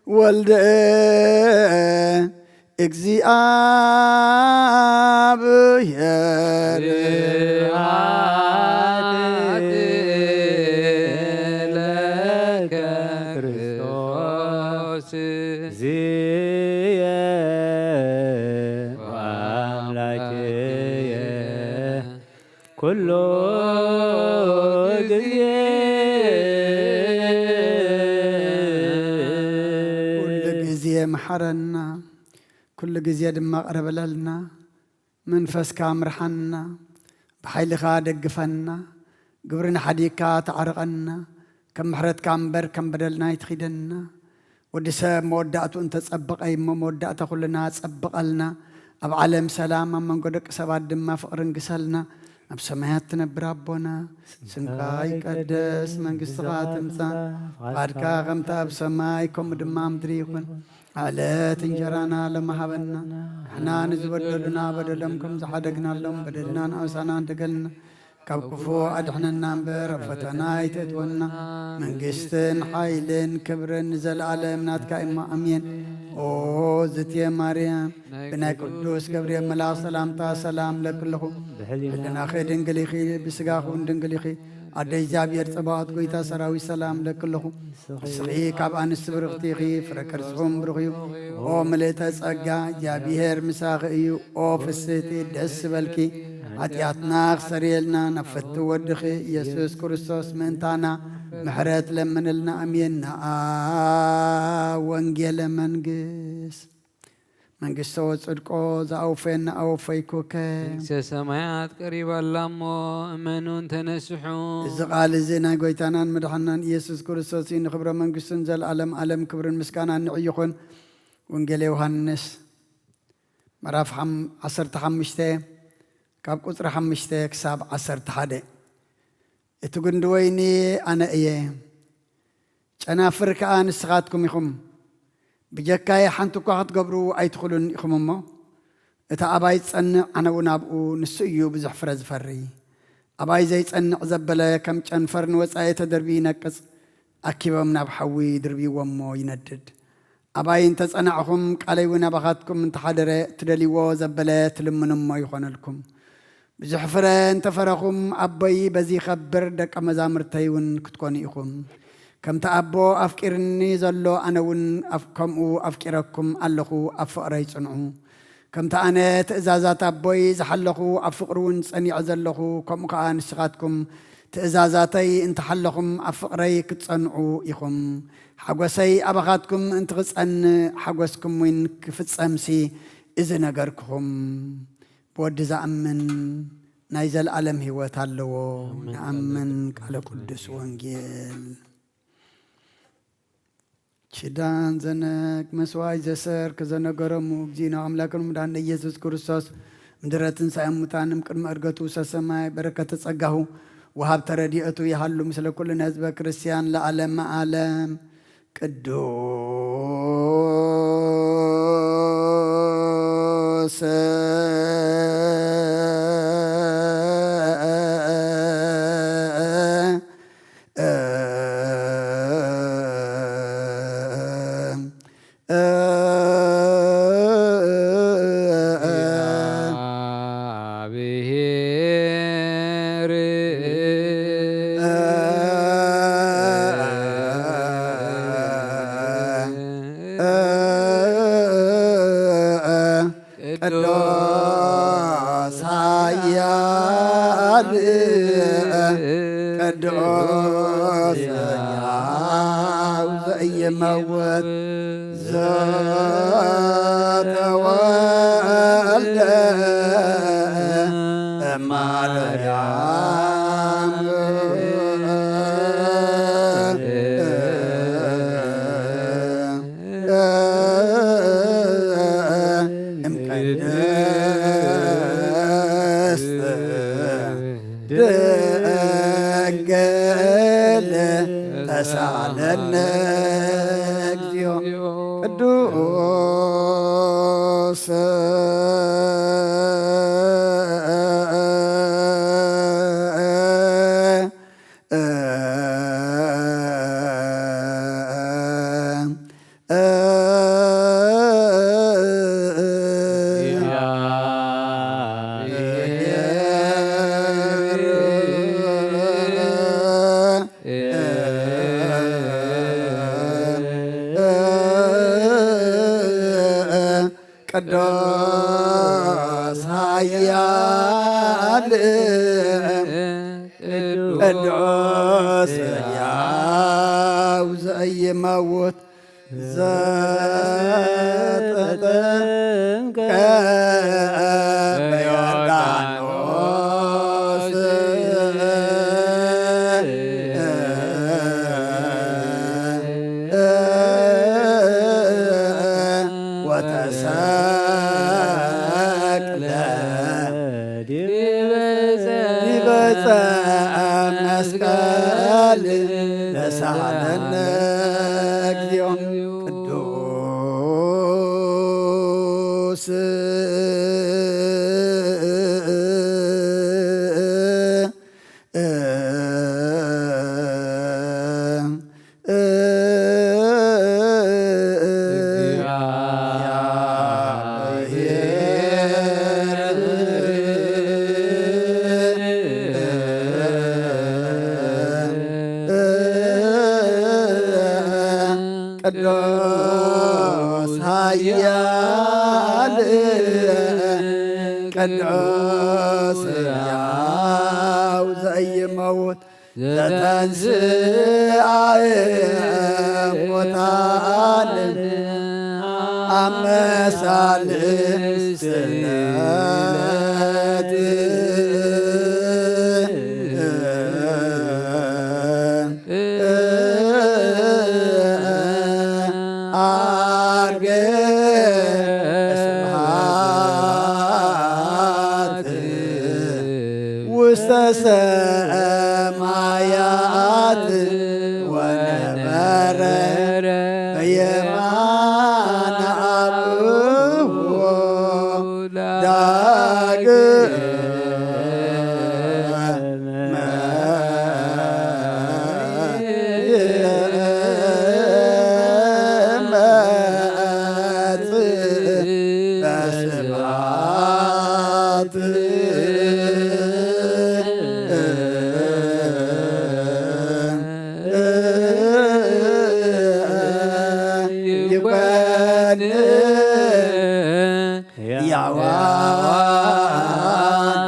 ወልደ እግዚአብሔር። ስብሐት ለከ ክርስቶስ ዝየ ወአምላክየ ኩሉ ጊዜ። ኩሉ ጊዜ መሓረና፣ ኩሉ ጊዜ ድማ ቅረበለልና። መንፈስካ ምርሓና፣ ብሓይልኻ ደግፈና፣ ግብርና ሓዲግካ ተዓርቐና፣ ከም ምሕረትካ እምበር ከም በደልና ኣይትኺደና። ወዲ ሰብ መወዳእቱ እንተጸበቐ እሞ መወዳእታ ኩልና ጸብቐልና። ኣብ ዓለም ሰላም፣ ኣብ መንጎ ደቂ ሰባት ድማ ፍቕሪ እንግሰልና። ኣብ ሰማያት ትነብር ኣቦና፣ ስምካ ይቀደስ፣ መንግስትኻ ትምጻእ፣ ፍቓድካ ከምቲ ኣብ ሰማይ ከምኡ ድማ ኣብ ምድሪ ይኹን። ዕለት እንጀራና ሎሚ ሃበና፣ ንሕና ንዝበደሉና በደሎም ከም ዝሓደግናሎም በደልና ንኣውሳና እንደገልና፣ ካብ ክፉ ኣድሕነና እምበር ኣብ ፈተና ኣይተእትወና። መንግስትን ሓይልን ክብርን ንዘለኣለም ናትካ እሞ ኣሜን። ኦ ዝትየ ማርያም፣ ብናይ ቅዱስ ገብርኤል መልኣኽ ሰላምታ ሰላም ለክልኹ። ብሕሊናኺ ድንግል ኢኺ፣ ብስጋኹ እውን ድንግል ኢኺ። ኣደ እግዚኣብሔር ጸባኦት ጎይታ ሰራዊት ሰላም ለክልኹ። ንስኺ ካብ ኣንስቲ ብርኽቲ ኢኺ፣ ፍረ ከርስኹም ብሩኽ እዩ። ኦ ምልእተ ጸጋ፣ እግዚኣብሔር ምሳኺ እዩ። ኦ ፍስህቲ፣ ደስ በልኪ። ሓጢኣትና ክሰርየልና ናብ ፈቲ ወድኺ ኢየሱስ ክርስቶስ ምእንታና ምሕረት ለምንልና። ኣሜን። ነኣ ወንጌለ መንግስት መንግስቶ ጽድቆ ዝኣውፈየና ኣወፈይኩከ። መንግስተ ሰማያት ቀሪባ ኣላ እሞ እመኑን ተነስሑ። እዚ ቃል እዚ ናይ ጎይታናን መድሓናን ኢየሱስ ክርስቶስ እዩ። ንኽብረ መንግስቱን ዘለኣለም ዓለም ክብርን ምስጋናን ንዑ ይኹን። ወንጌል ዮሃንስ ምዕራፍ ሓም-፣ ዓሰርተ ሓሙሽተ ካብ ቁጽሪ ሓሙሽተ ክሳብ ዓሰርተ ሓደ። እቲ ጉንዲ ወይኒ ኣነ እየ፣ ጨናፍር ከኣ ንስኻትኩም ኢኹም። ብጀካይ ሓንቲ እኳ ክትገብሩ ኣይትኽእሉን ኢኹም እሞ፣ እቲ ኣባይ ዝጸንዕ ኣነ እውን ኣብኡ፣ ንሱ እዩ ብዙሕ ፍረ ዝፈሪ። ኣባይ ዘይጸንዕ ዘበለ ከም ጨንፈር ንወጻኢ ተደርብዩ ይነቅጽ፣ ኣኪቦም ናብ ሓዊ ድርብይዎ እሞ ይነድድ። ኣባይ እንተ ጸናዕኹም፣ ቃለይ እውን ኣባኻትኩም እንተ ሓደረ፣ እትደልይዎ ዘበለ ትልምኑ እሞ ይኾነልኩም። ብዙሕ ፍረ እንተ ፈረኹም፣ ኣቦይ በዚ ይኸብር፣ ደቀ መዛሙርተይ እውን ክትኮኑ ኢኹም። ከምቲ ኣቦ ኣፍቂርኒ ዘሎ፣ ኣነ እውን ኣፍ-፣ ከምኡ ኣፍቂረኩም ኣለኹ፣ ኣብ ፍቕረይ ጽንዑ። ከምቲ ኣነ ትእዛዛት ኣቦይ ዝሓለኹ፣ ኣብ ፍቕሩ እውን ጸኒዐ ዘለኹ፣ ከምኡ ከኣ ንስኻትኩም ትእዛዛተይ እንተሓለኹም፣ ኣብ ፍቕረይ ክትጸንዑ ኢኹም። ሓጎሰይ ኣባኻትኩም እንትኽጸንዕ፣ ሓጎስኩም እውን ክፍጸምሲ፣ እዚ ነገርክኹም። ብወዲ ዝኣምን ናይ ዘለኣለም ህይወት ኣለዎ። ኣሜን። ንኣምን። ቃለ ቅዱስ ወንጌል። ኪዳን ዘነግ መስዋዕት ዘሰርክ ዘነገረሙ እግዚእነ ኣምላክን መድኃኒነ ኢየሱስ ክርስቶስ ምድረ ትንሣኤ ሙታን እምቅድመ ዕርገቱ ውሰተ ሰማይ በረከተ ጸጋሁ ወሃብተ ረድኤቱ ይሃሉ ምስለ ኩልነ ህዝበ ክርስቲያን ለዓለመ ዓለም። ቅዱስ ቅዱስ ኃያል ቅዱስ ሕያው ዘኢይመውት ዘተወልደ እማርያም እምቅድስት ድንግል ተሳለነ እግዚኦ። ቅዱስ ቅዱስ ኃያል ቅዱስ ሕያው ዘኢይመውት ዘተጠምቀ በዮርዳኖስ ወተሰቅለ ዲበ ተሳሃለነ እግዚኦ ቅዱስ ቅዱስ ኃያል ቅዱስ ሕያው ዘይመውት ዘተንሥአ እሙታን አመሳልስት አርገ ስብሐት ውስተ ሰማያት ወነበረ በየማነ አብሁ ዳግመ በስብሐት ይኮን ሕያዋን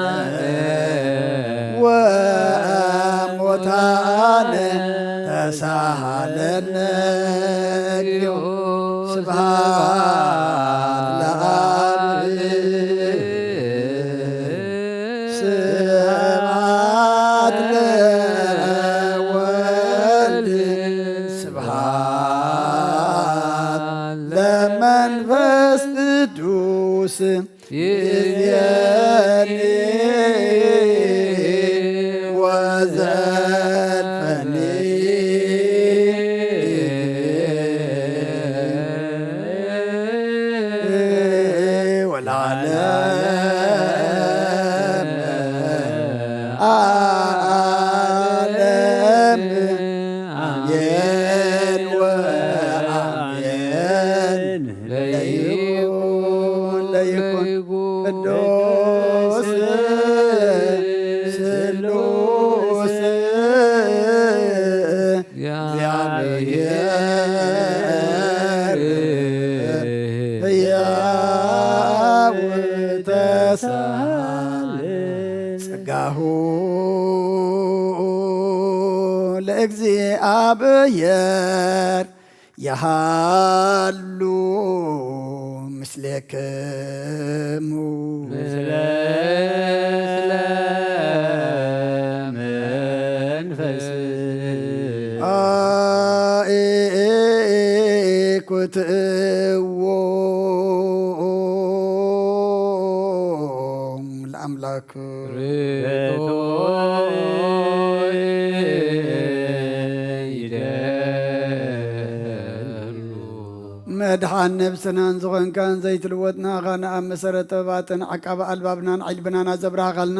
ወሙታን ተሳሃለነ እግዚኦ። ስብሐት ለአብ ስብሐት ለወልድ ስብሐት ለመንፈስ ቅዱስ ይእዜኒ ወዘልፈኒ ወለዓለመ ዓለም አሜን ወአሜን። ለይኩን ለይኩን ቅዱስ ስሉስ እግዚአብሔር ሕያው ተሳል ጸጋሁ ለእግዚአብሔር የሃሉ ምስሌክሙ። ምስለ መንፈስ አኢኩትዎ ለአምላክ። ርቶ ይደሉ። መድሓን ነብስናን ዝኾንካን ዘይትልወጥ ንኣኻ ንኣብ መሰረት ጥበባትን ዓቃቢ ኣልባብናን ዒልብናን ኣዘብራህኻልና።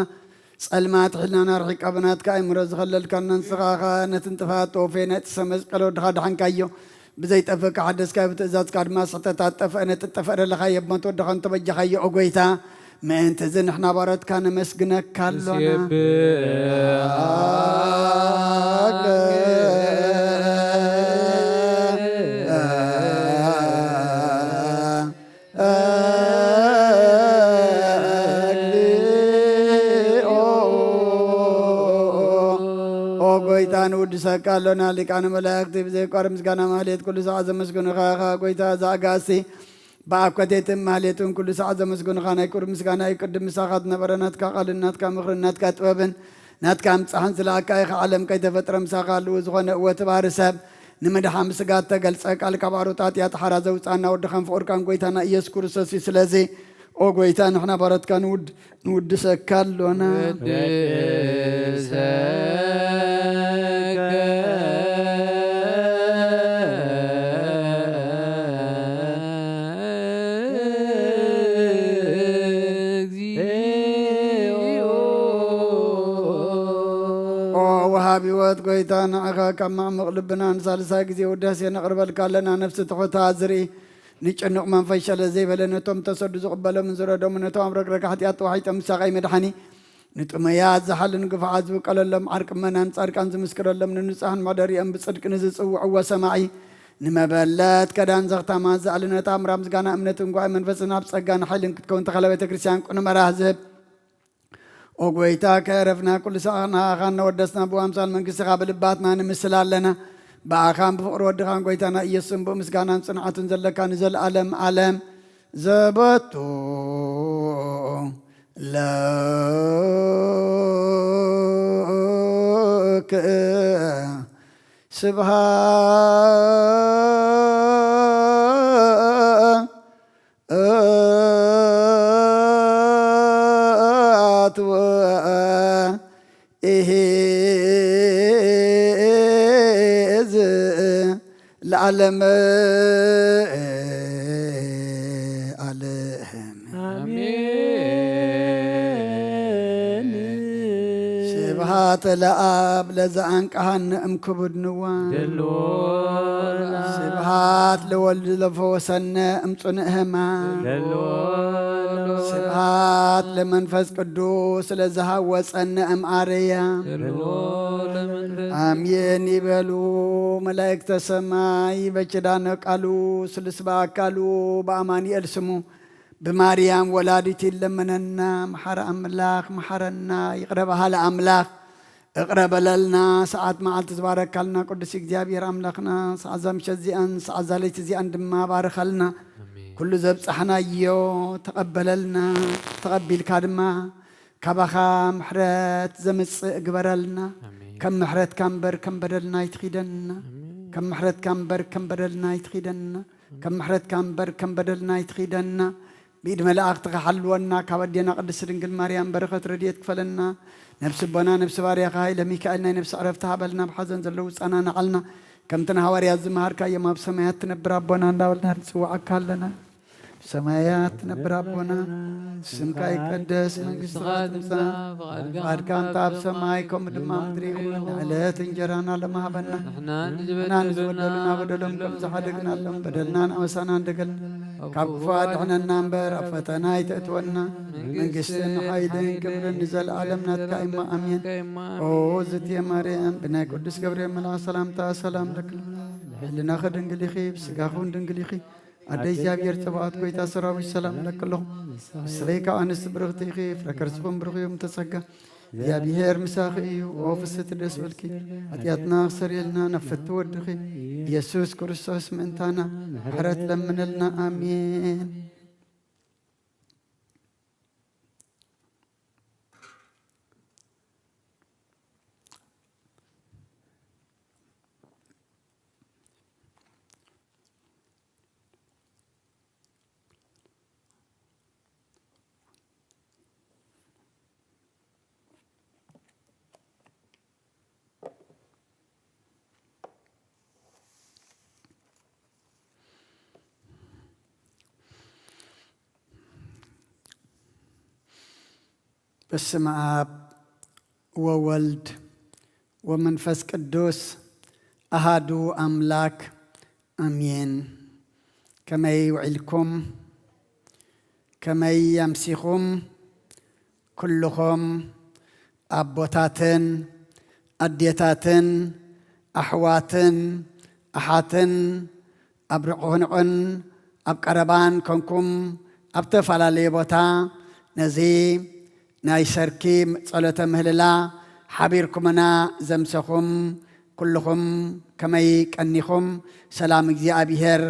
ጸልማት ሒልናን ኣርሒቃ ብናትካ ኣእምሮ ዝኸለልካና ንስኻ ኸኣ ነቲ ንጥፍኣት ተወፈየ ናይ ጥሰ መስቀል ወድኻ ድሓንካዮ። ብዘይጠፍእ ከሓደስካዮ ብትእዛዝካ ድማ ስሕተታት ጠፍአ። ነቲ ጠፍአ ደለኻዮ ብሞት ወድኻ እንተበጃኻዮ ኦ ጐይታ። ምእንቲ እዚ ንሕና ባሮትካ ነመስግነካ ኣሎና። ንሴብሐካ እግዚኦ። ኦ ጐይታ ንውድሰካ ኣሎና። ሊቃነ መላእክቲ ብዘይቋር ምስጋና ማህሌት ኩሉ ሰዓት ዘመስግኑኻ ኢኻ። ጐይታ እዛ ኣጋእዝቲ ብኣኮቴትን ማህሌትን ኩሉ ሰዓት ዘመስግኑኻ ናይ ክብሪ ምስጋና እዩ። ቅድም ምሳኻ ዝነበረ ናትካ ቃልን ናትካ ምኽርን ናትካ ጥበብን ናትካ ምጻሕን ዝለኣካ ኢኻ። ዓለም ከይተፈጥረ ምሳኻ ኣለዉ። ዝኾነ እወ እቲ ባህሪ ሰብ ንምድሓን ብስጋ እተገልጸ ቃል ካብ ኣሮት ኣጥያት ሓራ ዘውጻና ወድኻን ፍቑርካን ጐይታና ኢየሱስ ክርስቶስ እዩ። ስለዚ ኦ ጐይታ ንሕና ባሮትካ ንውድ-፣ ንውድሰካ ኣሎና። ንውድሰካ ኣብ ህይወት ጎይታ ንዓኻ ካብ ማዕሙቕ ልብና ንሳልሳይ ግዜ ውዳሴ ነቕርበልካ ኣለና። ነፍሲ ትሑታ ዝርኢ ንጭኑቕ መንፈስ ሸለ ዘይበለ ነቶም ተሰዱ ዝቕበሎምን ዝረዶምን ነቶም ኣብ ረግረግ ሓጢኣት ተዋሒጦም ምሳቐይ መድሓኒ ንጥሙያት ዝሓልን ግፉዓት ዝብቀለሎም ዓርቂ መናን ጻድቃን ዝምስክረሎም ንንጹሓን መሕደሪኦም ብጽድቂ ንዝጽውዕዎ ሰማዒ ንመበለት ከዳን ዘኽታማ ዝኣልነት ኣምራ ምስጋና እምነትን ጓይ መንፈስን ኣብ ጸጋን ሓይልን ክትከውን ተኸለ ቤተ ክርስቲያን ቅኑ መራህ ዝህብ ኦ ጎይታ ከረፍና ኩሉ ሰዓና ኣኻን ነወደስና ብዋምሳል መንግስትኻ ብልባትና ንምስል ኣለና። ብኣኻን ብፍቕሪ ወድኻን ጎይታና ኢየሱስን ብኡ ምስጋናን ጽንዓትን ዘለካ ንዘለኣለም ኣለም ዘበቱ ለክ ስብሃት ወ- ኢሂ እዚ ለዓለም ኣለም። ኣሜን። ስብሃት ለኣብ ለዘኣንቀሃነ እምክቡድ ንዋ። ደልዎ ስብሃት ለወልድ ለፈወሰነ እምጽኑዕ ህማም። ደልዎ ስብሃት ለመንፈስ ቅዱስ ለዝሃወጸነ እምኣረያ። ደልዎ ለመንፈስ ኣሜን ይበሉ መላእክተ ሰማይ። በኪዳነ ቃሉ ስሉስ በአካሉ በአማኑኤል ስሙ ብማርያም ወላዲት ይለመነና። መሓረ ኣምላኽ መሓረና። ይቕረ በሃሊ ኣምላኽ እቕረ በለልና። ሰዓት መዓልቲ ዝባረካልና ቅዱስ እግዚኣብሔር ኣምላኽና ሰዓት እዛ ምሸት እዚኣን ሰዓት እዛ ለይቲ እዚኣን ድማ ባርኸልና። ኣሜን። ኩሉ ዘብጻሕናዮ ተቐበለልና። ተቐቢልካ ድማ ካባኻ ምሕረት ዘምጽእ ግበረልና። ኣሜን። ከም ምሕረትካ እምበር ከም በደልና ኣይትኺደና። ኣሜን። ከም ምሕረትካ እምበር ከም በደልና ኣይትኺደና። ከም ምሕረትካ እምበር ከም በደልና ኣይትኺደና። ብኢድ መላእኽትኻ ሓልወና። ካብ ኣዴና ቅድስቲ ድንግል ማርያም በረኸት ረድኤት ክፈለና። ነፍሲ ኣቦና ነፍሲ ባርያኻ ሃይለ ሚካኤል ናይ ነፍሲ ዕረፍቲ ሃበልና። ብሓዘን ዘለዉ ጸናናዓልና። ከምቲ ንሃዋርያት ዝመሃርካዮም ኣብ ሰማያት ትነብር ኣቦና እንዳበልና ንጽውዓካ ኣለና። ሰማያት ትነብር ኣቦና፣ ስምካ ይቀደስ፣ መንግስትኻ ትምጻእ፣ ፍቓድካ ከምታ ኣብ ሰማይ ከምኡ ድማ ኣብ ምድሪ ይኹን። ዕለት እንጀራና ሎሚ ሃበና። ንሕና ንዝበደሉና በደሎም ከም ዝሓደግናሎም በደልናን ኣበሳናን ደገልና። ካብ ክፉ ኣድሕነና እምበር ኣብ ፈተና ኣይተእትወና። መንግስትን ሓይልን ክብርን ንዘለኣለም ናትካ እማ። ኣሜን። ኦ ዝትየ ማርያም፣ ብናይ ቅዱስ ገብርኤል መልኣኽ ሰላምታ ሰላም ለኪ። ሕልናኺ ድንግል ኢኺ፣ ብስጋኺ እውን ድንግል ኢኺ። ኣደ እግዚኣብሔር ጸባኦት ጎይታ ሰራዊት ሰላም እለኪ ኣለኹ። ንስኺ ካብ ኣንስቲ ብርኽቲ ኢኺ፣ ፍረ ከርስኹም ብሩኽ እዩ እምተ ጸጋ። እግዚኣብሔር ምሳኺ እዩ። ኦ ፍስቲ ደስ በልኪ፣ ሓጢኣትና ክሰርየልና ናብ ፍቲ ወድኺ ኢየሱስ ክርስቶስ ምእንታና ምሕረት ለምነልና። ኣሜን። በስመ አብ ወወልድ ወመንፈስ ቅዱስ አሃዱ አምላክ አሜን። ከመይ ውዒልኩም? ከመይ ኣምሲኹም? ኩልኹም ኣቦታትን ኣዴታትን ኣሕዋትን ኣሓትን ኣብ ርሑቕ ንዑን ኣብ ቀረባን ኮንኩም ኣብ ተፈላለየ ቦታ ነዚ ናይ ሰርኪ ጸሎተ ምህልላ ሓቢርኩምና ዘምሰኹም ኩልኹም ከመይ ቀኒኹም? ሰላም እግዚኣብሔር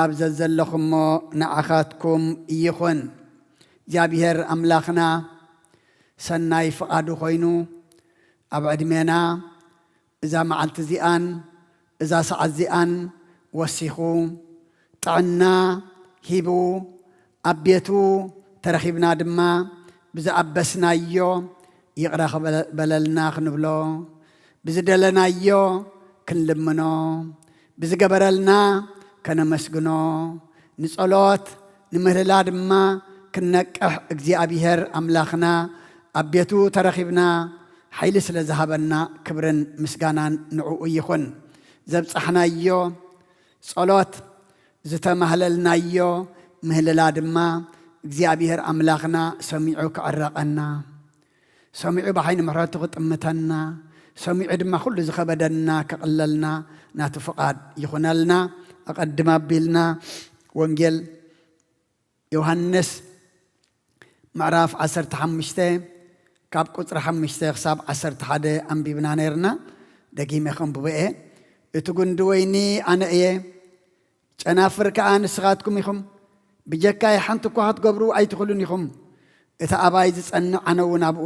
ኣብ ዘዘለኹሞ ንዓኻትኩም ይኹን። እግዚኣብሔር ኣምላኽና ሰናይ ፍቓዱ ኮይኑ ኣብ ዕድሜና እዛ መዓልቲ እዚኣን እዛ ሰዓት እዚኣን ወሲኹ ጥዕና ሂቡ ኣብ ቤቱ ተረኺብና ድማ ብዝኣበስናዮ ይቕረ ክበለ-፣ በለልና ክንብሎ፣ ብዝደለናዮ ክንልምኖ፣ ብዝገበረልና ከነመስግኖ፣ ንጸሎት ንምህልላ ድማ ክንነቅሕ እግዚኣብሔር ኣምላኽና ኣብ ቤቱ ተረኺብና ሓይሊ ስለ ዝሃበና ክብርን ምስጋናን ንዕኡ ይኹን። ዘብጻሕናዮ ጸሎት፣ ዝተማህለልናዮ ምህልላ ድማ እግዚኣብሔር ኣምላኽና ሰሚዑ ክዕረቐና፣ ሰሚዑ ብዓይኒ ምሕረቱ ክጥምተና፣ ሰሚዑ ድማ ኩሉ ዝኸበደና ከቕለልና ናቱ ፍቓድ ይኹነልና። ኣቐድም ኣቢልና ወንጌል ዮሃንስ ምዕራፍ ዓሰርተ ሓሙሽተ ካብ ቁጽሪ ሓሙሽተ ክሳብ ዓሰርተ ሓደ ኣንቢብና ነይርና። ደጊመ ከንብቦ እየ። እቲ ጉንዲ ወይኒ ኣነ እየ፣ ጨናፍር ከኣ ንስኻትኩም ኢኹም። ብጀካይ ሓንቲ እኳ ክትገብሩ ኣይትኽእሉን ኢኹም። እቲ ኣባይ ዝጸንዕ ኣነ እውን ኣብኡ፣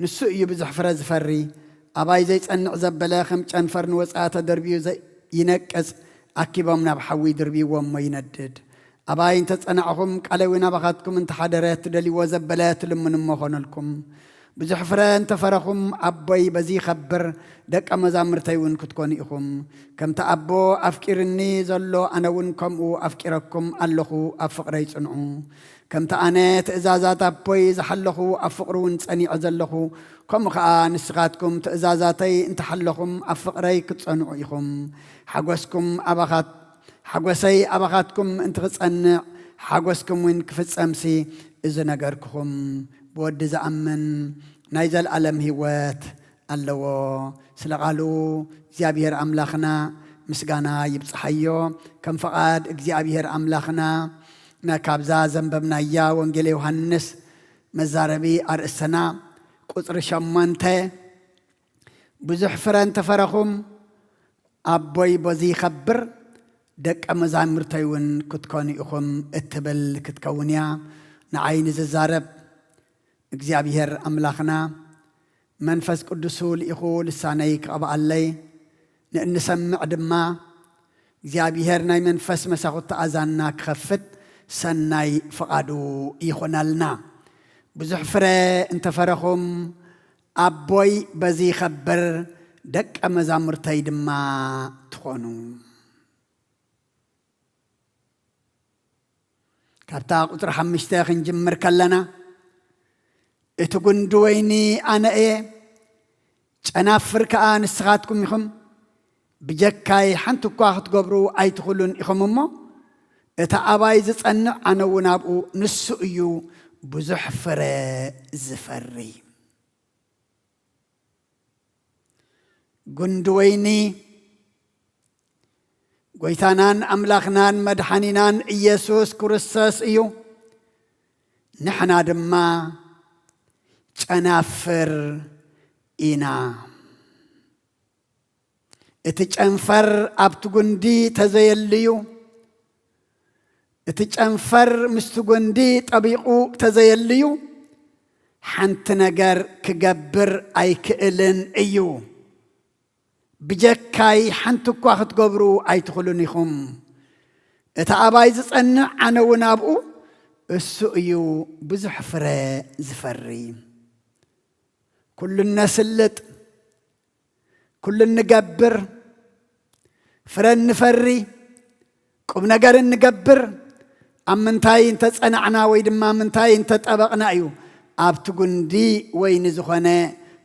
ንሱ እዩ ብዙሕ ፍረ ዝፈሪ። ኣባይ ዘይጸንዕ ዘበለ ከም ጨንፈር ንወጻኢ ተደርብዩ ዘ-፣ ይነቅጽ፣ ኣኪቦም ናብ ሓዊ ድርብይዎ እሞ ይነድድ። ኣባይ እንተ ጸናዕኹም፣ ቃለይ እውን ኣባኻትኩም እንተ ሓደረ፣ እትደልይዎ ዘበለ ትልምኑ እሞ ኾነልኩም። ብዙሕ ፍረ እንተ ፈረኹም፣ ኣቦይ በዚ ይኸብር፣ ደቀ መዛሙርተይ እውን ክትኮኑ ኢኹም። ከምቲ ኣቦ ኣፍቂርኒ ዘሎ፣ ኣነ እውን ከምኡ ኣፍቂረኩም ኣለኹ፣ ኣብ ፍቕረይ ጽንዑ። ከምቲ ኣነ ትእዛዛት ኣቦይ ዝሓለኹ፣ ኣብ ፍቕሩ እውን ጸኒዐ ዘለኹ፣ ከምኡ ኸኣ ንስኻትኩም ትእዛዛተይ እንተ ሓለኹም፣ ኣብ ፍቕረይ ክትጸንዑ ኢኹም። ሓጎስኩም ኣባኻት-፣ ሓጎሰይ ኣባኻትኩም ምእንቲ ክጸንዕ፣ ሓጎስኩም እውን ክፍጸምሲ፣ እዚ ነገርኩኹም። ብወዲ ዝኣምን ናይ ዘልኣለም ህይወት ኣለዎ። ስለ ቃሉ እግዚኣብሔር ኣምላኽና ምስጋና ይብጽሓዮ። ከም ፍቓድ እግዚኣብሔር ኣምላኽና፣ ና-፣ ካብዛ ዘንበብናያ ወንጌል ዮሃንስ መዛረቢ ኣርእስትና ቁጽሪ ሸሞንተ፣ ብዙሕ ፍረ እንተፈረኹም፣ ኣቦይ በዚ ይኸብር፣ ደቀ መዛሙርተይ እውን ክትኮኑ ኢኹም እትብል ክትከውን እያ። ንዓይ ንዝዛረብ እግዚኣብሔር ኣምላኽና መንፈስ ቅዱሱ ልኢኹ ልሳነይ ክቐብኣለይ፣ ንእንሰምዕ ድማ እግዚኣብሔር ናይ መንፈስ መሳኹቲ ኣዛንና ክኸፍት ሰናይ ፍቓዱ ይኹነልና። ብዙሕ ፍረ እንተፈረኹም፣ ኣቦይ በዚ ይኸብር፣ ደቀ መዛሙርተይ ድማ ትኾኑ። ካብታ ቁጽሪ ሓሙሽተ ክንጅምር ከለና፣ እቲ ጉንዲ ወይኒ ኣነ እየ፣ ጨናፍር ከኣ ንስኻትኩም ኢኹም። ብጀካይ ሓንቲ እኳ ክትገብሩ ኣይትኽእሉን ኢኹም እሞ፣ እቲ ኣባይ ዝጸንዕ ኣነ እውን ኣብኡ፣ ንሱ እዩ ብዙሕ ፍረ ዝፈሪ። ጉንዲ ወይኒ ጐይታናን ኣምላኽናን መድሓኒናን ኢየሱስ ክርስቶስ እዩ። ንሕና ድማ ጨናፍር ኢና። እቲ ጨንፈር ኣብቲ ጉንዲ ተዘየልዩ፣ እቲ ጨንፈር ምስቲ ጎንዲ ጠቢቑ ተዘየልዩ፣ ሓንቲ ነገር ክገብር ኣይክእልን እዩ። ብጀካይ ሓንቲ እኳ ክትገብሩ ኣይትኽእሉን ኢኹም። እቲ ኣባይ ዝጸንዕ፣ ኣነ እውን ኣብኡ፣ እሱ እዩ ብዙሕ ፍረ ዝፈሪ። ኩሉ እነስልጥ፣ ኩሉ እንገብር፣ ፍረ እንፈሪ፣ ቁም ነገር እንገብር፣ ኣብ ምንታይ እንተጸናዕና ወይ ድማ ምንታይ እንተጠበቕና እዩ? ኣብቲ ጉንዲ ወይኒ ዝኾነ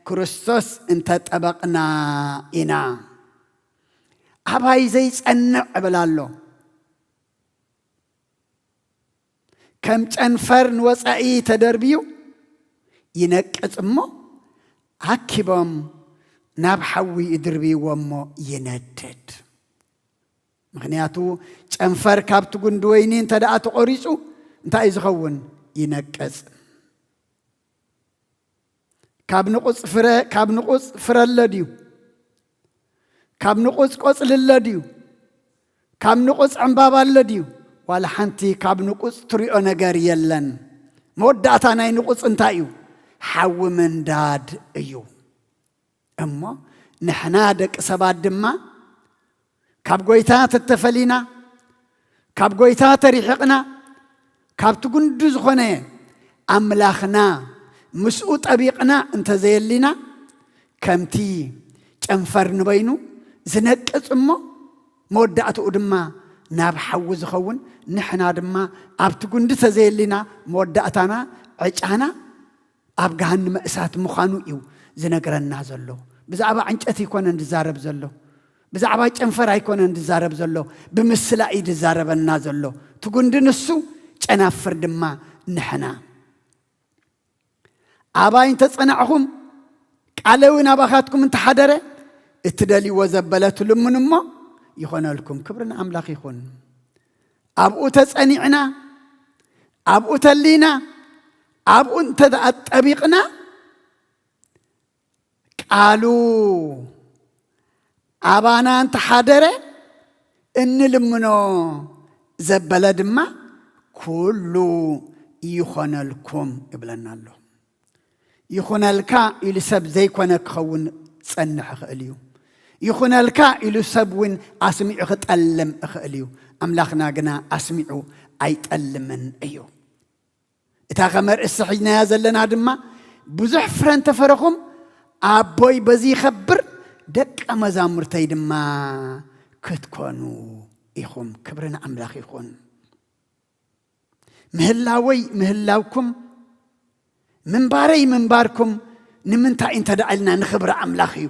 ክርስቶስ እንተጠበቕና ኢና። ኣባይ ዘይጸንዕ እብል ኣሎ። ከም ጨንፈር ንወጻኢ ተደርብዩ ይነቅጽ እሞ፣ ኣኪቦም ናብ ሓዊ ይድርብይዎ እሞ ይነድድ። ምኽንያቱ፣ ጨንፈር ካብቲ ጉንዲ ወይኒ እንተ ደኣ ተቖሪጹ፣ እንታይ እዩ ዝኸውን? ይነቅጽ። ካብ ንቑጽ ፍረ፣ ካብ ንቑጽ ፍረ ኣሎ ድዩ? ካብ ንቑጽ ቆጽሊ ኣሎ ድዩ? ካብ ንቑጽ ዕምባባ ኣሎ ድዩ? ዋላ ሓንቲ ካብ ንቑጽ ትሪኦ ነገር የለን። መወዳእታ ናይ ንቑጽ እንታይ እዩ? ሓዊ ምንዳድ እዩ። እሞ ንሕና ደቂ ሰባት ድማ ካብ ጐይታ ተተፈሊና፣ ካብ ጐይታ ተሪሕቕና፣ ካብቲ ጉንዲ ዝኾነ ኣምላኽና ምስኡ ጠቢቕና እንተዘየሊና፣ ከምቲ ጨንፈር ንበይኑ ዝነቅጽ እሞ መወዳእትኡ ድማ ናብ ሓዊ ዝኸውን፣ ንሕና ድማ ኣብቲ ጉንዲ ተዘየሊና መወዳእታና፣ ዕጫና ኣብ ገሃንመ እሳት ምዃኑ እዩ ዝነግረና ዘሎ። ብዛዕባ ዕንጨት ኣይኮነን ዝዛረብ ዘሎ። ብዛዕባ ጨንፈር ኣይኮነን ዝዛረብ ዘሎ። ብምስላ እዩ ዝዛረበና ዘሎ። እቲ ጉንዲ ንሱ፣ ጨናፍር ድማ ንሕና። ኣባይ እንተጸናዕኹም፣ ቃለ እውን ኣባኻትኩም እንተሓደረ፣ እትደልይዎ ዘበለ ትልምኑ እሞ ይኾነልኩም። ክብሪ ንኣምላኽ ይኹን። ኣብኡ ተጸኒዕና፣ ኣብኡ ተሊና፣ ኣብኡ እንተ ኣጠቢቕና፣ ቃሉ ኣባና እንተሓደረ፣ እንልምኖ ዘበለ ድማ ኩሉ ይኾነልኩም ይብለና ኣሎ። ይኹነልካ ኢሉ ሰብ ዘይኮነ ክኸውን ጸንሕ ይኽእል እዩ። ይኹነልካ ኢሉ ሰብ እውን ኣስሚዑ ክጠልም ይኽእል እዩ። ኣምላኽና ግና ኣስሚዑ ኣይጠልምን እዩ። እታ ከም ኣርእስቲ ሒዝናያ ዘለና ድማ፣ ብዙሕ ፍረ እንተፈረኹም፣ ኣቦይ በዚ ይኸብር፣ ደቀ መዛሙርተይ ድማ ክትኮኑ ኢኹም። ክብሪ ንኣምላኽ ይኹን። ምህላወይ ምህላውኩም፣ ምንባረይ ምንባርኩም ንምንታይ እንተ ደኣ ኢልና፣ ንኽብሪ ኣምላኽ እዩ።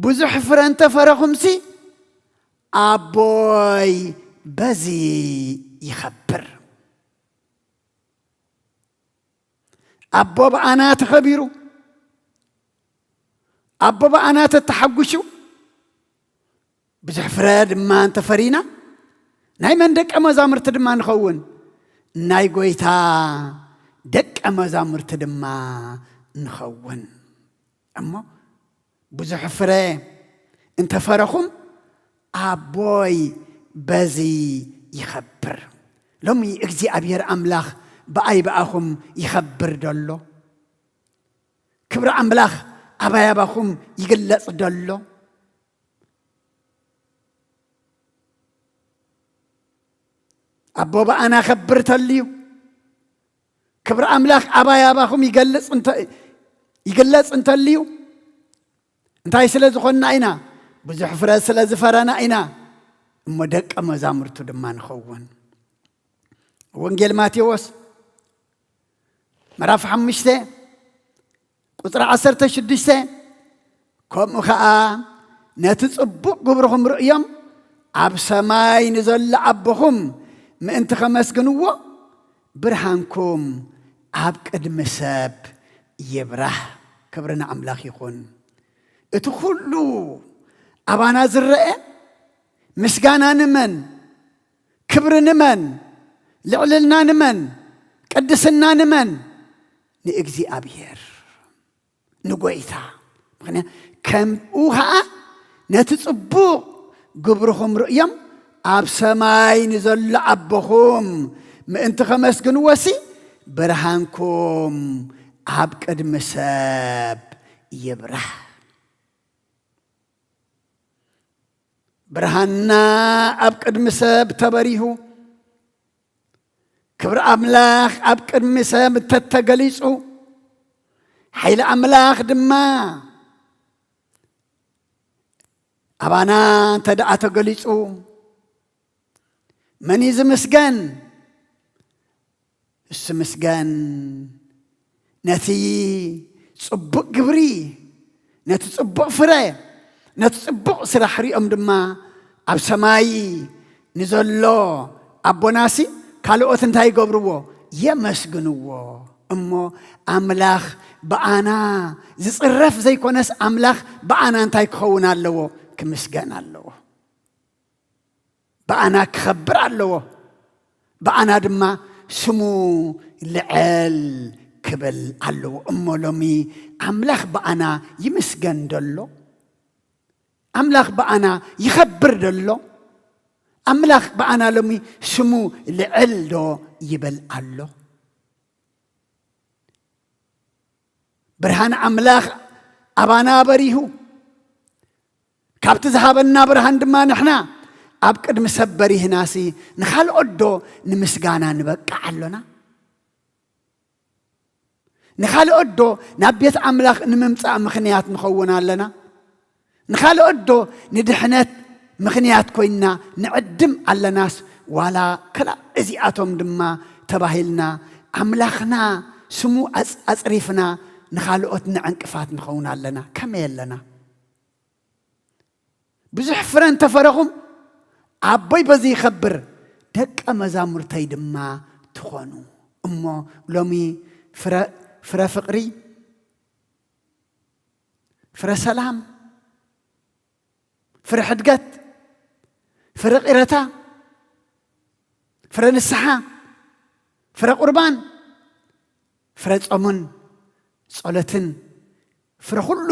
ብዙሕ ፍረ እንተፈረኹምሲ፣ ኣቦይ በዚ ይኸብር። ኣቦ ብኣና ተኸቢሩ፣ ኣቦ ብኣና ተተሓጒሱ፣ ብዙሕ ፍረ ድማ እንተፈሪና፣ ናይ መን ደቀ መዛሙርቲ ድማ ንኸውን? ናይ ጐይታ ደቀ መዛሙርቲ ድማ ንኸውን። እሞ ብዙሕ ፍረ እንተፈረኹም፣ ኣቦይ በዚ ይኸብር። ሎሚ እግዚኣብሔር ኣምላኽ ብኣይ ብኣኹም ይኸብር ደሎ? ክብሪ ኣምላኽ ኣባይ ኣባኹም ይግለጽ ደሎ? ኣቦ ብኣና ኸብር ተልዩ፣ ክብሪ ኣምላኽ ኣባይ ኣባኹም ይገልጽ እንተ-፣ ይግለጽ እንተልዩ፣ እንታይ ስለ ዝኾንና ኢና? ብዙሕ ፍረ ስለ ዝፈረና ኢና እሞ ደቀ መዛሙርቱ ድማ ንኸውን። ወንጌል ማቴዎስ ምዕራፍ ሓሙሽተ ቁጽሪ ዓሰርተ ሽዱሽተ፣ ከምኡ ኸኣ ነቲ ጽቡቕ ግብርኹም ርእዮም ኣብ ሰማይ ንዘሎ ኣቦኹም ምእንቲ ኸመስግንዎ ብርሃንኩም ኣብ ቅድሚ ሰብ ይብራህ። ክብሪ ንኣምላኽ ይኹን። እቲ ኹሉ ኣባና ዝረአ ምስጋና ንመን? ክብሪ ንመን? ልዕልና ንመን? ቅድስና ንመን? ንእግዚኣብሔር፣ ንጎይታ። ምኽንያት ከምኡ ኸዓ ነቲ ጽቡቕ ግብርኹም ርእዮም ኣብ ሰማይ ንዘሎ ኣቦኹም ምእንቲ ኸመስግንዎሲ ብርሃንኩም ኣብ ቅድሚ ሰብ ይብራህ። ብርሃንና ኣብ ቅድሚ ሰብ ተበሪሁ፣ ክብሪ ኣምላኽ ኣብ ቅድሚ ሰብ እንተተገሊጹ፣ ሓይሊ ኣምላኽ ድማ ኣባና እንተ ደኣ ተገሊጹ፣ መን እዩ ዝምስገን? እሱ ምስገን ነቲ ጽቡቕ ግብሪ፣ ነቲ ጽቡቕ ፍረ፣ ነቲ ጽቡቕ ስራሕ ሪኦም ድማ ኣብ ሰማይ ንዘሎ ኣቦናሲ ካልኦት እንታይ ይገብርዎ? የመስግንዎ። እሞ ኣምላኽ ብኣና ዝጽረፍ ዘይኮነስ፣ ኣምላኽ ብኣና እንታይ ክኸውን ኣለዎ? ክምስገን ኣለዎ። ብኣና ክኸብር ኣለዎ። ብኣና ድማ ስሙ ልዕል ክብል ኣለዎ። እሞ ሎሚ ኣምላኽ ብኣና ይምስገን ደሎ? ኣምላኽ ብኣና ይኸብር ደሎ? ኣምላኽ ብኣና ሎሚ ስሙ ልዕል ዶ ይብል ኣሎ? ብርሃን ኣምላኽ ኣባና በሪሁ፣ ካብቲ ዝሃበና ብርሃን ድማ ንሕና ኣብ ቅድሚ ሰብ በሪህናሲ ንኻልኦት ዶ ንምስጋና ንበቅዕ ኣሎና? ንኻልኦት ዶ ናብ ቤት ኣምላኽ ንምምጻእ ምኽንያት ንኸውን ኣለና? ንኻልኦት ዶ ንድሕነት ምኽንያት ኮይንና ንዕድም ኣለናስ፣ ዋላ ክላእ እዚኣቶም ድማ ተባሂልና ኣምላኽና ስሙ ኣጽ-፣ ኣጽሪፍና ንኻልኦት ንዕንቅፋት ንኸውን ኣለና። ከመይ ኣለና? ብዙሕ ፍረ እንተፈረኹም፣ ኣቦይ በዚ ይኸብር፣ ደቀ መዛሙርተይ ድማ ትኾኑ። እሞ ሎሚ ፍረ፣ ፍረ ፍቕሪ፣ ፍረ ሰላም፣ ፍረ ሕድገት፣ ፍረ ቂረታ፣ ፍረ ንስሓ፣ ፍረ ቁርባን፣ ፍረ ጾምን ጸሎትን፣ ፍረ ኩሉ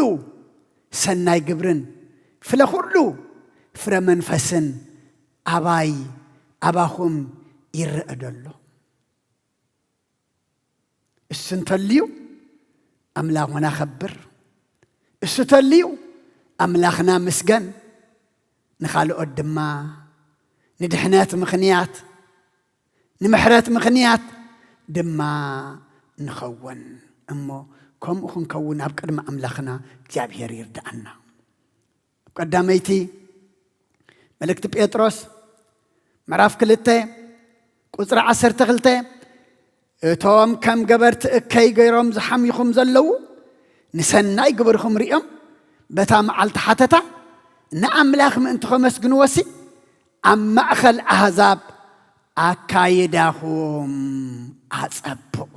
ሰናይ ግብርን፣ ፍረ ኩሉ ፍረ መንፈስን ኣባይ፣ ኣባኹም ይረአ ደሎ። እሱ እንተልዩ ኣምላኽና ኸብር፣ እሱ ተልዩ ኣምላኽና ምስገን፣ ንኻልኦት ድማ ንድሕነት ምኽንያት፣ ንምሕረት ምኽንያት ድማ ንኸውን። እሞ ከምኡ ክንከውን ኣብ ቅድሚ ኣምላኽና እግዚኣብሔር ይርድኣና። ኣብ ቀዳመይቲ መልእክቲ ጴጥሮስ ምዕራፍ ክልተ ቁጽሪ ዓሰርተ ክልተ፣ "እቶም ከም ገበርቲ እከይ ገይሮም ዝሓምይኹም ዘለዉ ንሰናይ ግብርኹም ሪኦም በታ መዓልቲ ሓተታ ንኣምላኽ ምእንቲ ኸመስግንዎሲ ኣብ ማእኸል ኣህዛብ ኣካይዳኹም ኣጸብቑ።"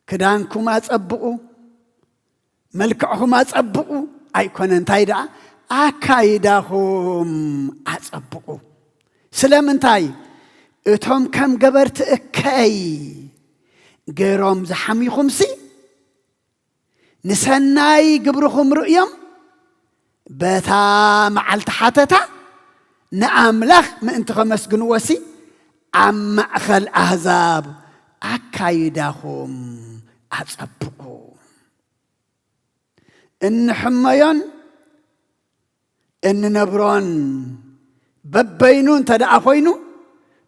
ክዳንኩም ኣጸብቑ፣ መልክዕኹም ኣጸብቑ ኣይኮነ፣ እንታይ ደኣ ኣካይዳኹም ኣጸብቑ። ስለምንታይ? እቶም ከም ገበርቲ እከይ ገይሮም ዝሓምይኹምሲ ንሰናይ ግብርኹም ርእዮም በታ መዓልቲ ሓተታ ንኣምላኽ ምእንቲ ኸመስግንዎሲ ኣብ ማእኸል ኣህዛብ ኣካይዳኹም ኣጸብቑ። እንሕመዮን እንነብሮን በበይኑ እንተ ደኣ ኾይኑ፣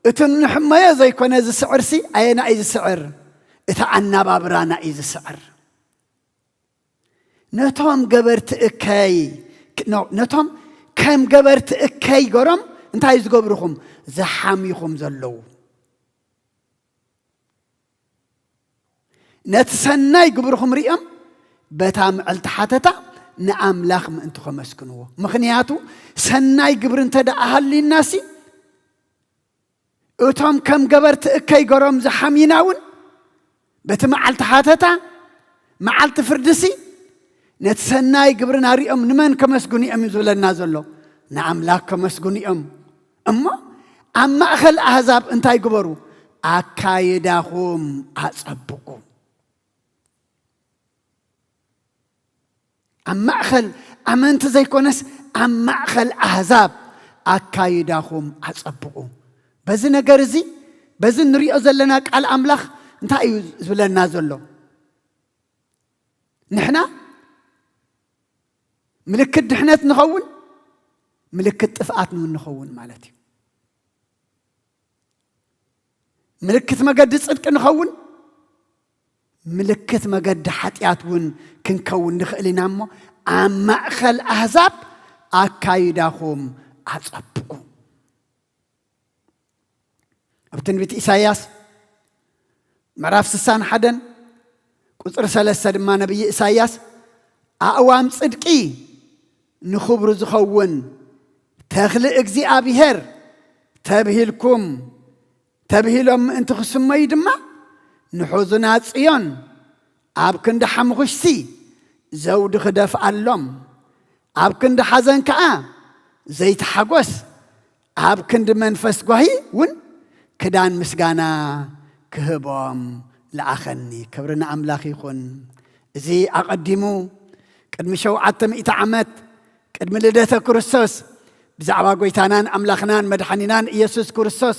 እቲ እንሕመዮ ዘይኮነ ዝስዕርሲ ኣየና እዩ ዝስዕር? እቲ ኣናባብራና እዩ ዝስዕር። ነቶም ገበርቲ እከይ፣ ኖ፣ ነቶም ከም ገበርቲ እከይ ገሮም እንታይ ዝገብርኹም? ዝሓምይኹም ዘለዉ። ነቲ ሰናይ ግብርኹም ሪኦም በታ ምዕልቲ ሓተታ ንኣምላኽ ምእንቲ ኸመስግንዎ። ምኽንያቱ ሰናይ ግብሪ እንተ ደኣ ሃልዩናሲ፣ እቶም ከም ገበርቲ እከይ ገሮም ዝሓምይና እውን በቲ መዓልቲ ሓተታ፣ መዓልቲ ፍርድሲ፣ ነቲ ሰናይ ግብርና ሪኦም ንመን ከመስግኑ እዮም ዝብለና ዘሎ? ንኣምላኽ ከመስግኑ እዮም። እሞ ኣብ ማእኸል ኣህዛብ እንታይ ግበሩ? ኣካይዳኹም ኣጸብቑ። ኣብ ማእኸል ኣመንቲ ዘይኮነስ ኣብ ማእኸል ኣህዛብ ኣካይዳኹም ኣጸብቑ። በዚ ነገር እዚ፣ በዚ ንሪኦ ዘለና ቃል ኣምላኽ እንታይ እዩ ዝብለና ዘሎ? ንሕና ምልክት ድሕነት ንኸውን፣ ምልክት ጥፍኣት እውን ንኸውን ማለት እዩ። ምልክት መገዲ ጽድቂ ንኸውን፣ ምልክት መገዲ ሓጢኣት እውን ክንከውን ንኽእል ኢና። እሞ ኣብ ማእኸል ኣህዛብ ኣካይዳኹም ኣጸብቑ። ኣብ ትንቢት ኢሳይያስ ምዕራፍ ስሳን ሓደን ቁጽሪ ሰለስተ ድማ ነቢይ ኢሳይያስ፣ "ኣእዋም ጽድቂ ንኽብሩ ዝኸውን ተኽሊ እግዚኣብሔር ተብሂልኩም፣ ተብሂሎም ምእንቲ ክስመዩ ድማ፣ ንሑዙናት ጽዮን ኣብ ክንዲ ሓምኹሽቲ ዘውዲ ክደፍኣሎም፣ ኣብ ክንዲ ሓዘን ከኣ ዘይትሓጎስ፣ ኣብ ክንዲ መንፈስ ጓሂ እውን ክዳን ምስጋና ክህቦም ለኣኸኒ።" ክብሪ ንኣምላኽ ይኹን። እዚ ኣቐዲሙ ቅድሚ ሸውዓተ ሚእቲ ዓመት፣ ቅድሚ ልደተ ክርስቶስ፣ ብዛዕባ ጐይታናን ኣምላኽናን መድሓኒናን ኢየሱስ ክርስቶስ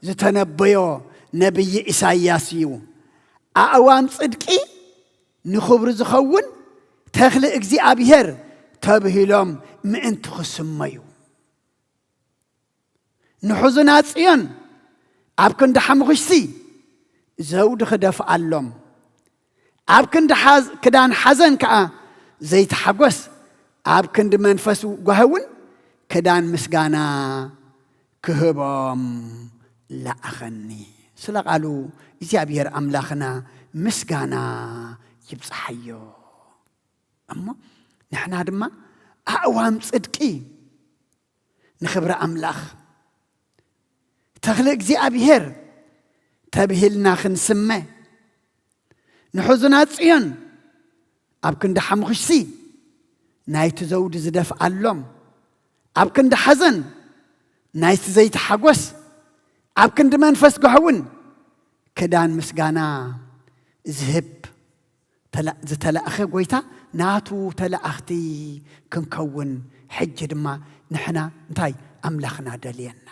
ዝተነበዮ ነቢይ ኢሳይያስ እዩ። ኣእዋም ጽድቂ ንኽብሩ ዝኸውን ተኽሊ እግዚኣብሔር ተብሂሎም ምእንቲ ክስመዩ፣ ንሕዙናት ጽዮን ኣብ ክንዲ ሓምኹሽቲ ዘውዲ ክደፍኣሎም፣ ኣብ ክንዲ ሓዝ-፣ ክዳን ሓዘን ከኣ ዘይትሓጎስ፣ ኣብ ክንዲ መንፈስ ጓሂ እውን ክዳን ምስጋና ክህቦም ለኣኸኒ። ስለ ቃሉ እግዚኣብሔር ኣምላኽና ምስጋና ይብጽሓዮ። እሞ ንሕና ድማ ኣእዋም ጽድቂ ንኽብሪ ኣምላኽ፣ ተኽሊ እግዚኣብሔር ተብሂልና ክንስመ፣ ንሕዙናት ጽዮን ኣብ ክንዲ ሓሙኽሽቲ ናይቲ ዘውዲ ዝደፍኣሎም፣ ኣብ ክንዲ ሓዘን ናይቲ ዘይቲ ሓጎስ፣ ኣብ ክንዲ መንፈስ ጋህውን ክዳን ምስጋና ዝህብ ተላ-፣ ዝተላእኸ ጎይታ ናቱ ተላእኽቲ ክንከውን፣ ሕጂ ድማ ንሕና እንታይ ኣምላኽና ደልየና፣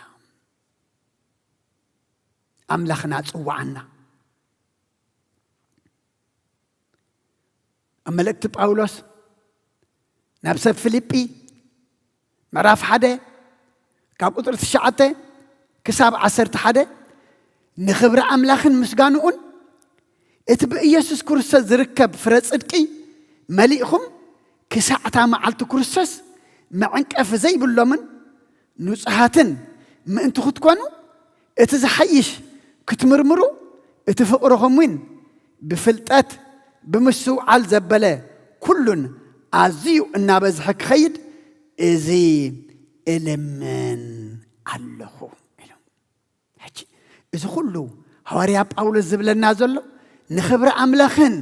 ኣምላኽና ጽውዓና። ኣብ መልእክቲ ጳውሎስ ናብ ሰብ ፊልጲ ምዕራፍ ሓደ ካብ ቁጽሪ ትሽዓተ ክሳብ ዓሰርተ ሓደ፣ ንኽብሪ ኣምላኽን ምስጋንኡን እቲ ብኢየሱስ ክርስቶስ ዝርከብ ፍረ ጽድቂ መሊእኹም፣ ክሳዕ እታ መዓልቲ ክርስቶስ መዕንቀፊ ዘይብሎምን ንጹሃትን ምእንቲ ክትኮኑ፣ እቲ ዝሓይሽ ክትምርምሩ፣ እቲ ፍቕርኹም እውን ብፍልጠት ብምስትውዓል ዘበለ ኩሉን ኣዝዩ እናበዝሐ ክኸይድ እዚ እልምን ኣለኹ ኢሉ። ሕጂ እዚ ኩሉ ሃዋርያ ጳውሎስ ዝብለና ዘሎ ንኽብሪ ኣምላኽን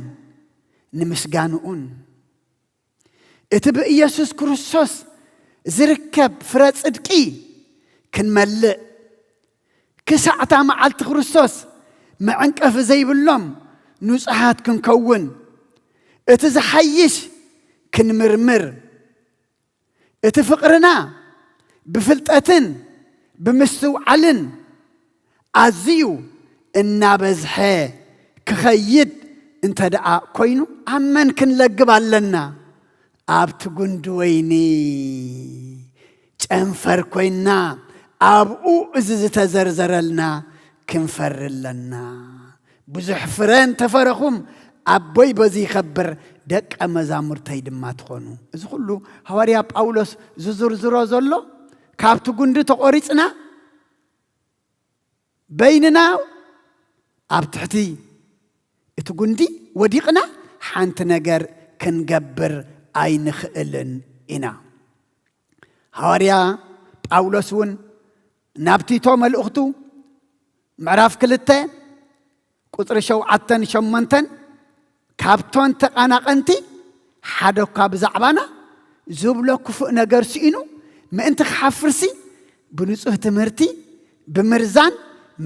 ንምስጋንኡን፣ እቲ ብኢየሱስ ክርስቶስ ዝርከብ ፍረ ጽድቂ ክንመልእ፣ ክሳዕ እታ መዓልቲ ክርስቶስ መዕንቀፊ ዘይብሎም ንጹሃት ክንከውን፣ እቲ ዝሓይሽ ክንምርምር፣ እቲ ፍቕርና ብፍልጠትን ብምስትውዓልን ኣዝዩ እናበዝሐ ክኸይድ እንተ ደኣ ኮይኑ፣ ኣብ መን ክንለግብ ኣለና? ኣብቲ ጉንዲ ወይኒ ጨንፈር ኮይንና፣ ኣብኡ እዚ ዝተዘርዘረልና ክንፈሪ ኣለና። ብዙሕ ፍረ እንተፈረኹም፣ ኣቦይ በዚ ይኸብር፣ ደቀ መዛሙርተይ ድማ ትኾኑ። እዚ ኩሉ ሃዋርያ ጳውሎስ ዝዝርዝሮ ዘሎ፣ ካብቲ ጉንዲ ተቖሪጽና፣ በይንና ኣብ ትሕቲ እቲ ጉንዲ ወዲቕና ሓንቲ ነገር ክንገብር ኣይንኽእልን ኢና። ሃዋርያ ጳውሎስ እውን ናብ ቲቶ መልእኽቱ ምዕራፍ ክልተ ቁጽሪ ሸውዓተን ሸሞንተን፣ ካብቶን ተቓናቐንቲ ሓደ እኳ ብዛዕባና ዝብሎ ክፉእ ነገር ስኢኑ ምእንቲ ክሓፍርሲ፣ ብንጹህ ትምህርቲ፣ ብምርዛን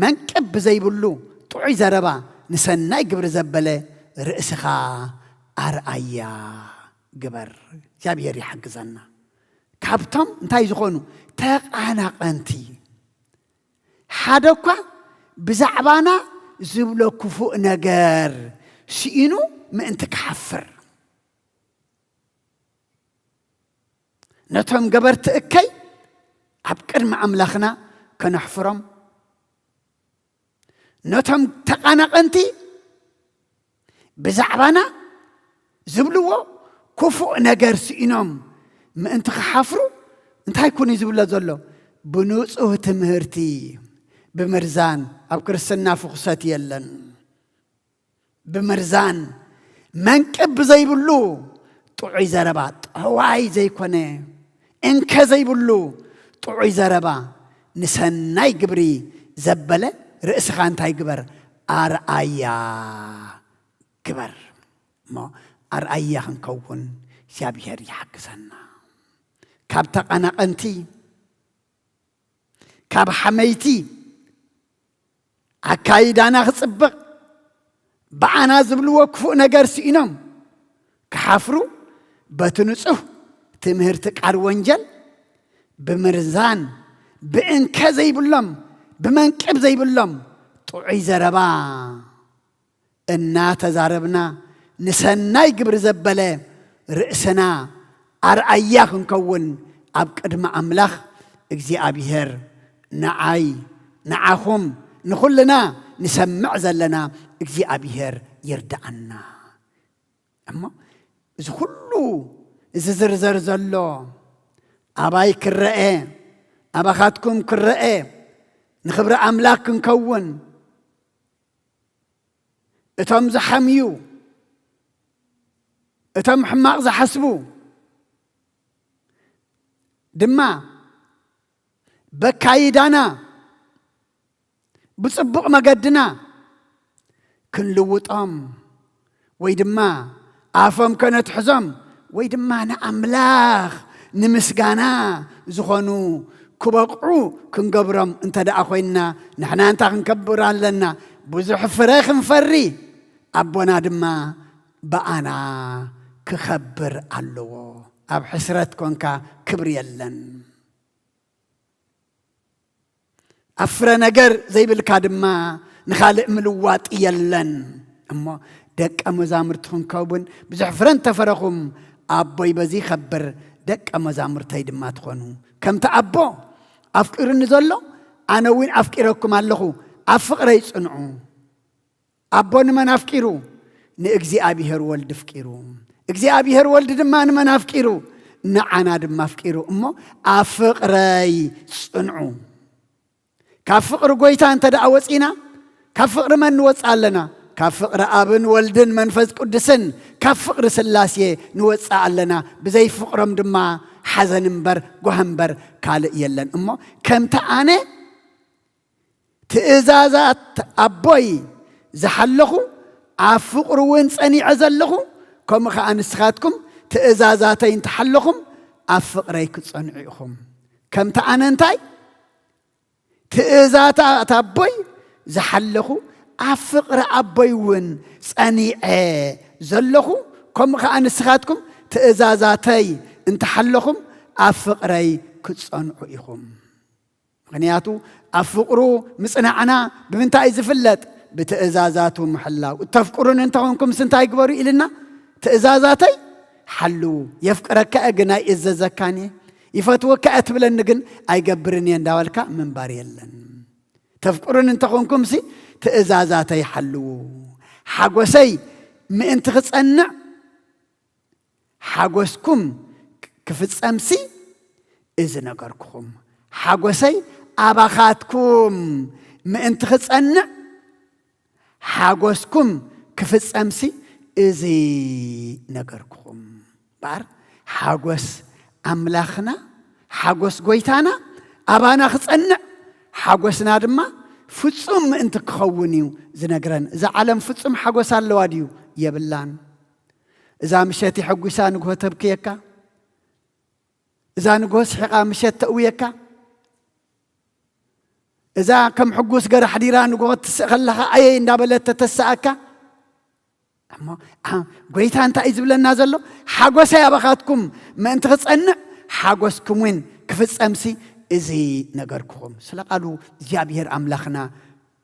መንቅብ ብዘይብሉ ጥዑይ ዘረባ፣ ንሰናይ ግብሪ ዘበለ ርእስኻ ኣርኣያ ግበር። እግዚኣብሔር ይሓግዘና። ካብቶም እንታይ ዝኾኑ? ተቓናቐንቲ። ሓደ እኳ ብዛዕባና ዝብሎ ክፉእ ነገር ስኢኑ ምእንቲ ክሓፍር፣ ነቶም ገበርቲ እከይ ኣብ ቅድሚ ኣምላኽና ከነሕፍሮም፣ ነቶም ተቓናቐንቲ ብዛዕባና ዝብልዎ ክፉእ ነገር ስኢኖም ምእንቲ ክሓፍሩ፣ እንታይ ኩን እዩ ዝብሎ ዘሎ? ብንጹህ ትምህርቲ፣ ብምርዛን። ኣብ ክርስትና ፍኹሰት የለን። ብምርዛን፣ መንቅብ ብዘይብሉ ጥዑይ ዘረባ፣ ጠዋይ ዘይኮነ፣ እንከ ዘይብሉ ጥዑይ ዘረባ፣ ንሰናይ ግብሪ ዘበለ ርእስኻ እንታይ ግበር? ኣርኣያ ግበር። እሞ ኣርኣያ ክንከውን እግዚኣብሔር ይሓግዘና። ካብ ተቓናቐንቲ፣ ካብ ሓመይቲ፣ ኣካይዳና ክጽብቕ፣ ብኣና ዝብልዎ ክፉእ ነገር ስኢኖም ክሓፍሩ፣ በቲ ንጹህ ትምህርቲ ቃል ወንጀል ብምርዛን፣ ብእንከ ዘይብሎም፣ ብመንቅብ ዘይብሎም ጥዑይ ዘረባ እናተዛረብና፣ ንሰናይ ግብሪ ዘበለ ርእስና ኣርኣያ ክንከውን፣ ኣብ ቅድሚ ኣምላኽ እግዚኣብሔር ንዓይ፣ ንዓኹም፣ ንኹልና ንሰምዕ ዘለና እግዚኣብሔር ይርድኣና። እሞ እዚ ኩሉ ዝዝርዘር ዘሎ ኣባይ ክረአ፣ ኣባኻትኩም ክረአ፣ ንኽብሪ ኣምላኽ ክንከውን፣ እቶም ዝሓምዩ፣ እቶም ሕማቕ ዝሓስቡ ድማ በካይዳና ብጽቡቕ መገድና ክንልውጦም ወይ ድማ ኣፎም ከነትሕዞም ወይ ድማ ንኣምላኽ ንምስጋና ዝኾኑ ክበቕዑ ክንገብሮም እንተ ደኣ ኮይንና፣ ንሕና እንታይ ክንከብር ኣለና? ብዙሕ ፍረ ክንፈሪ፣ ኣቦና ድማ ብኣና ክኸብር ኣለዎ። ኣብ ሕስረት ኮንካ ክብሪ የለን። ኣብ ፍረ ነገር ዘይብልካ ድማ ንኻልእ ምልዋጥ የለን። እሞ ደቀ መዛሙርቲ ክንከውን ብዙሕ ፍረ እንተፈረኹም፣ ኣቦይ በዚ ይኸብር፣ ደቀ መዛሙርተይ ድማ ትኾኑ። ከምቲ ኣቦ ኣፍቂሩኒ ዘሎ፣ ኣነ እውን ኣፍቂረኩም ኣለኹ። ኣብ ፍቕረይ ጽንዑ። ኣቦ ንመን ኣፍቂሩ? ንእግዚኣብሔር ወልድ ኣፍቂሩ። እግዚኣብሔር ወልድ ድማ ንመን ኣፍቂሩ? ንዓና ድማ ኣፍቂሩ። እሞ ኣብ ፍቕረይ ጽንዑ። ካብ ፍቕሪ ጐይታ እንተ ደኣ ወጺና፣ ካብ ፍቕሪ መን ንወጽእ ኣለና? ካብ ፍቕሪ ኣብን ወልድን መንፈስ ቅዱስን፣ ካብ ፍቕሪ ሥላሴ ንወጽእ ኣለና። ብዘይ ፍቕሮም ድማ ሓዘን እምበር፣ ጓህ እምበር ካልእ የለን። እሞ ከምቲ ኣነ ትእዛዛት ኣቦይ ዝሓለኹ፣ ኣብ ፍቕሩ እውን ጸኒዐ ዘለኹ፣ ከምኡ ኸኣ ንስኻትኩም ትእዛዛተይ እንተሓለኹም፣ ኣብ ፍቕረይ ክትጸንዑ ኢኹም። ከምቲ ኣነ እንታይ ትእዛዛት ኣቦይ ዝሓለኹ፣ ኣብ ፍቕሪ ኣቦይ እውን ጸኒዐ ዘለኹ፣ ከምኡ ኸኣ ንስኻትኩም ትእዛዛተይ እንተሓለኹም፣ ኣብ ፍቕረይ ክትጸንዑ ኢኹም። ምኽንያቱ ኣብ ፍቕሩ ምጽናዕና ብምንታይ እዩ ዝፍለጥ? ብትእዛዛቱ ምሕላው። "እተፍቅሩኒ እንተኾንኩምስ እንታይ ግበሩ?" ኢልና፣ "ትእዛዛተይ ሓልዉ። የፍቅረካ እየ ግን ኣይእዘዘካን እየ፣ ይፈትወካ እየ ትብለኒ ግን ኣይገብርን እየ" እንዳበልካ ምንባር የለን። "ተፍቅሩኒ እንተኾንኩምሲ ትእዛዛተይ ሓልዉ። ሓጎሰይ ምእንቲ ክጸንዕ ሓጎስኩም ክፍጸምሲ እዚ ነገርኩኹም። ሓጎሰይ ኣባኻትኩም ምእንቲ ክጸንዕ ሓጎስኩም ክፍጸምሲ እዚ ነገርኩኹም።" እምበኣር ሓጎስ ኣምላኽና፣ ሓጎስ ጐይታና ኣባና ክጸንዕ፣ ሓጎስና ድማ ፍጹም ምእንቲ ክኸውን እዩ ዝነግረን። እዛ ዓለም ፍጹም ሓጎስ ኣለዋ ድዩ? የብላን። እዛ ምሸት የሐጒሳ ንግሆ ተብክየካ፣ እዛ ንግሆ ስሒቓ ምሸት ተእውየካ፣ እዛ ከም ሕጉስ ገራሕ ዲራ ንግሆ ትስእ ከለኻ ኣየይ እንዳበለት ተተስኣካ። እሞ፣ ኣ-፣ ጐይታ እንታይ እዩ ዝብለና ዘሎ? ሓጎሰይ ኣባኻትኩም ምእንቲ ክጸንዕ፣ ሓጎስኩም እውን ክፍጸምሲ እዚ ነገርኩኹም። ስለ ቃሉ እግዚኣብሔር ኣምላኽና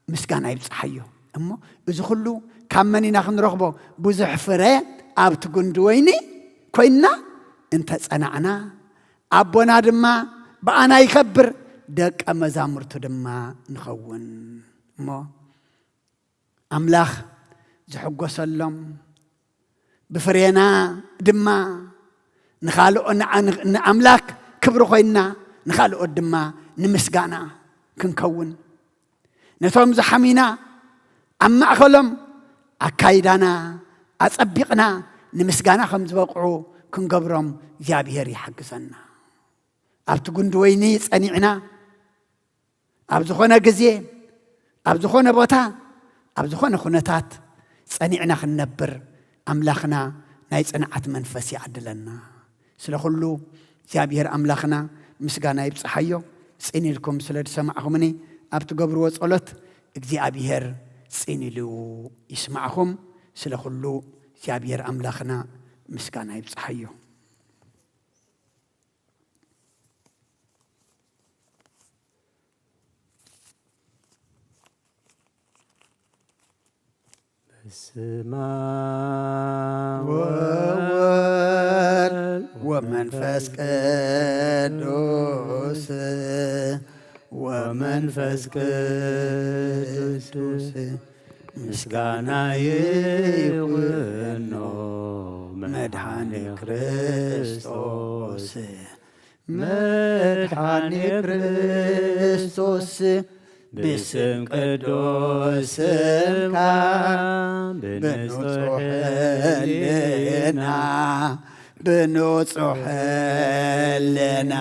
ምስጋና ይብጽሓዮ። እሞ እዚ ኹሉ ካብ መን ኢና ክንረኽቦ? ብዙሕ ፍረ ኣብቲ ጉንዲ ወይኒ ኮይንና እንተ ጸናዕና፣ ኣቦና ድማ ብኣና ይኸብር፣ ደቀ መዛሙርቱ ድማ ንኸውን። እሞ ኣምላኽ ዝሕጎሰሎም፣ ብፍሬና ድማ ንኻልኦ-፣ ንዓ-፣ ንኣምላክ ክብሪ ኮይንና፣ ንኻልኦት ድማ ንምስጋና ክንከውን፣ ነቶም ዝሓምዩና ኣብ ማእከሎም ኣካይዳና ኣጸቢቕና ንምስጋና ከም ዝበቕዑ ክንገብሮም እግዚኣብሔር ይሓግዘና። ኣብቲ ጉንዲ ወይኒ ጸኒዕና፣ ኣብ ዝኾነ ግዜ፣ ኣብ ዝኾነ ቦታ፣ ኣብ ዝኾነ ኩነታት ጸኒዕና ክንነብር ኣምላኽና ናይ ጽንዓት መንፈስ ይዓድለና። ስለ ኩሉ እግዚኣብሔር ኣምላኽና ምስጋና ይብጽሓዮ። ጽን ኢልኩም ስለ ዝሰማዕኹምኒ፣ ኣብ ትገብርዎ ጸሎት እግዚኣብሔር ጽን ኢሉ ይስማዕኹም። ስለ ኩሉ እግዚኣብሔር ኣምላኽና ምስጋና ይብጽሓዮ። በስመ አብ ወወልድ ወመንፈስ ቅዱስ፣ ወመንፈስ ቅዱስ ምስጋና ይኹኖ መድኃኔ ክርስቶስ። መድኃኔ ክርስቶስ ብስም ቅዱስ ስምካ ብንጹሕ ህልና፣ ብንጹሕ ህልና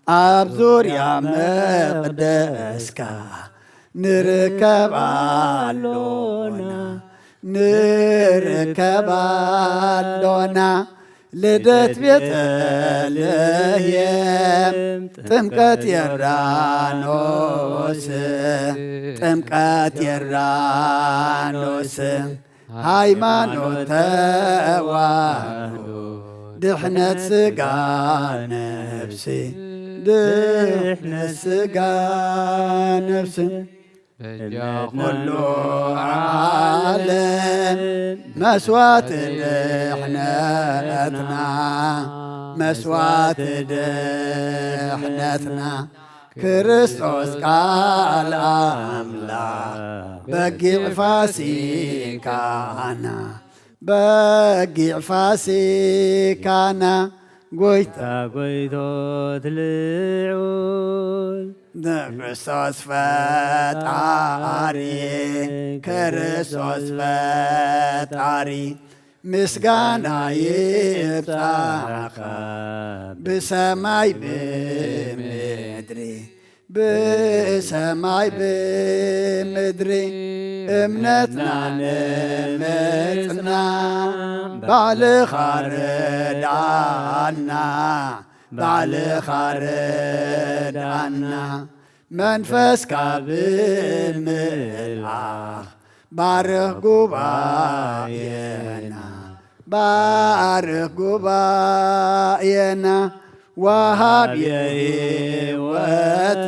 ኣብ ዙርያ መቕደስካ ንርከብ ኣሎና፣ ንርከብ ኣሎና። ልደት ቤተልሔም፣ ጥምቀት ዮርዳኖስ፣ ጥምቀት ዮርዳኖስ፣ ሃይማኖት ተዋህዶ፣ ድሕነት ስጋ ነፍሲ፣ ድሕነት ስጋ ነፍሲ። በጃ ኩሉ ዓለም መስዋዕቲ ድሕነትና፣ መስዋዕቲ ድሕነትና፣ ክርስቶስ ቃል ኣምላኽ በጊዕ ፋሲካና፣ በጊዕ ፋሲካና፣ ጎይታ ጎይቶት ልዑል ንክርስቶስ ፈጣሪ፣ ክርስቶስ ፈጣሪ፣ ምስጋና ይብጻሕኻ ብሰማይ ብምድሪ፣ ብሰማይ ብምድሪ። እምነትና ንምጽና ባዕልኻ ርድኣና፣ ባዕልኻ ርድኣና። መንፈስካ ብምልኣኽ ባርኽ ጉባኤና፣ ባርኽ ጉባኤና። ወሃብ የህይወት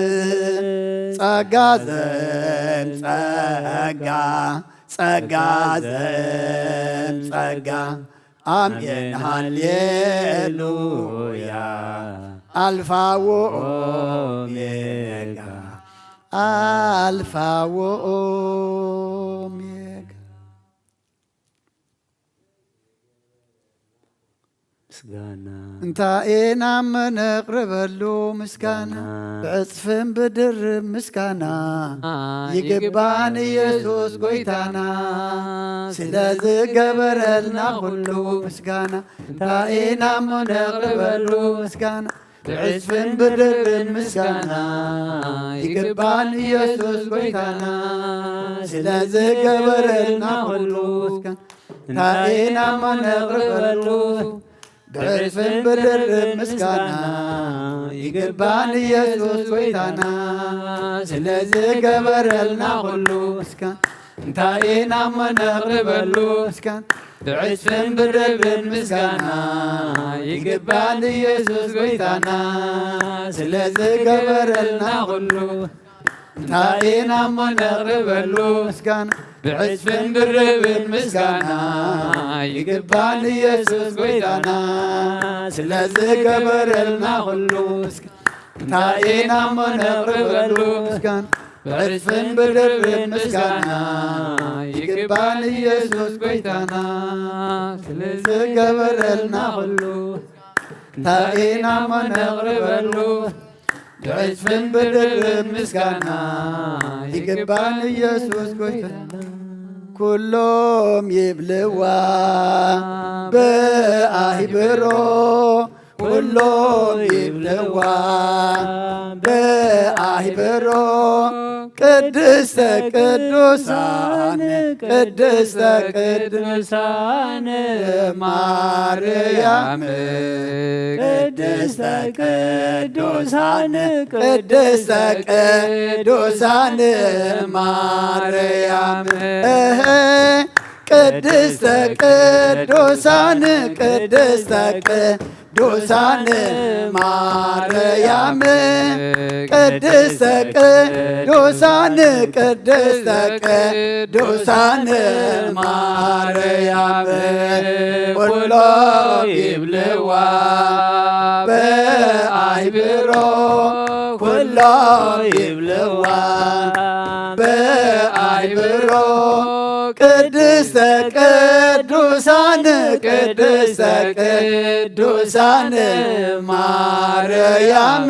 ጸጋ ዘእም ጸጋ፣ ጸጋ ዘእም ጸጋ። ኣሜን ሃሌሉያ። ኣልፋ ወኦሜጋ፣ ኣልፋ ወኦሜጋ። ምስጋና። እንታይ ኢና እሞ ነቕርበሉ ምስጋና? ምስጋና። ብዕጽፍን ብድርብ ምስጋና። ይግባን ኢየሱስ ጎይታና። ስለ ዝገበረልና ኩሉ ምስጋና። እንታይ ኢና እሞ ነቕርበሉ ምስጋና? ብዕጽፍን ብድርብን ምስጋና ይግባን ኢየሱስ ጎይታና፣ ስለ ዝገበረልና ኩሉ ምስጋና። እንታይ ኢና እሞ ነቕርበሉ? ብዕጽፍን ብድርብን ምስጋና ይግባን ኢየሱስ ጎይታና፣ ስለ ዝገበረልና ኩሉ ምስጋና። እንታይ ኢና እሞ ነቕርበሉ? ምስጋና። ብዕጽፍን ብድርብን ምስጋና ይግባን ኢየሱስ ጎይታና፣ ስለ ዝገበረልና ኩሉ። እንታይ ኢና እሞ ነቕርበሉ? ምስጋና። ብዕጽፍን ብድርብን ምስጋና ይግባን ኢየሱስ ጎይታና፣ ስለ ዝገበረልና ኩሉ። እንታይ ኢና እሞ ነቕርበሉ? ምስጋና። ብዕጽፍን ብድርብን ምስጋና ይግባን ኢየሱስ ጎይታና፣ ስለ ዝገበረልና ኩሉ። እንታይ ኢና እሞ ነቕርበሉ? ብዕጽፍን ብድርብን ምስጋና ይግባን ኢየሱስ ጎይታና። ኩሎም ይብልዋ ብኣህብሮ፣ ኩሎም ይብልዋ ብኣህብሮ፣ ቅድስተ ቅዱሳን፣ ቅድስተ ቅዱሳን ማርያም፣ ቅድስተ ቅዱሳን፣ ቅድስተ ቅዱሳን ማርያም፣ እህ፣ ቅድስተ ቅዱሳን፣ ቅድስተ ቅዱሳን ማርያም፣ ቅድስተ ቅዱሳን፣ ቅድስተ ቅዱሳን ማርያም፣ ኩሎ ይብልዋ ብኣይብሮ፣ ኩሎ ይብልዋ ብኣይብሮ፣ ቅድስተ ቅዱ ቅዱሳን ቅድስተ ቅዱሳን ማርያም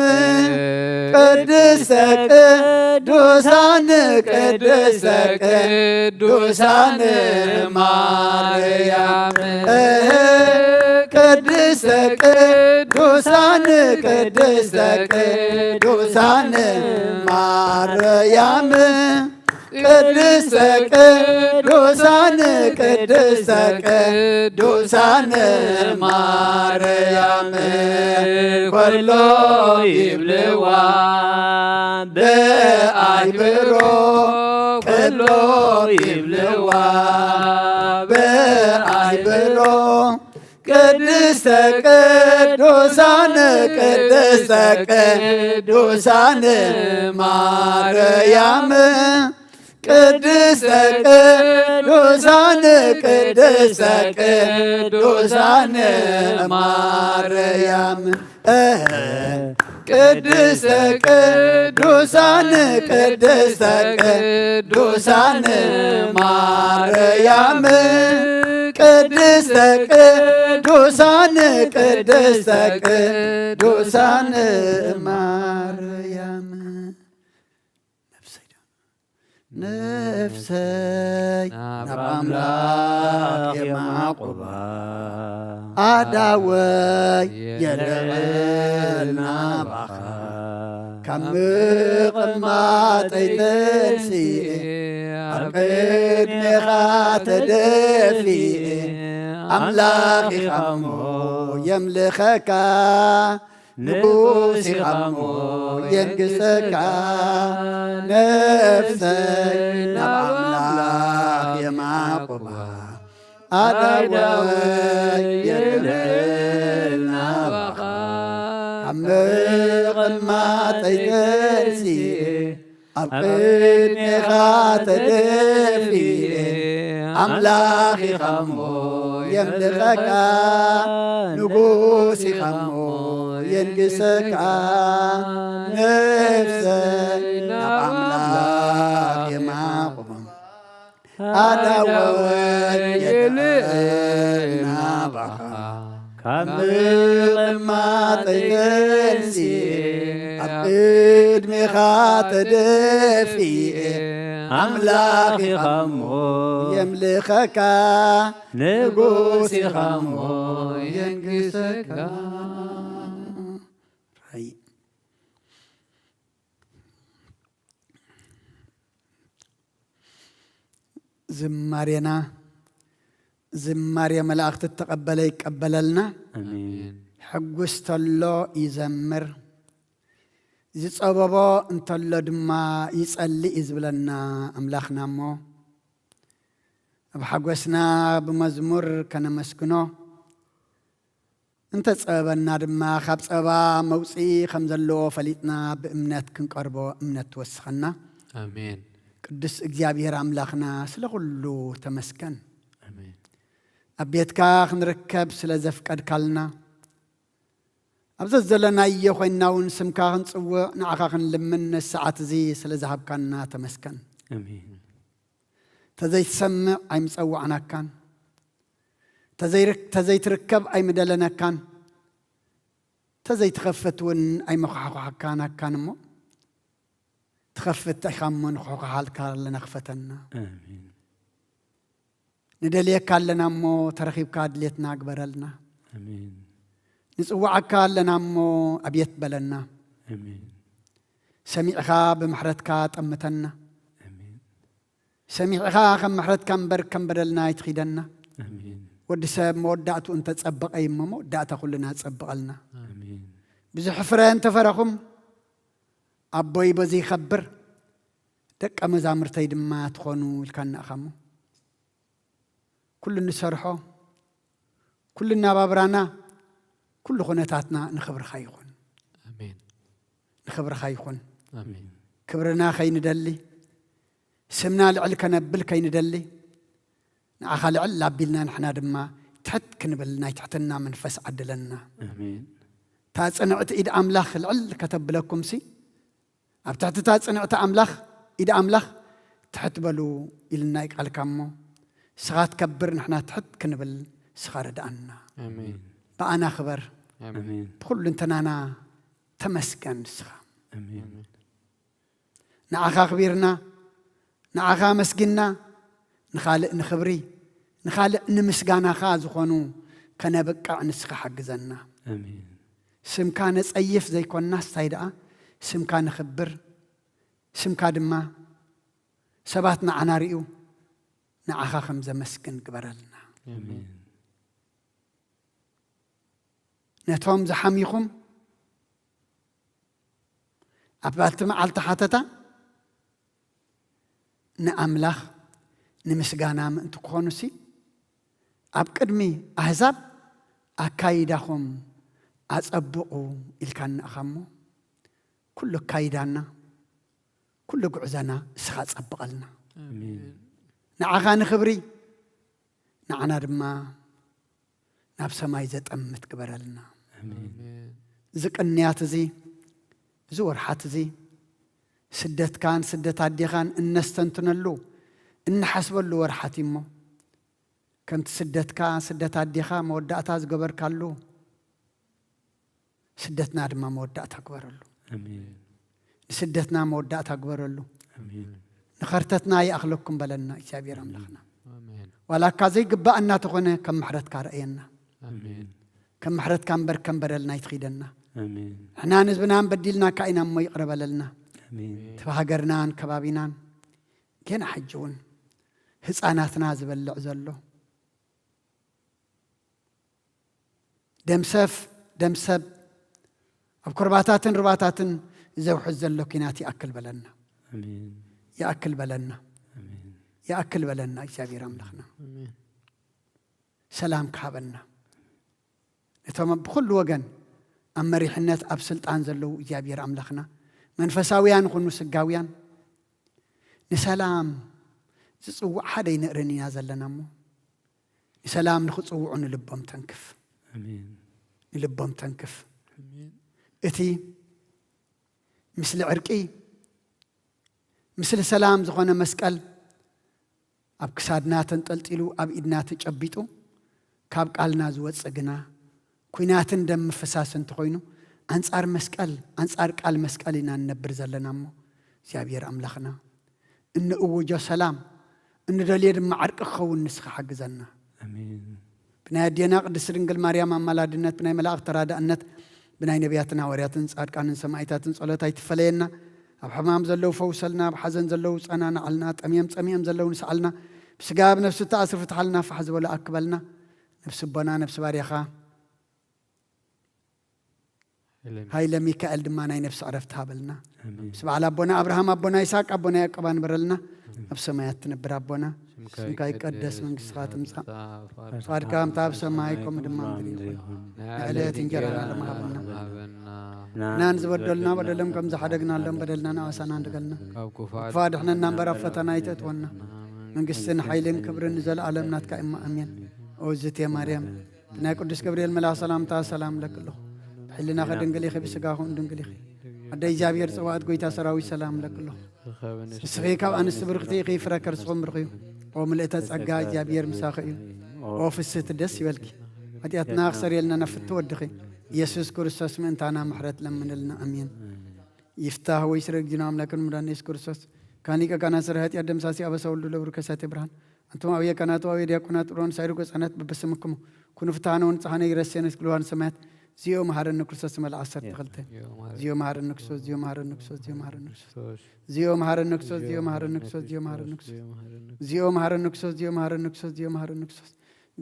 ቅድስተ ቅዱሳን ቅድስተ ቅዱሳን ማርያም እህ ቅድስተ ቅዱሳን ቅድስተ ቅዱሳን ማርያም ቅድስተ ቅዱሳን ቅድስተ ቅዱሳን ማርያም ኩሎ ይብልዋ ብኣይብሮ ኩሎ ይብልዋ ብኣይብሮ ቅድስተ ቅዱሳን ቅድስተ ቅዱሳን ማርያም ቅድስተ ቅዱሳን ቅድስተ ቅዱሳን ማርያም እህ ቅድስተ ቅዱሳን ቅድስተ ቅዱሳን ማርያም ቅድስተ ቅዱሳን ቅድስተ ቅዱሳን ማርያም ነፍሰይ ነፍሰይ ናብ ኣምላኽ የማዕቁባ ኣዳወይ የልዕል ናባኻ ካብ ምቕማጠይ ተንሲኤ ኣብ ቅድሜኻ ተደፊኤ ኣምላኽ ኢኻ እሞ የምልኸካ ንጉስ ኢኻ እሞ የንግሰካ ነፍሰይ ናብ ኣምላኽ የማቁባ ኣዳወይ የልዕል ናባኻ ካብ ምቕማጠይ ተንሲኤ ኣብ ቅድሜኻ ተደፊኤ ኣምላኽ ኢኻ እሞ የምልኸካ ንጉስ ኢኻ እሞ የንግሰካ ነፍሰይ ናብ ኣምላኽ የማቑም ኣዳወወይ የልዕል ናባኻ ካብ ምቕማጠይ ተንሲኤ ኣብ ቅድሜኻ ተደፊኤ ኣምላኽ ኢኻ እሞ የምልኸካ ንጉስ ኢኻ እሞ የንግሰካ ዝማሬና ዝማሬ መላእኽቲ እተቐበለ ይቀበለልና። ኣሜን። ሕጉስ ተሎ ይዘምር፣ ዝጸበቦ እንተሎ ድማ ይጸልእ እዩ ዝብለና ኣምላኽና እሞ፣ ኣብ ሓጎስና ብመዝሙር ከነመስግኖ፣ እንተ ጸበበና ድማ፣ ካብ ጸባ መውጽኢ ከም ዘለዎ ፈሊጥና፣ ብእምነት ክንቀርቦ እምነት ትወስኸና። ኣሜን። ቅዱስ እግዚኣብሔር ኣምላኽና፣ ስለ ኹሉ ተመስገን። ኣሜን። ኣብ ቤትካ ክንርከብ ስለ ዘፍቀድካልና፣ ኣብ ዘዘለናዮ ኮይንና እውን ስምካ ክንጽውዕ፣ ንዓኻ ክንልምን ነዚ ሰዓት እዚ ስለ ዝሃብካና ተመስገን። ኣሜን። ተዘይትሰምዕ ኣይምጸዋዕናካን፣ ተዘይርክ-፣ ተዘይትርከብ ኣይምደለነካን፣ ተዘይትኸፍት እውን ኣይመዃሕኳሕካናካን እሞ፣ ትኸፍት ኢኻ እሞ ንኹሕኳሓልካ ኣለና፣ ክፈተና። ኣሜን። ንደልየካ ኣለና እሞ፣ ተረኺብካ ድሌትና ግበረልና። ኣሜን። ንጽዋዓካ ኣለና እሞ፣ ኣብየት በለና። ኣሜን። ሰሚዕኻ ብምሕረትካ ጠምተና። ኣሜን። ሰሚዕኻ ከም ምሕረትካ እምበር ከም በደልና ኣይትኺደና። ኣሜን። ወዲ ሰብ መወዳእትኡ እንተጸበቐ እዩ እሞ መወዳእታ ኩልና ጸብቐልና። ኣሜን። ብዙሕ ፍረ እንተፈረኹም ኣቦይ በዚ ይኸብር ደቀ መዛሙርተይ ድማ ትኾኑ ኢልካና ኢኻ እሞ ኩሉ እንሰርሖ ኩሉ እናባብራና ኩሉ ኩነታትና ንኽብርኻ ይኹን። ኣሜን። ንኽብርኻ ይኹን። ኣሜን። ክብርና ከይንደሊ፣ ስምና ልዕል ከነብል ከይንደሊ፣ ንዓኻ ልዕል ኣቢልና ንሕና ድማ ትሕት ክንብል ናይ ትሕትና መንፈስ ዓድለና። ኣሜን። እታ ጽንዕቲ ኢድ ኣምላኽ ልዕል ከተብለኩምሲ፣ ኣብ ትሕቲ እታ ጽንዕቲ ኣምላኽ፣ ኢድ ኣምላኽ ትሕት በሉ ኢልና እዩ ቃልካ እሞ፣ ንስኻ ትከብር፣ ንሕና ትሕት ክንብል ንስኻ ርድኣና። ኣሜን። ብኣና ክበር፣ ኣሜን። ብኹሉ እንተናና ተመስገን ንስኻ። ኣሜን። ንዓኻ ኣኽቢርና፣ ንዓኻ ኣመስጊንና፣ ንኻልእ ንኽብሪ፣ ንኻልእ ንምስጋናኻ ዝኾኑ ከነብቅዕ ንስኻ ሓግዘና። ኣሜን። ስምካ ነጸይፍ ዘይኮንናስ ታይ ደኣ፣ ስምካ ነኽብር፣ ስምካ ድማ ሰባት ንዓና ርእዩ ንዓኻ ከም ዘመስግን ግበረልና። ኣሜን። ነቶም ዝሓሚኹም ኣብቲ መዓልቲ ሓተታ ንኣምላኽ ንምስጋና ምእንቲ ክኾኑሲ ኣብ ቅድሚ ኣህዛብ ኣካይዳኹም ኣጸብቑ ኢልካ ንኣኻ እሞ ኩሉ ኣካይዳና ኩሉ ጉዕዘና እስኻ ጸብቐልና። ኣሜን። ንዓኻ ንኽብሪ ንዓና ድማ ናብ ሰማይ ዘጠምት ግበረልና። ኣሜን። እዚ ቅንያት እዚ፣ እዚ ወርሓት እዚ ስደትካን ስደት ኣዴኻን እነስተንትነሉ እንሓስበሉ ወርሓት እዩ እሞ ከምቲ ስደትካ ስደት ኣዴኻ መወዳእታ ዝገበርካሉ ስደትና ድማ መወዳእታ ግበረሉ። ኣሜን። ንስደትና መወዳእታ ግበረሉ። ኣሜን። ንኸርተትና ይኣኽለኩም በለና እግዚኣብሔር ኣምላኽና። ኣሜን። ዋላ እካ ዘይግባኣና ተኾነ ከም ምሕረትካ ረእየና። ኣሜን። ከም ምሕረትካ እምበር ከም በደልና ይትኺደና። ኣሜን። ንሕናን ህዝብናን በዲልናካ ኢና እሞ ይቕረ በለልና። ኣሜን። እቲ ሃገርናን ከባቢናን ገና ሕጂ እውን ህፃናትና ዝበልዕ ዘሎ ደምሰፍ ደምሰብ ኣብ ኮርባታትን ርባታትን ዘውሕዝ ዘሎ ኪናት ይኣክል በለና። ኣሜን። ይኣክል በለና። ኣሜን። ይኣክል በለና እግዚኣብሔር ኣምላኽና ኣሜን። ሰላም ክሃበና ነቶም ብኩሉ ወገን ኣብ መሪሕነት ኣብ ስልጣን ዘለዉ እግዚኣብሔር ኣምላኽና መንፈሳውያን ይኹኑ ስጋውያን ንሰላም ዝፅውዕ ሓደ ይንእርን ኢና ዘለና እሞ ንሰላም ንክፅውዑ ንልቦም ተንክፍ ኣሜን። ንልቦም ተንክፍ ኣሜን። እቲ ምስሊ ዕርቂ ምስሊ ሰላም ዝኾነ መስቀል ኣብ ክሳድና ተንጠልጢሉ ኣብ ኢድና ተጨቢጡ ካብ ቃልና ዝወፅእ ግና ኩናትን ደም ምፍሳስ እንተኾይኑ ኣንፃር መስቀል ኣንፃር ቃል መስቀል ኢና ንነብር ዘለና እሞ እግዚኣብሔር ኣምላኽና እንእውጆ ሰላም እንደልዮ ድማ ዓርቂ ክኸውን ንስኻ ሓግዘና ኣሜን። ብናይ ኣዴና ቅድስት ድንግል ማርያም ኣማላድነት ብናይ መላእኽቲ ተራዳእነት ብናይ ነቢያትን ሃዋርያትን ጻድቃንን ሰማይታትን ጸሎት ኣይትፈለየና ኣብ ሕማም ዘለዉ ፈውሰልና ኣብ ሓዘን ዘለዉ ጸናናዓልና ጠምዮም ጸሚኦም ዘለዉ ንስዓልና ብስጋ ኣብ ነፍሲ ተኣስር ፍትሓልና ፋሕ ዝበሉ ኣክበልና ነፍሲ ኣቦና ነፍሲ ባርያኻ ሃይለ ሚካኤል ድማ ናይ ነፍሲ ዕረፍቲ ሃበልና ኣሜን። ምስ በዓል ኣቦና ኣብርሃም ኣቦና ይስሐቅ ኣቦና ያዕቆብ ኣንበረልና ኣብ ሰማያት ትነብር ኣቦና ስምካ ይቀደስ መንግስትኻ ትምጻእ ፍቓድካ ከምታ ኣብ ሰማይ ከምኡ ድማ ኣብ ምድሪ ይኹን ንዕለት እንጀራና ሎም ሃበና ናን ዝበደሉና በደሎም ከም ዝሓደግናሎም በደልና ንኣዋሳና ንድገልና ካብ ክፉእ ክፉእ ኣድሕነና እምበር ኣብ ፈተና ኣይተእትወና መንግስትን ሓይልን ክብርን ንዘለኣለም ናትካ እማ ኣሜን። ኦዝቴ ማርያም ብናይ ቅዱስ ገብርኤል መልኣኽ ሰላምታ ሰላም ለክሎ ብሕልናኸ ድንግል ኢኺ ብስጋኹን ድንግል ኢኺ ኣደ እግዚኣብሔር ጽባኦት ጎይታ ሰራዊት ሰላም ለክሎ ንስኺ ካብ ኣንስቲ ብርኽቲ ኢኺ ፍረ ከርስኹም ብርኽ እዩ ኦ ምልእተ ጸጋ እግዚኣብሔር ምሳኺ እዩ ኦ ፍስህቲ ደስ ይበልኪ ሓጢኣትና ክሰርየልና ናብ ፍቲ ወድኺ ኢየሱስ ክርስቶስ ምእንታና ምሕረት ለምንልና ኣሜን ይፍታህ ወይ ስረ እግዚእነ ኣምላክን መድኃኒነ ኢየሱስ ክርስቶስ ካን ሊቀ ካህናት ስረ ኃጢአት ደምሳሲ አበሳ ወልዱ ለብሩ ከሳቴ ብርሃን አንቱም አብየ ካህናት ወአብየ ዲያቆናት ጥሮን ሳይሩ ገጻናት በበስምክሙ ኩኑ ፍትሐነ ወንጽሐነ ይረሴነ እስክልዋን ሰማያት ዚኦ መሐረነ ክርስቶስ መልአ ዓሰርተ ክልተ ዚኦ መሐረነ ክርስቶስ ዚኦ መሐረነ ክርስቶስ ዚኦ መሐረነ ክርስቶስ ዚኦ መሐረነ ክርስቶስ ዚኦ መሐረነ ክርስቶስ ዚኦ መሐረነ ክርስቶስ ዚኦ መሐረነ ክርስቶስ ዚኦ መሐረነ ክርስቶስ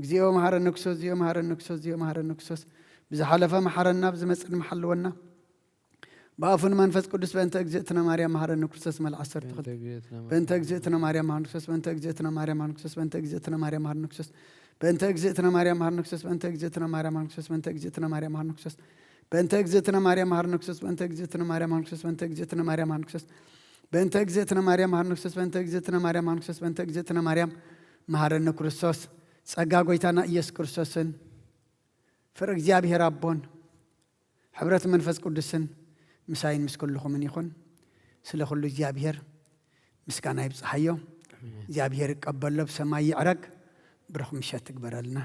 ዚኦ መሐረነ ክርስቶስ ዚኦ መሐረነ ክርስቶስ ዚኦ መሐረነ ክርስቶስ ዚኦ መሐረነ ክርስቶስ ብዝሓለፈ መሐረና ብዝመጽእ ድማ ሓልወና ብኣፉን መንፈስ ቅዱስ በእንተ እግዝእትነ ማርያም መሐረነ ክርስቶስ መልዓ ዓሰርተ ክልተ በእንተ እግዝእትነ ማርያም መሐረነ ክርስቶስ በእንተ እግዝእትነ ማርያም መሐረነ ክርስቶስ በእንተ እግዝእትነ ማርያም መሐረነ ክርስቶስ በእንተ እግዝእትነ ማርያም መሐረነ ክርስቶስ በእንተ እግዝእትነ ማርያም መሐረነ ክርስቶስ በእንተ እግዝእትነ ማርያም መሐረነ ክርስቶስ በእንተ እግዝእትነ ማርያም መሐረነ ክርስቶስ በእንተ እግዝእትነ ማርያም መሐረነ ክርስቶስ በእንተ እግዝእትነ ማርያም መሐረነ ክርስቶስ በእንተ እግዝእትነ ማርያም መሐረነ ክርስቶስ በእንተ እግዝእትነ ማርያም መሐረነ ክርስቶስ በእንተ እግዝእትነ ማርያም መሐረነ ክርስቶስ ጸጋ ጎይታና ኢየሱስ ክርስቶስን ፍቅሪ እግዚኣብሔር ኣቦን ሕብረት መንፈስ ቅዱስን ምሳይን ምስ ኩልኹምን ይኹን። ስለ ኩሉ እግዚኣብሔር ምስጋና ይብጽሓዮ። እግዚኣብሔር ይቀበሎ፣ ብሰማይ ይዕረግ። ብሩኽ ምሸት ትግበረልና።